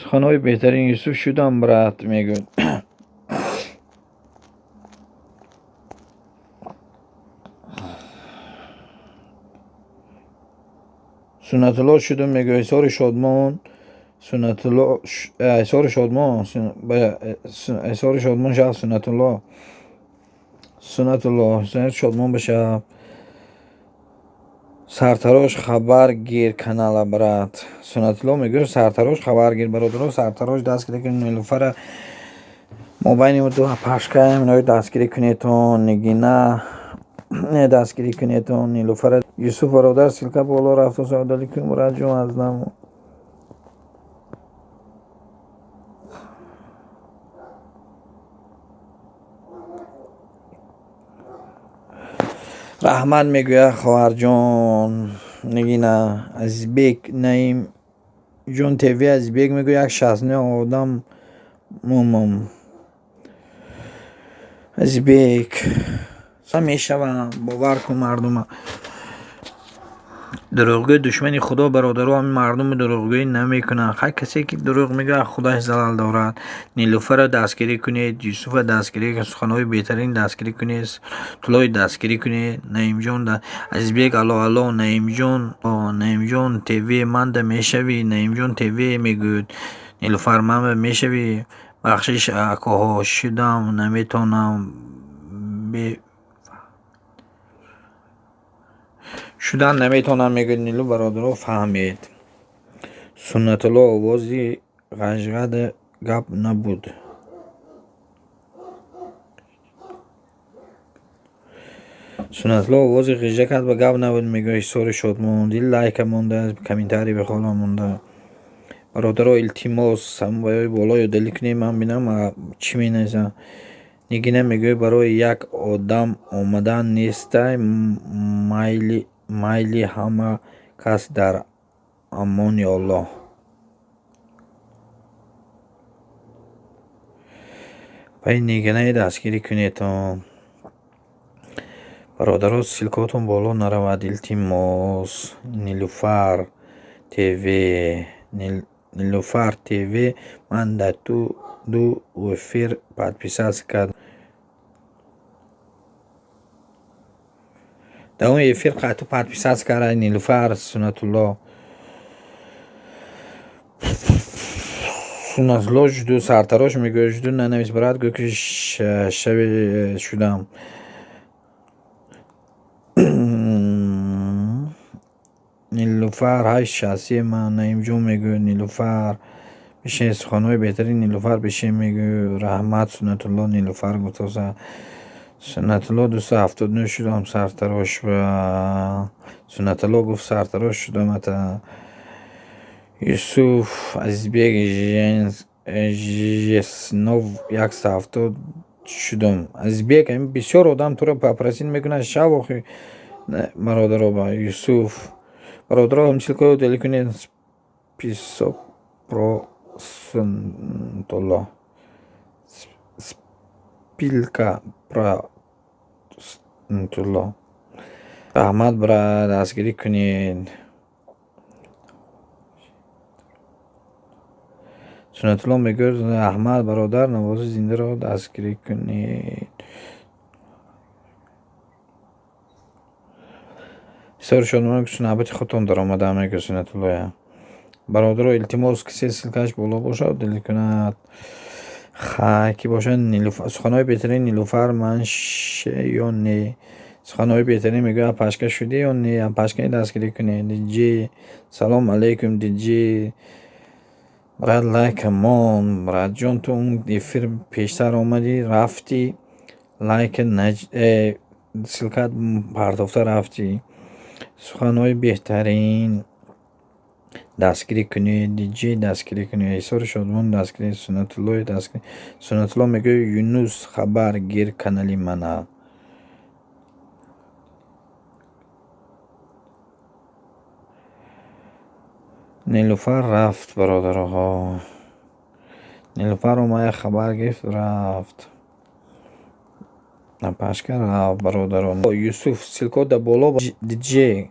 Speaker 1: Суханҳои беҳтарин, Юсуф шудам, брат, мегӯяд. Суннатулло шудум, мегӯяд Ҳисори Шодмон. Суннатулло, Ҳисори Шодмон, Ҳисори Шодмон шав, Суннатулло. Суннатулло, Ҳисори Шодмон бошав. Сартарош хабар гир канала, брат. Суннатулло мегӯяд, Сартарош хабар гир, бародаро, Сартарош дастгирӣ кунед, Нилуфара мобайни ду пашкаем, инои дастгирӣ кунедтон, Нигина дастгирӣ кунедтон, Нилуфара. Юсуф, бародар, ссылка боло рафтоса, удалить кун, братҷон, аз намо. Раҳмат, мегӯяд хоҳарҷон Нигина. Азизбек, Наимҷон ТВ, Азизбек мегӯяд, 1,69 одам мумум. Азизбек, мешавам, бовар кун, мардума. Дурӯғгӯй душмани Худо, бародаро, ҳамин мардуми дурӯғгӯӣ намекунанд. Ҳар касе ки дурӯғ мегӯяд, худаш залал дорад. Нилуфарро дастгирӣ кунед, Юсуфро дастгирӣ, суханҳои беҳтарин дастгирӣ кунед, Тулои дастгирӣ кунед, Наимҷон, Азизбек, алло, алло, Наимҷон, Наимҷон ТВ, манда мешавӣ, Наимҷон ТВ мегӯяд. Нилуфар, ман мешавӣ? Бахшиш, акоҳо, шудам наметавонам. Шудан наметавонам, мегӯяд Нилу, бародаро, фаҳмед. Суннатулло, овози ғажғада гап набуд. Суннатулло, овози ғижа кард ба гап набуд, мегӯяд Ҳисори Шодмон. Дил лайка монда, комментарий бихола монда. Бародаро, илтимос, ҳамаи боло удалить кунед, ман бинам чӣ менависам. Нигина мегӯяд, барои як одам омадан нестай, майли ҳама кас дар амони Аллоҳ. Пай Нигинаи дастгирӣ кунедтон. Бародаро, ссылкаотон боло наравад, илтимос. Нилуфар ТВ, Нилуфар ТВ, ман дар ту ду эфир подписаться кардам. Дар он эфир ту подписаться карда, Нилуфар, Суннатулло. Суннатулло жду, Сартарош мегӯяд, жду нанавис, брат, гӯ ки шави шудам. Нилуфар 8,63 ман, Наимҷон мегӯяд, Нилуфар бишин, суханҳои беҳтарин, Нилуфар бишин, мегӯяд. Раҳмат, Суннатулло, Нилуфар гуфтоса. Суннатулло 279 шудам сартарош ва Суннатулло гуфт сартарош шудам ата. Юсуф Азизбек Жеснов 170 шудам. Азизбек ҳамин бисёр одам туро попросить мекунад шав охи бародаро ба Юсуф. Бародаро ҳам ссылкаро дели кунед. Список про Суннатулло. Спилка про Суннатулло. Раҳмат бра дастгирӣ кунед. Суннатулло мегӯяд раҳмат бародар навози зиндаро дастгирӣ кунед. Бисёр шодмонам ки навбати худтон даромадам мегӯяд Суннатуллоя. Бародаро илтимос кисе ссылкааш боло бошад дили кунад. Хай ки бошад Нилуфар суханҳои беҳтарин Нилуфар ман ше ё не. Суханҳои беҳтарин мегӯяд апашка шудӣ ё не апашкаи дастгирӣ кунед. Диджи салом алейкум диджи. Брат лайка мон братҷон ту он эфир пештар омадӣ рафтӣ лайка ссылкаат партофта рафтӣ. Суханҳои беҳтарин дастгирӣ кунед диджи дастгирӣ кунед Ҳисори Шодмон дастгирӣ Суннатуллои дастгирӣ. Суннатулло мегӯяд Юнус хабар гир канали мана. Нилуфар рафт бародароҳо. Нилуфар омад як хабар гирифт рафт. Напашка рафт бародаро. Юсуф ссылка дар боло диджи.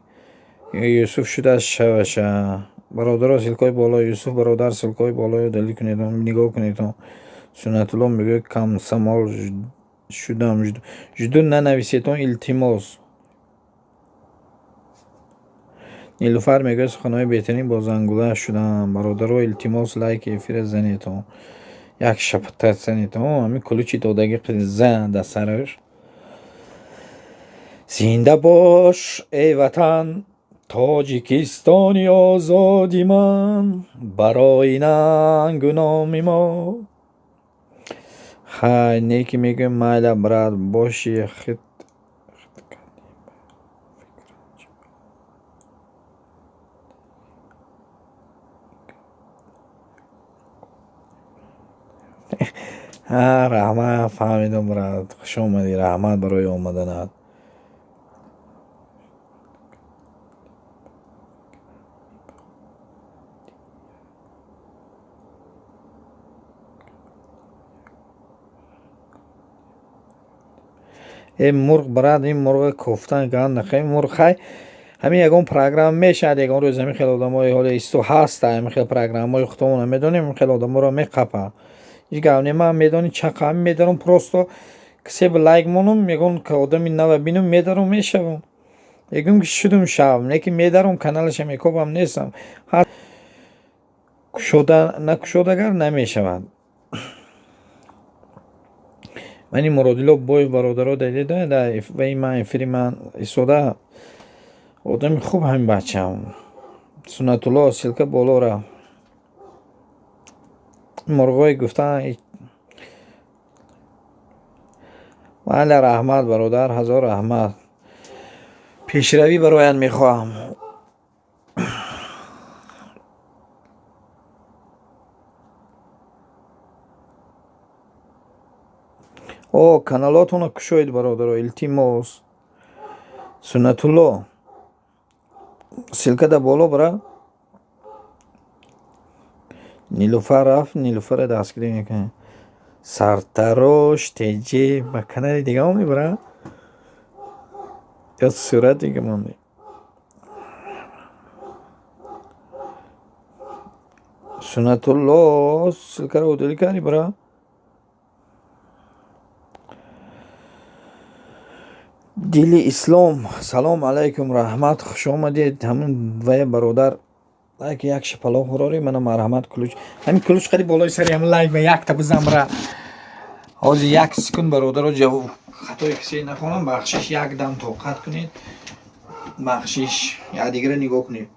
Speaker 1: Юсуф шудааст шаваша. Бародаро ссылкаи боло Юсуф бародар ссылкаи болоро далил кунед нигоҳ кунед. Суннатулло мегӯяд комсомол шудам. Жду нанависетон илтимос. Нилуфар мегӯяд суханҳои беҳтарин бо зангула шудам. Бародаро илтимос лайки эфира занетон. Як шапата занетон. Ҳамин кулучи додагӣ зан дар сараш. Зинда бош эй ватан Тоҷикистони озоди ман барои нангу номи мо. Хай неки мегӯям майла брат боши хит раҳмат фаҳмидам брат хуш омадӣ раҳмат барои омаданат. Э мурғ брат ин мурға кофтан ганд нахай мурғ хай ҳамин ягон программа мешавад ягон рӯз ҳамин хел одамои ҳоле исто ҳаста ҳамин хел программаҳои худтомона медонем ҳамин хел одаморо меқапа. Ҳеҷ гап не ман медонӣ чақа ҳамин медарам просто кисе ба лайк монам ягон одами нава бинам медарам мешавам. Ягон ки шудум шав не ки медарам каналаша мекобам нестам. Кушода накушодагар намешавад. Мани Муродило Боев бародаро далил да ва ин ман эфири ман истода одами хуб ҳамин бачаам. Суннатулло ссылка боло рафт. Мурғое гуфтан майла раҳмат бародар ҳазор раҳмат. Пешравӣ барояд мехоҳам. О каналотонро кушоед бародаро илтимос. Суннатулло ссылка дар боло бара. Нилуфар рафт Нилуфарро дастгирӣ мекунем. Сартарош теҷе ба канали дига омадӣ бара ё сурат дига мондӣ. Суннатулло ссылкаро удалӣ кардӣ бара. Дили Ислом салом алайкум раҳмат хуш омадед. Ҳамун вая бародар лайк як шапалоқ хӯрорӣ мана марҳамат кулуч. Ҳамин кулуч қади болои сари ҳамин лайк ба якта бизан бара. Ҳозир як секунд бародаро ҷавоб хатои кисе нахонам бахшиш як дам тоқат кунед. Бахшиш якдигарро нигоҳ кунед.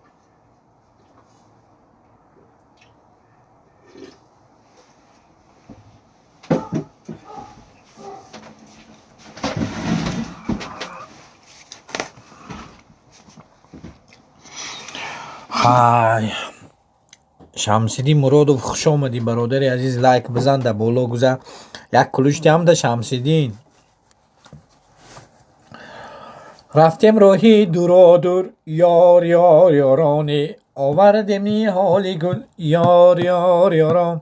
Speaker 1: Ҳай, Шамсиддин Муродов, хуш омадӣ, бародари азиз. Лайк бизан, да боло гузар, як ключ диҳам да Шамсиддин. Рафтем роҳи дуродур, ёр ёр ёроне, овардем ниҳоли гул, ёр ёр ёрон.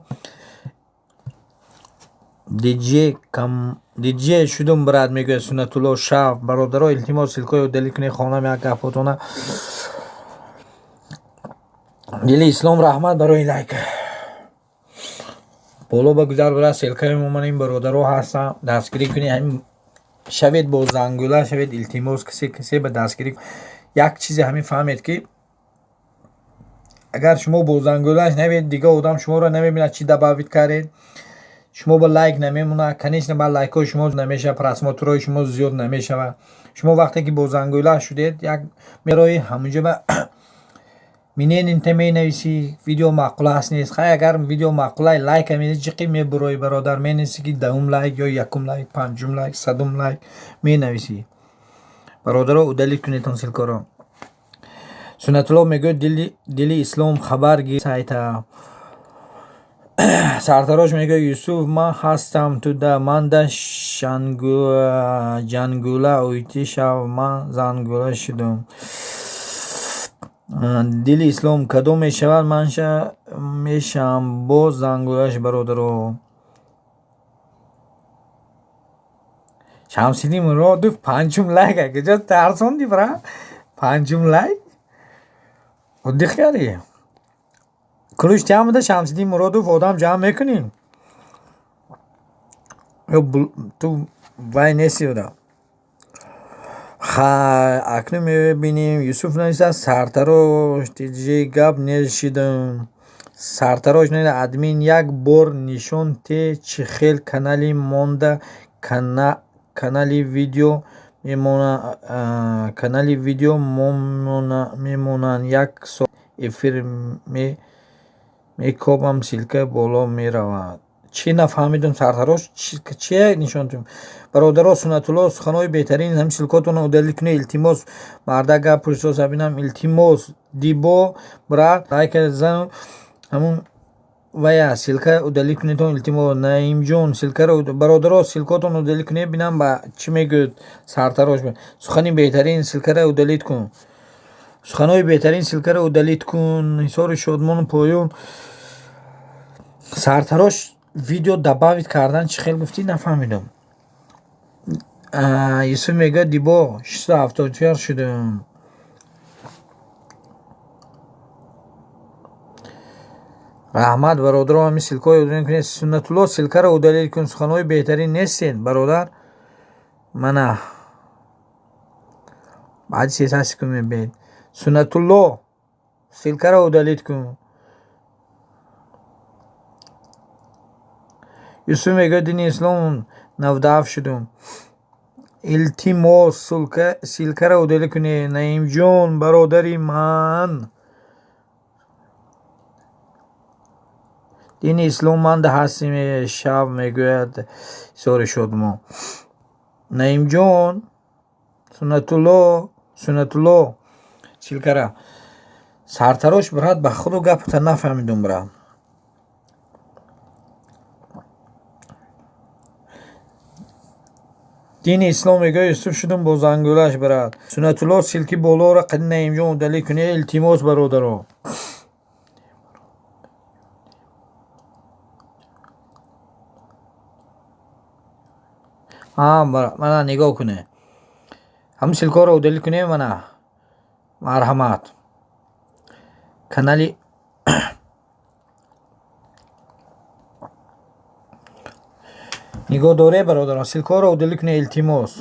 Speaker 1: Диджей шудум, брат, мегӯяд Суннатулло Шав. Бародаро, илтимос, ссылка ҳои удалить кунед, хонам як гапотона. Дили Ислом, раҳмат барои лайк. Боло ба гузар, брат, ссылка и мо мана ин бародаро ҳастанд, дастгирӣ кунед, ҳамин шавед, бо зангула шавед, илтимос. Касе ба дастгирӣ як чизе ҳамин фаҳмед, ки агар шумо бо зангулаш навед, дигар одам шуморо намебинад, чӣ добавить кардед, шумо ба лайк намемонад. Конечно, ба лайкҳои шумо намешавад, просмотр ҳои шумо зиёд намешавад. Шумо вақте ки бо зангула шудед, як мерои ҳамунҷо ба миненинта менависӣ, видео маъқул аст, нест. Хай, агар видео маъқулай, лайка менависӣ, ҷиқи мебурои, бародар, менависӣ, ки даҳум лайк ё якум лайк, панҷум лайк, садум лайк менависӣ. Бародаро, удалить кунедтон ссылка ро. Суннатулло мегӯяд: дили Ислом, хабар гир сайта. Сартарош мегӯяд: Юсуф, ман ҳастам туда, манда ҷангула уйти шав, ман зангула шудум. Дили Ислом, кадом мешавад, ман мешавам боз зангулаш, бародаро. Шамсиддин Муродов, панҷум лайк, куҷо тарсонди, бра? Панҷум лайк, оддих кардӣ. Ключ ҷамъ буда, Шамсиддин Муродов, одам ҷамъ мекунем ё ту вай нести, одам? Хай, акнун мебинем. Юсуф нависад: сартарош, тиҷи гап нешидам. Сартарош, админ, як бор нишон те, чӣ хел канали монда, канали видео канали видео мемонанд, як соат эфир мекобам, ссылка боло меравад. Чӣ нафаҳмидум, сартарош, чие нишон? Бародаро, Суннатулло, суханҳои беҳтарин, ҳамин ссылка отонро удалить кунед, илтимос. Мардак гап пурсоса бинам, илтимос. Дибо, брат, лайка зан, ҳамун вая ссылка удалить кунедтон, илтимос. Наимҷон, ссылка ро, бародаро, ссылка отонро удалить кунед, бинам ба чӣ мегӯяд сартарош. Сухани беҳтарин, ссылка ро удалить кун. Суханҳои беҳтарин, ссылка ро удалить кун. Ҳисори Шодмону поён. Сартарош, видео добавить кардан чӣ хел гуфтӣ, нафаҳмидам. Юсуф мегӯяд: дибо, 674 шудам. Раҳмат, бародаро, ҳамин ссылка ҳои удалить кунед. Суннатулло, ссылка ро удалить кун. Суханҳои беҳтарин нестед, бародар. Мана баъди 300 секунд мебинед. Суннатулло, ссылка ро удалить кун. Юсуф мегӯяд: дини ислом, 97 шудум. Илтимос, ссылка ро удалить кунед. Наимҷон, бародари ман, дини ислом манда ҳастем шав, мегӯяд Ҳисори Шодмо. Наимҷон, Суннатулло, Суннатулло, ссылка ра. Сартарош, брат, ба худу гапата нафаҳмидум, брат. Дини ислом мегӯяд: Юсуф шудум бо зангулаш, брат. Суннатулло, ссылки болоро қади Наимҷон удалить кунед, илтимос, бародаро. Мана нигоҳ кунед, ҳамин ссылка ҳоро удалить кунед, мана, марҳамат. Канали нигоҳ доред, бародарон, ссылка ҳоро удалить кунед, илтимос.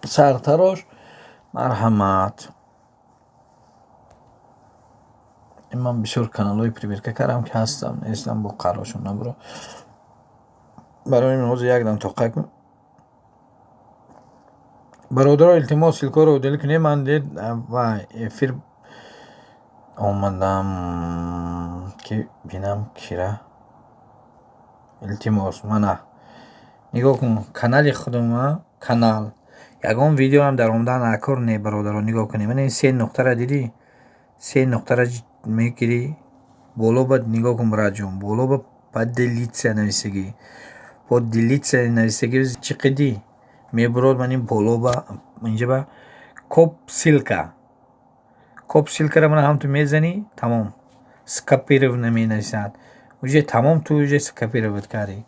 Speaker 1: Сартарош, марҳамат. Ман бисёр каналҳои проверка кардам, ки ҳастам, нестам, бо қарошон набуро. Барои ҳозир якдам тоқа кун. Бародаро, илтимос, ссылка ҳоро удалить кунед. Ман дед ва эфир омадам, ки бинам кира. Илтимос, мана нигоҳ кун, канали худума, канал Ягон видеоам дар омадан акор не, бародаро, нигоҳ кунед. Мана ин се нуқтара дидӣ? Се нуқтара мегирӣ, боло ба нигоҳ кун, братҷон, боло ба поделиться нависагӣ. Поделиться нависагӣ чӣ қидӣ? Мебурод ман ин боло ба инҷа ба коп ссылка. Коп ссылкаро мана ҳам ту мезанӣ, тамом. Скопировано менависад. Уже тамом, ту уже скопировать кардӣ.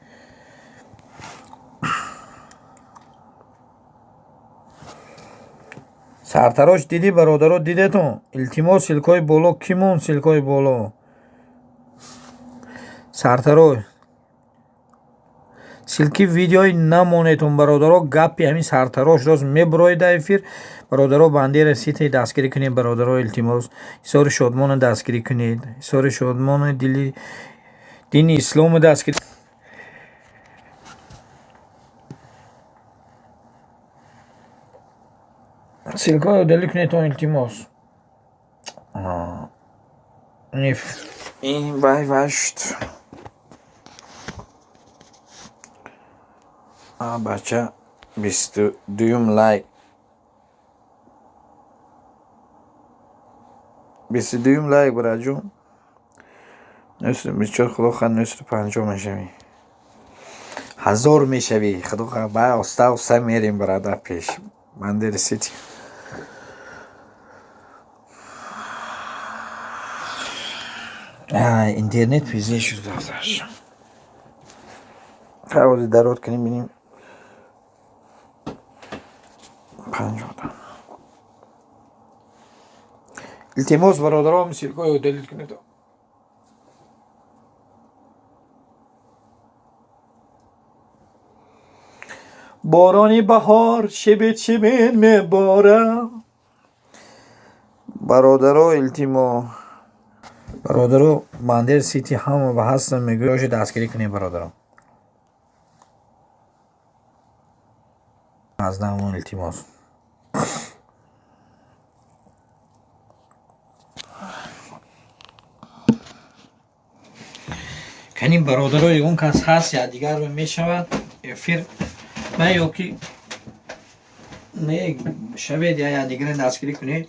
Speaker 1: Сартарош дидӣ, бародаро, дидетон? Илтимос, ссылкаҳои боло кӣ монд, ссылкаҳои боло? Сартарош. Ссылки видеои намонедтон, бародаро, гапи ҳамин сартарош рост мебуроед дар эфир. Бародаро, Бандера Сити дастгирӣ кунед, бародаро, илтимос. Ҳисори Шодмонро дастгирӣ кунед. Ҳисори Шодмони дили дини исломро дастгирӣ. Ссылкаҳоро удалить кунедтон, илтимос. Ин вай вай шуд. Бача, 22-юм лайк. 22-юм лайк, братҷон. 924, худо хоҳад 950 мешавӣ. 1000 мешавӣ. Худо хоҳад, ба оста оста мерем, бародар, пеш. Бандера Сити. Интернет пизде шуд дафтарш. Ҳозир дарод кунем, бинем. 5 одам. Илтимос, бародаро, ссылкаҳои удалить кунед. Борони баҳор шибит шибит меборад. Бародаро, илтимос. Бародаро, Бандер Сити ҳама ба ҳастам мегӯяд, оши дастгирӣ кунед, бародаро. Аз намон илтимос. Кани бародаро, ягон кас ҳаст, я дигар мешавад эфир на ё ки не шавед, я дигаре дастгирӣ кунед.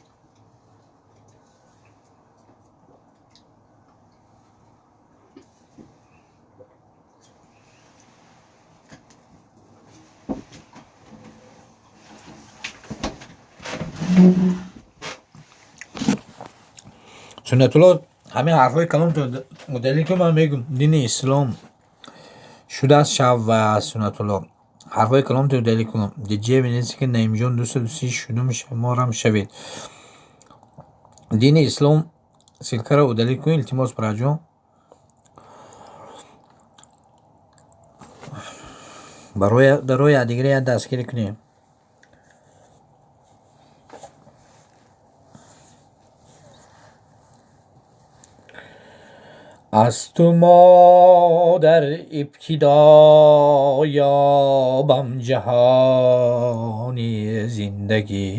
Speaker 1: Суннатулло, ҳамин ҳарфҳои каломто удалить кун, ман мегӯм дини ислом шудааст шав ва Суннатулло. Ҳарфҳои каломто удалить кун. Диҷе менависад, ки Наимҷон 230 шудум, шуморам шавед. Дини ислом ссылкаро удалить кун, илтимос, братҷон. Барои якдигаре як дастгирӣ кунем. Аз ту модар ибтидо ёбам ҷаҳони зиндагӣ.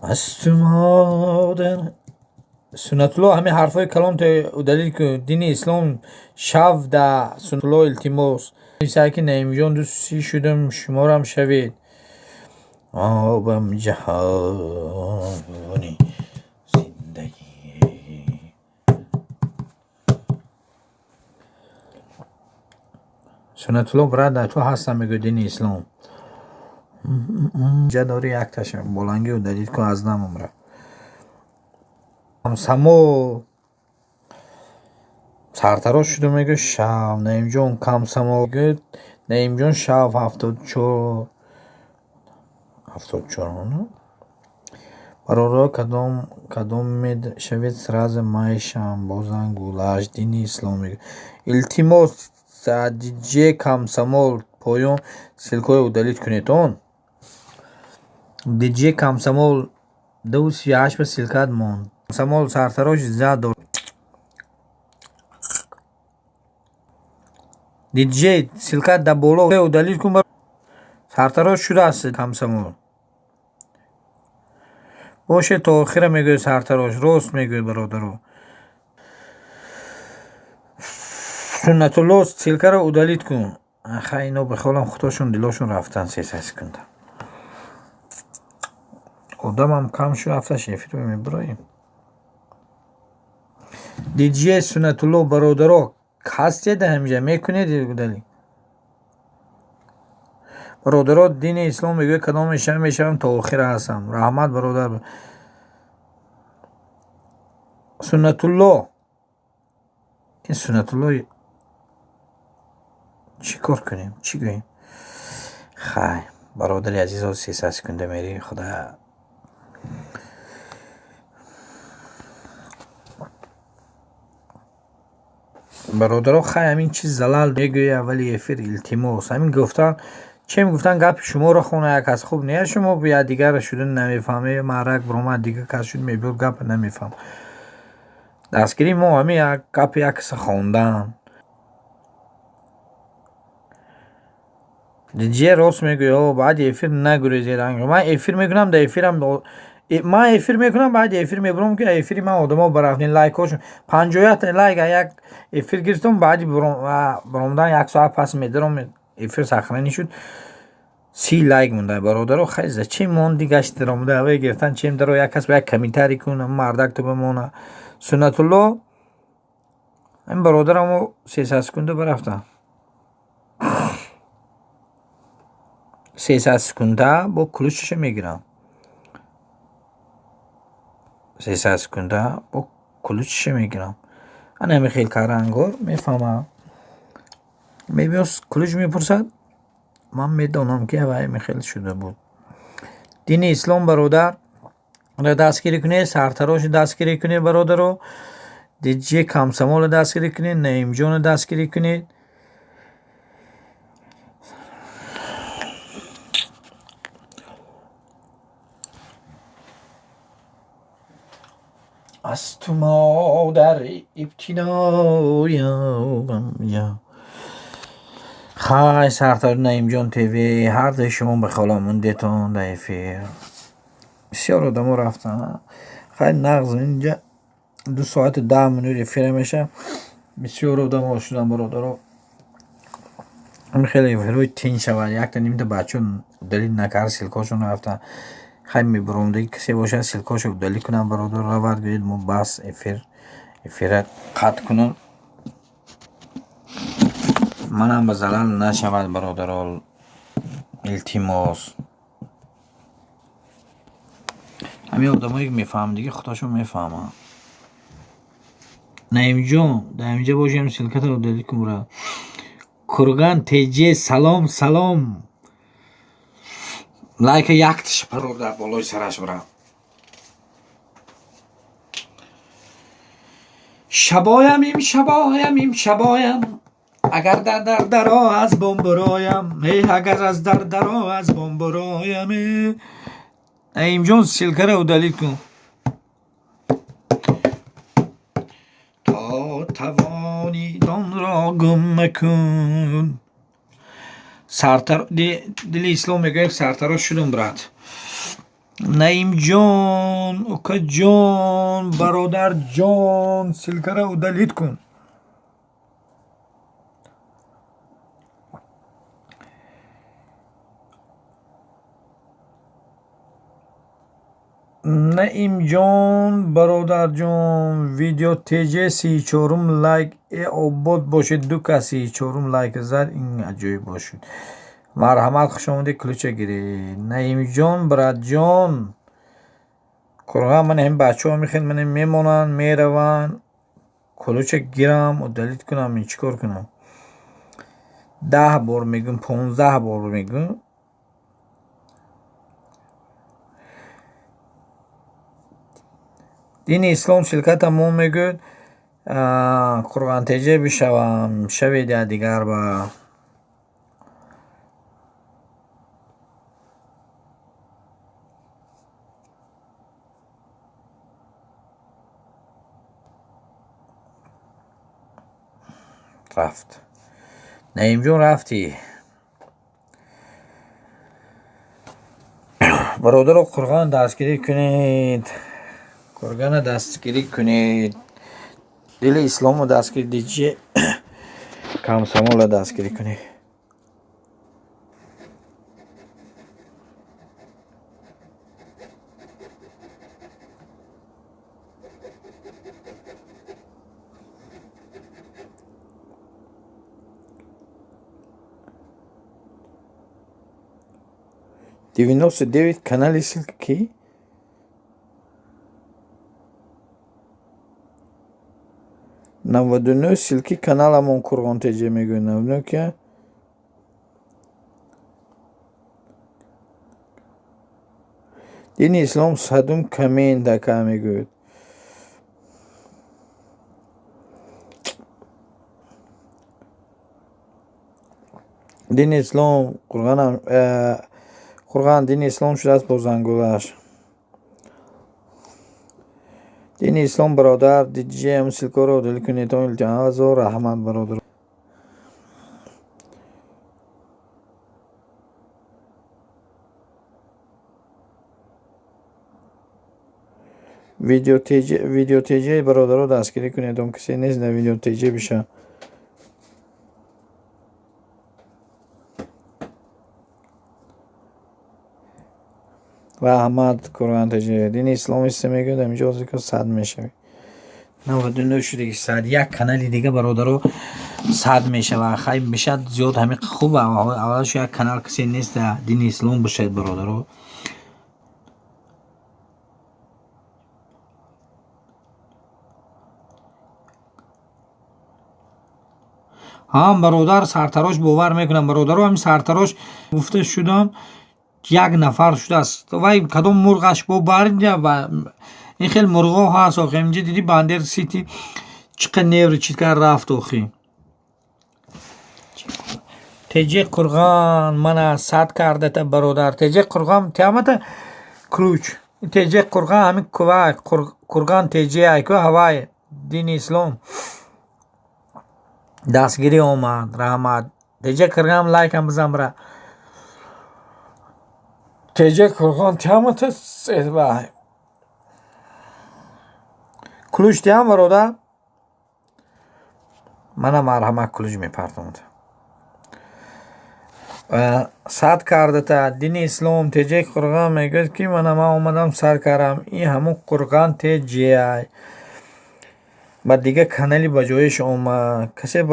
Speaker 1: Аз ту модар. Суннатулло, ҳамин ҳарфҳои каломто удалить кун. Дини ислом шав да Суннатулло, илтимос. Нависад, ки Наимҷон 230 шудум, шуморам шавед. Обам ҷаҳони зиндагӣ. Суннатулло, брат, ту ҳастам мегӯяд дини ислом. Ҷа дори якташа болангӣ удалить кун, аз нам умра. Комсомол сартарош шуда мегӯяд шав. Наимҷон комсомол мегӯяд. Наимҷон шав 74. 74. Бародаро, кадом мешавед, сразу майшам бозан гулаш дини ислом мегӯяд. Илтимос, диҷе комсомол поён ссылкаҳои удалить кунед он. Диҷе комсомол 238 ба ссылкаат монд. Комсомол сартарош зад. Диҷе ссылкаат дар боло удалить кун. Сартарош шудааст комсомол. Боше то охира мегӯяд сартарош, рост мегӯяд, бародаро. Суннатулло, ссылкаро удалить кун. Хай, ино бихолам худошон дилошон рафтан 300 секунда. Одамам кам шуд, ҳафташ эфир мебироем. Диджей Сунатулло, бародаро, ҳастед ҳамиҷа мекунед удалить? Бародаро, дини ислом мегӯяд, кадом мешавам, мешавам, то охира ҳастам. Раҳмат, бародар. Суннатулло, ин Суннатулло чӣ кор кунем, чӣ гӯем? Хай, бародари азизо, 300 секунда мерӣ, худо. Бародаро, хай, ҳамин чиз залал мегӯяд аввали эфир, илтимос. Ҳамин гуфтан, чем гуфтан, гапи шуморо хона як кас хуб не, шумо якдигарро шуда намефаҳме, маърак биромад, дигар кас шуд мебиёд, гапа намефаҳм. Дастгирии мо ҳамин як гапи як каса хондан. Диджей рост мегӯяд, о, баъди эфир нагурезед. Ман эфир мекунам, дар эфирам ман эфир мекунам, баъди эфир мебурам, ки эфири ман одамо барафтин лайкҳошон 51 лайк як эфир гирифтам, баъди баромадан як соат пас медаром, эфир сахранӣ шуд, 30 лайк монда. Бародаро, хай, зачем монди гашт даромада аве гирифтан, чем даро як кас ба як комментарий кун, мардак ту бимона. Суннатулло, ин бародарамо 300 секунда барафта. 300 секунда бо ключаша мегирам. 300 секунда бо ключаша мегирам. Ана ҳамин хел карангор мефаҳмам. Мебиёс ключ мепурсад, ман медонам, ки вай мехел шуда буд. Дини ислом, бародар, дастгирӣ кунед, сартароши дастгирӣ кунед, бародаро, диджей Комсомолро дастгирӣ кунед, Наимҷонро дастгирӣ кунед. Аз ту модар ибтидоям. Хай, сартар Наимҷон ТВ, ҳар дуи шумо ба хола мондетон дар эфир. Бисёр одамо рафтанд. Хай, нағз, инҷа 2 соату 10 минут эфира меша. Бисёр одамо шуданд, бародаро. Ҳамин хеле эфирҳои тинч шавад. Якта нимта бачаҳо удалить накард, ссылкаҳошон рафтанд. Хай, мебуромдагӣ касе бошад, ссылкаҳошо удалить кунам, бародар, равад, гӯед, мо бас эфир, эфира қатъ кунам. Манам ба залал нашавад, бародаро, илтимос. Ҳамин одамое ки мефаҳмдагӣ, худошон мефаҳманд. Наимҷон, дар инҷа бошем, ссылката удалить кун, брат. Курган ТЖ, салом, салом. Лайка якташа парор дар болои сараш, брат. Шабоям, имшабоям, имшабоям, агар дар дар даро аз бом буроям, э, агар аз дар даро аз бом буроям, э. Наимҷон, ссылкаро удалить кун. То тавонӣ донро гум макун. Сартар дили ислом мегӯяд, сартарош шудум, брат. Наимҷон, укаҷон, бародарҷон, ссылкаро удалить кун. Наимҷон, бародарҷон, видео ТЖ 34-ум лайк, э, обод бошед, ду кас 34-ум лайк зад, ин аҷоиб бошад. Марҳамат, хушомадед, ключа гиред. Наимҷон, братҷон, Қуръон, ман ҳамин бачаҳо мехел ман мемонанд, мераванд, ключа гирам, удалить кунам, чӣ кор кунам? 10 бор мегӯм, 15 бор мегӯм. Дини ислом ссылката мо мегӯяд, Қурғантеҷа бишавам, шавед якдигар ба. Рафт. Наимҷон, рафтӣ. Бародаро, Қурғон дастгирӣ кунед. Қурғона дастгирӣ кунед. Дили исломро дастгирӣ, диҷе Комсомолро дастгирӣ кунед. 99 канали ссылка ки? 99 ссылки каналамон Қурғон ТЖ мегӯяд. 99 ки? Дини ислом садум коммент ака мегӯяд. Дини ислом Қурғонам Қурғон дини ислом шудааст бо зангулаш. Дини ислом бародар диджем ссылкаро удалить кунед илтимос. Раҳмат бародар. Видео ТЖ бародаро дастгирӣ кунед, он касе нест дар видео ТЖ биша. Раҳмат Қурғон ТЖ. Дини ислом ист мегӯяд, ҳаминҷо ҳозир сад мешавӣ. 99 шудагӣ сад. Як канали дига бародаро сад мешава. Хай бишад зиёд ҳамин хуб. Аввалаш як канал касе нест дар дини ислом бошад бародаро. Ҳам бародар сартарош бовар мекунам бародаро, ҳамин сартарош гуфта шудам як нафар шудааст. Вай кадом мурғаш бо баринҷа ва ин хел мурғо ҳаст охи. Инҷа диди Бандер Сити чӣ қадр неври чӣ кар рафт охи. ТЖ Қурғон мана сад кардата бародар. ТЖ Қурғон тиамата ключ. ТЖ Қурғон ҳамин кува Қурғон ТЖ айку ҳавай дини ислом дастгирӣ омад. Раҳмат. ТЖ Қурғон лайкам бизан бира. ТЖ Қурғон тиамата ключ тиам бародар. Мана марҳамат ключ мепартонад. Сад кардата дини ислом ТЖ Қурғон мегӯяд ки мана ман омадам сар кардам. Ин ҳамун Қурғон ТЖ ай. Ба дига канали ба ҷояш омад. Касе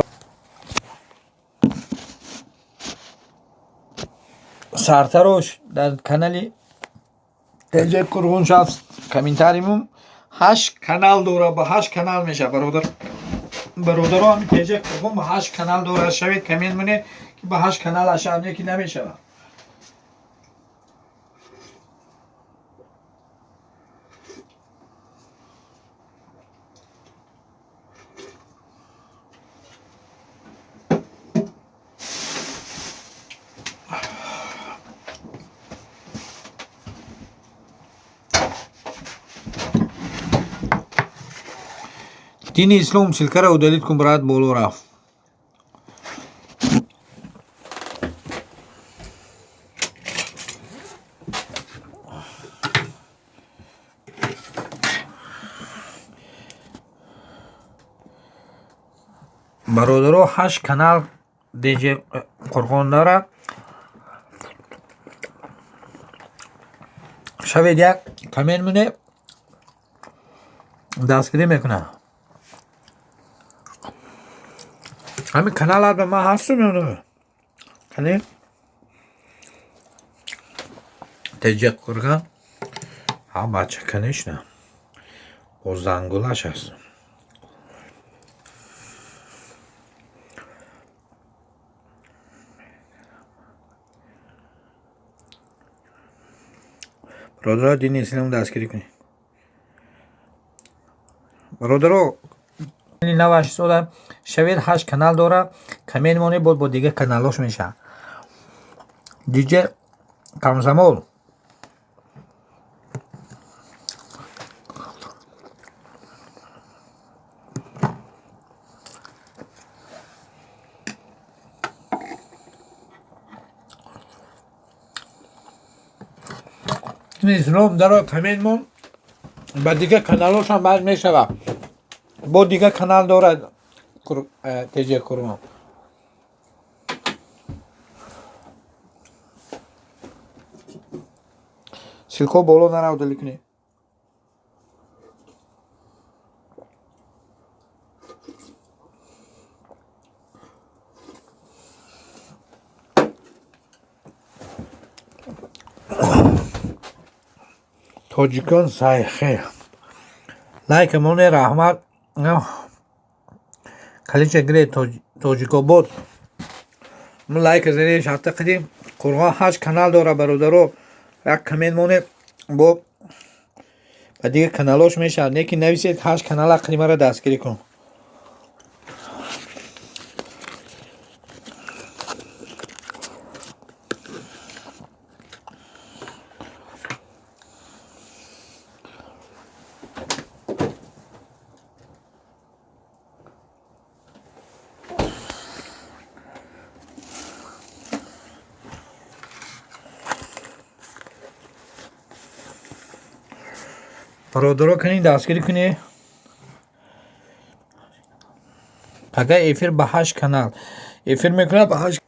Speaker 1: сартарош дар канали ТЖ Қурғон шафт комментаримум 8 канал дора, ба 8 канал меша бародар. Бародаро ҳамин ТЖ Қурғон ба 8 канал дора. Шавед коммент монед ки ба 8 канал ашав не ки намешавад. Дини ислом ссылкаро удалить кун брат, боло рафт. Бародаро 8 канал ДЖ Қурғон дорад. Шавед як коммент монед, дастгирӣ мекунад. Ҳамин каналат ба ман ҳастум ё не? Кани? ТЖ Қурғон. Ҳа бача, конечно. Бо зангулаш ҳаст. Бародаро дини ислом дастгирӣ кунед. Бародаро наваш сода шавед 8 канал дора, коммент монед бо дига каналош мешавад. Диҷе Комсомол. Ислом даро коммент мон ба дига каналошам баъд мешавад. Бо дига канал дорад ТЖ Қурғон. Ссылка боло нарав удалить кунед. Тоҷикон сайхе. Лайк моне, раҳмат. Калича гире Тоҷикобод. Лайк зане шарта қидим. Қурғон 8 канал дора бародаро. Як коммент моне бо ба дигар каналош мешавад. Не ки нависед 8 канала қидимара дастгирӣ кун. Бародаро кунед, дастгирӣ кунед. Пага эфир ба 8 канал эфир мекунад, ба 8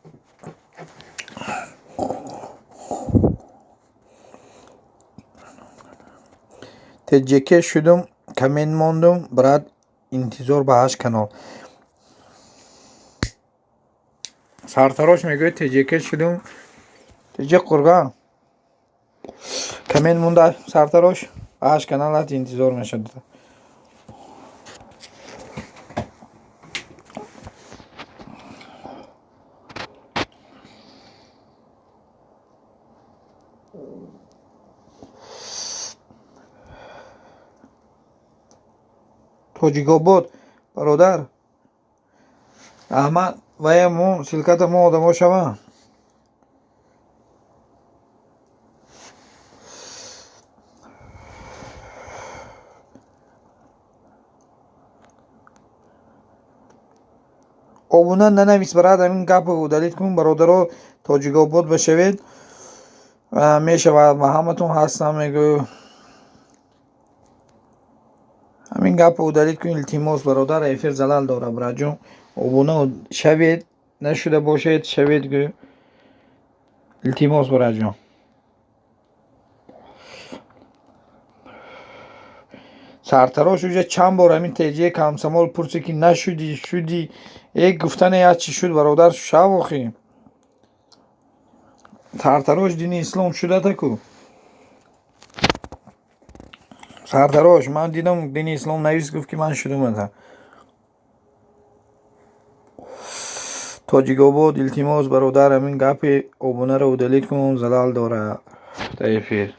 Speaker 1: ТЖК шудум, коммент мондум, брат, интизор ба 8 канал. Сартарош мегӯяд ТЖК шудум, ТЖ Қурғон коммент монда сартарош. 8 каналат интизор мешавад. Тоҷикобод бародар, раҳмат. Вая мо силката мо одамо шава. Обуна нанавис барад, ҳамин гапро удалит кун бародаро. Тоҷикобод башавед, мешавад, ма ҳаматон ҳастам мегӯ. Ҳамин гапро удалит кун илтимос бародар, эфир залал дора браҷон. Обуна шавед, нашуда бошед, шавед гӯ. Илтимос браҷон. Сартарош уже чанд бор ҳамин ТЖ Комсомол пурсид ки нашудӣ, шудӣ. Э гуфтане як чӣ шуд бародар, шав охи. Сартарош дини ислом шуда таку. Сартарош ман дидам дини ислом навис, гуфт ки ман шудум ата. Тоҷикобод илтимос бародар, ҳамин гапи обунаро удалит кун, залал дора дар эфир.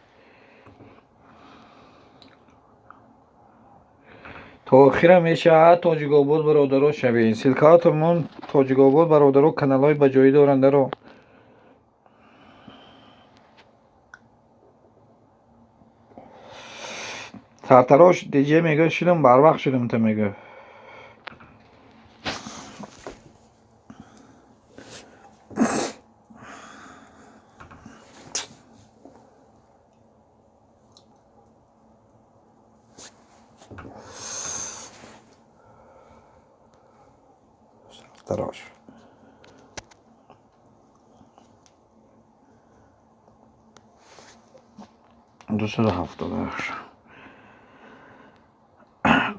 Speaker 1: То охира мешавад Тоҷикобод бародаро шавед. Силкаатон Тоҷикобод бародаро каналҳои ба ҷоӣ дорандаро. Сартарош ДЖ мегӯяд шудам, барвақт шудам та мегӯяд. Сартарош. Дусаду ҳафтоду ҳашт.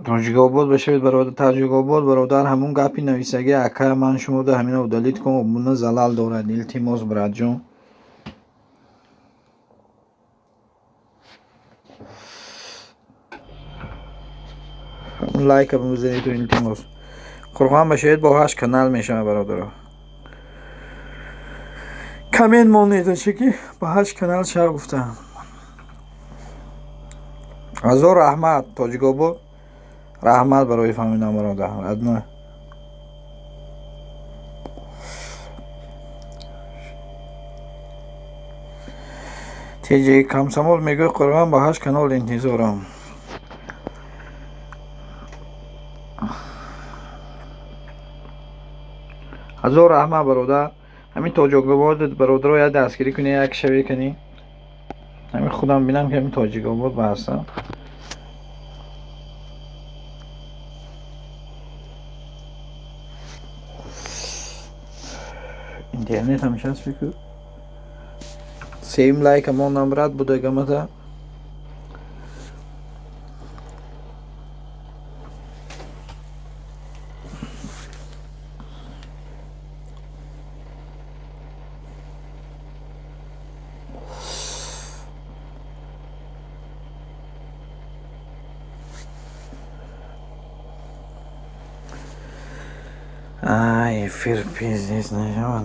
Speaker 1: Тоҷикобод башавед бародар, Тоҷикобод бародар, ҳамун гапи нависагӣ ака ман шумода ҳамина удалит кун, обуна залал дорад, илтимос братҷон. Лайка бизанед илтимос. Қурғон башавед бо 8 канал мешавад бародаро. Коммент монед ки ба 8 канал шав гуфтам. Ҳазор раҳмат Тоҷикобод. Раҳмат барои фаҳмидан бародар. Адно. ТЖ Комсомол мегӯяд Қурғон ба 8 канал интизорам. Ҳазор раҳмат бародар. Ҳамин Тоҷикобод бародаро як дастгирӣ кунӣ, як шавӣ кунӣ. Ҳамин худам бинам ки ҳамин Тоҷикобод ба ҳастам. Интернет ҳам часпи ку. Сеюм лайка мондам брат, будагамата. Ай, эфир пиздец нашавад.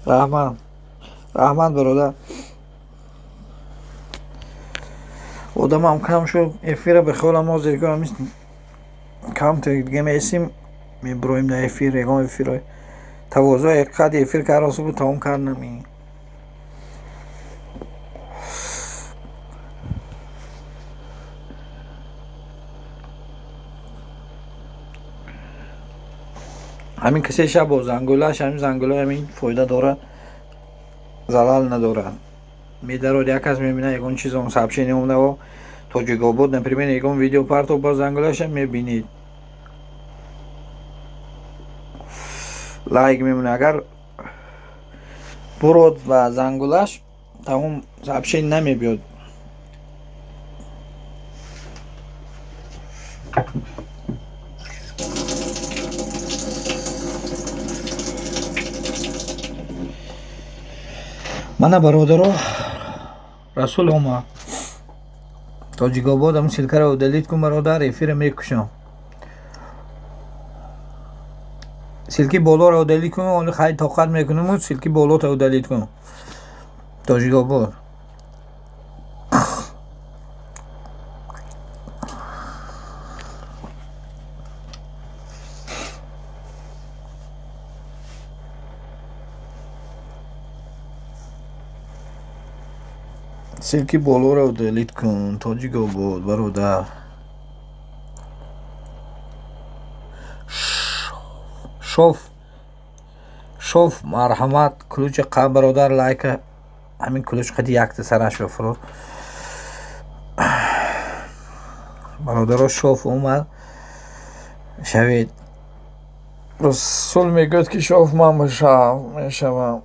Speaker 1: Раҳмат, раҳмат, бародар. Одамам кам шуд, эфира бихёлам ҳозир кам дига месим, мебуроем дар эфир, ягон эфирҳои тавозӯ қад эфир кард, буд тамом кард нами. Ҳамин касе шаб бо зангулаш, ҳамин зангула ҳамин фоида дорад, залал надорад. Медарод як кас мебинад ягон чизом сообщение омадаво Тоҷикобод, например, ягон видео партов бо зангулаша мебинед. Лайк мемонад. Агар бурод ва зангулаш тамом сообщение намебиёд. Мана бародаро, Расул омад. Тоҷикобод ам ссылкаро удалить кун, бародар, эфира мекушам. Ссылки болоро удалить кун, оли хай тоқат мекунем, ссылки болото удалить кун. Тоҷикобод. Ссылки болоро удалить кун, Тоҷикобод, бародар. Шоф, шоф, марҳамат, ключи қа бародар, лайка ҳамин ключ қади якта сараш бифурод. Бародаро, шоф омад. Шавед. Расул мегӯяд, ки шоф ман мешавам.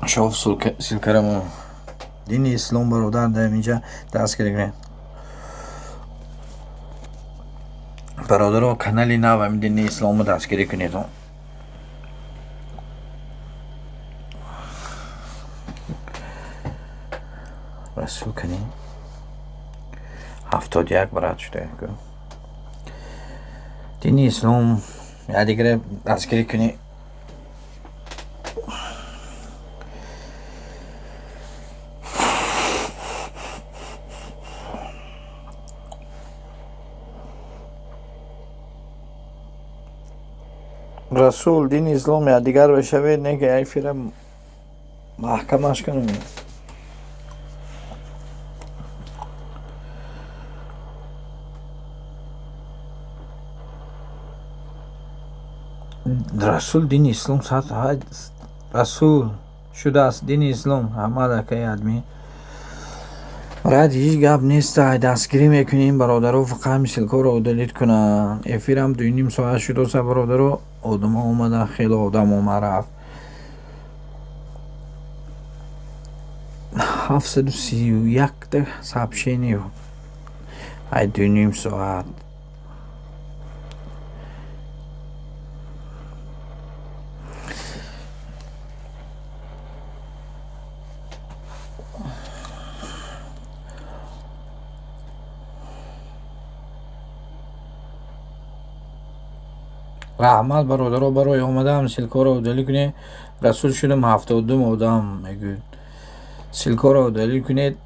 Speaker 1: Шоф ссылкарамо дини ислом, бародар, дар инҷа дастгирӣ кунед. Бародаро, канали нав ҳамин дини исломро дастгирӣ кунед. Расул кани 71 брат шуда. Дини ислом якдигаре дастгирӣ кунед. Расул, дини ислом якдигар бешавед, не ки эфира маҳкамаш кунем. Расул, дини ислом Расул шудааст дини ислом. Ҳамад акаи адми. Рад ҳеҷ гап нест, дастгирӣ мекунем бародаро, фақат ҳамин ссылкаро удалить кунанд. Эфирам 2,5 соат шудоса, бародаро, одамо омадан, хеле одам омад рафт. 731 сообщение ай 2,5 соат. Раҳмат, бародаро, барои омадаам, ссылкаро удалить кунед. Расул шудам 72 одам мегӯяд. Ссылкаро удалить кунед.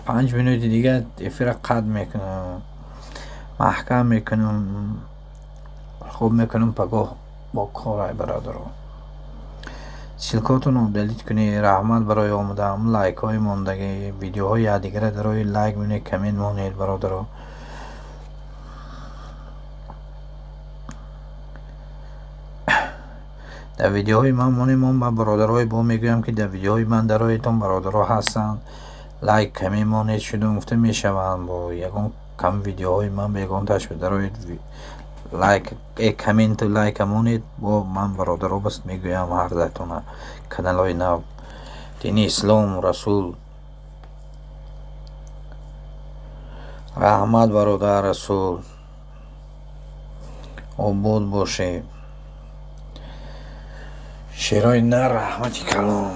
Speaker 1: 5 минути дига эфира қат мекунам. Маҳкам мекунам. Хуб мекунам пагоҳ бо кор, ай бародаро. Ссылкаотонро удалить кунед. Раҳмат барои омадаам, лайкҳои мондагӣ, видеоҳои якдигара дарои лайк монед, коммент монед, бародаро. Дар видеоҳои ман монед, ман ба бародарҳои бо мегӯям, ки дар видеоҳои ман дароятон бародаро ҳастанд. Лайк коммент монед, шудум гуфта мешаванд. Бо ягон кам видеоҳои ман ба ягонташ дароед лайк, комменту лайка монед, бо ман бародаро бас мегӯям ҳардатона. Каналҳои нав дини ислом, Расул. Раҳмат, бародар Расул. Обод бошед. Шерои нар, раҳмати калон.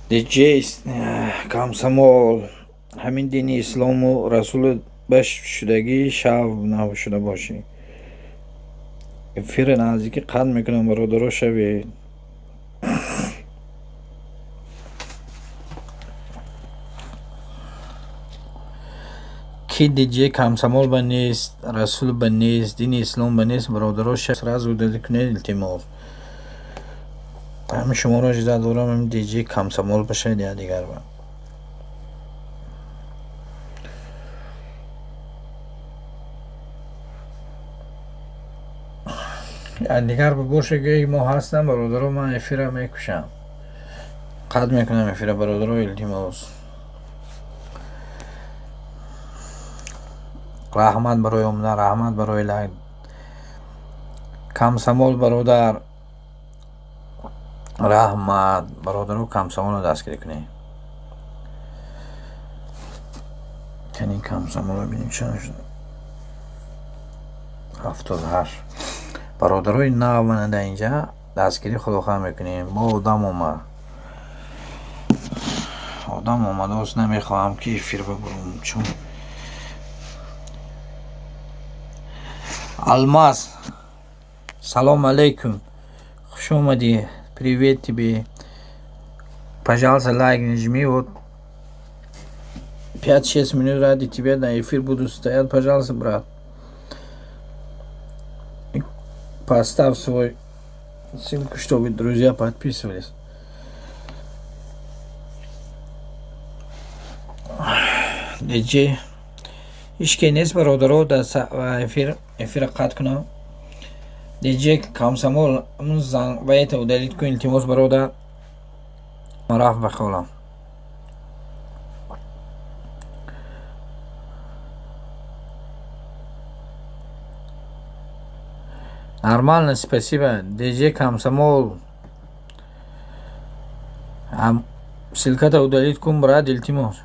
Speaker 1: Диҷей Комсомол, ҳамин дини ислому расулу ба шудагӣ шав нашуда бошӣ. Эфири наздикӣ қатъ мекунам, бародаро, шавед. Ки диҷей Комсомол ба нест, расул ба нест, дини ислом ба нест, бародаро, сразу удалить кунед, илтимос. Ҳамин шуморо ждать дорам, ҳамин диҷей Комсомол бошад я дигар ба. Дигар боше, гӯи мо ҳастам, бародаро, ман эфира мекушам. Қатъ мекунам эфира, бародаро, илтимос. Раҳмат барои омадан, раҳмат барои лайк. Комсомол бародар, раҳмат. Бародаро, Комсомолро дастгирӣ кунед. Кани Комсомолро бинем чанд шуд. 78. Бародарои нав мана дар инҷа дастгирӣ худохоҳ мекунем. Бо одам омад. Одам омадааст, намехоҳам ки эфир бибурам, чун Алмаз, салом алейкум. Хуш омадӣ. Привет тебе. Пожалуйста, лайк нажми. Вот 5-6 минут ради тебя на эфир буду стоять. Пожалуйста, брат. Поставь свой ссылку, чтобы друзья подписывались. Диджей. Ишке нест, бародаро, дар эфира қатъ кунам. Диджей Комсомол, зан ваета удалить кун, илтимос, бародар. Рафт ба холам. Нормально, спасибо. Диджей Комсомол. Ссылка-то удалить кун, брат, илтимос.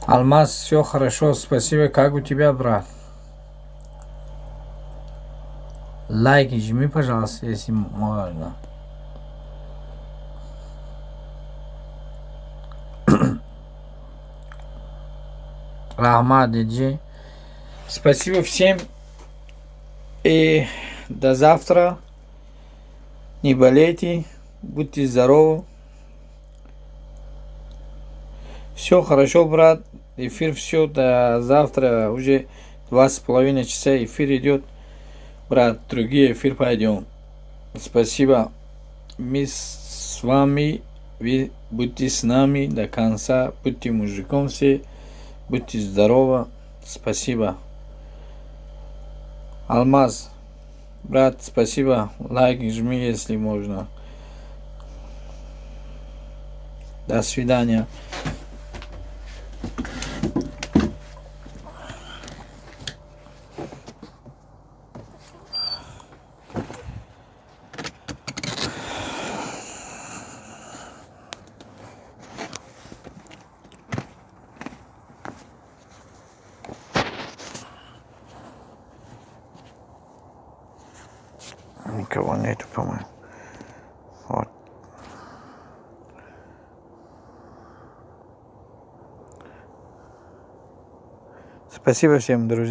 Speaker 1: Алмаз, все хорошо, спасибо. Как у тебя, брат? Лайк жми, пожалуйста, если можно. Раҳмат, диджей. Спасибо всем. И до завтра. Не болейте. Будьте здоровы. Все хорошо, брат. Эфир все до завтра. Уже 2,5 часа эфир идет. Брат, другие эфир пойдем. Спасибо. Мы с вами. Вы будьте с нами до конца. Будьте мужиком все. Будьте здоровы. Спасибо. Алмаз, брат, спасибо. Лайк жми, если можно. До свидания. Никого нету, по-моему. Вот. Спасибо всем, друзья.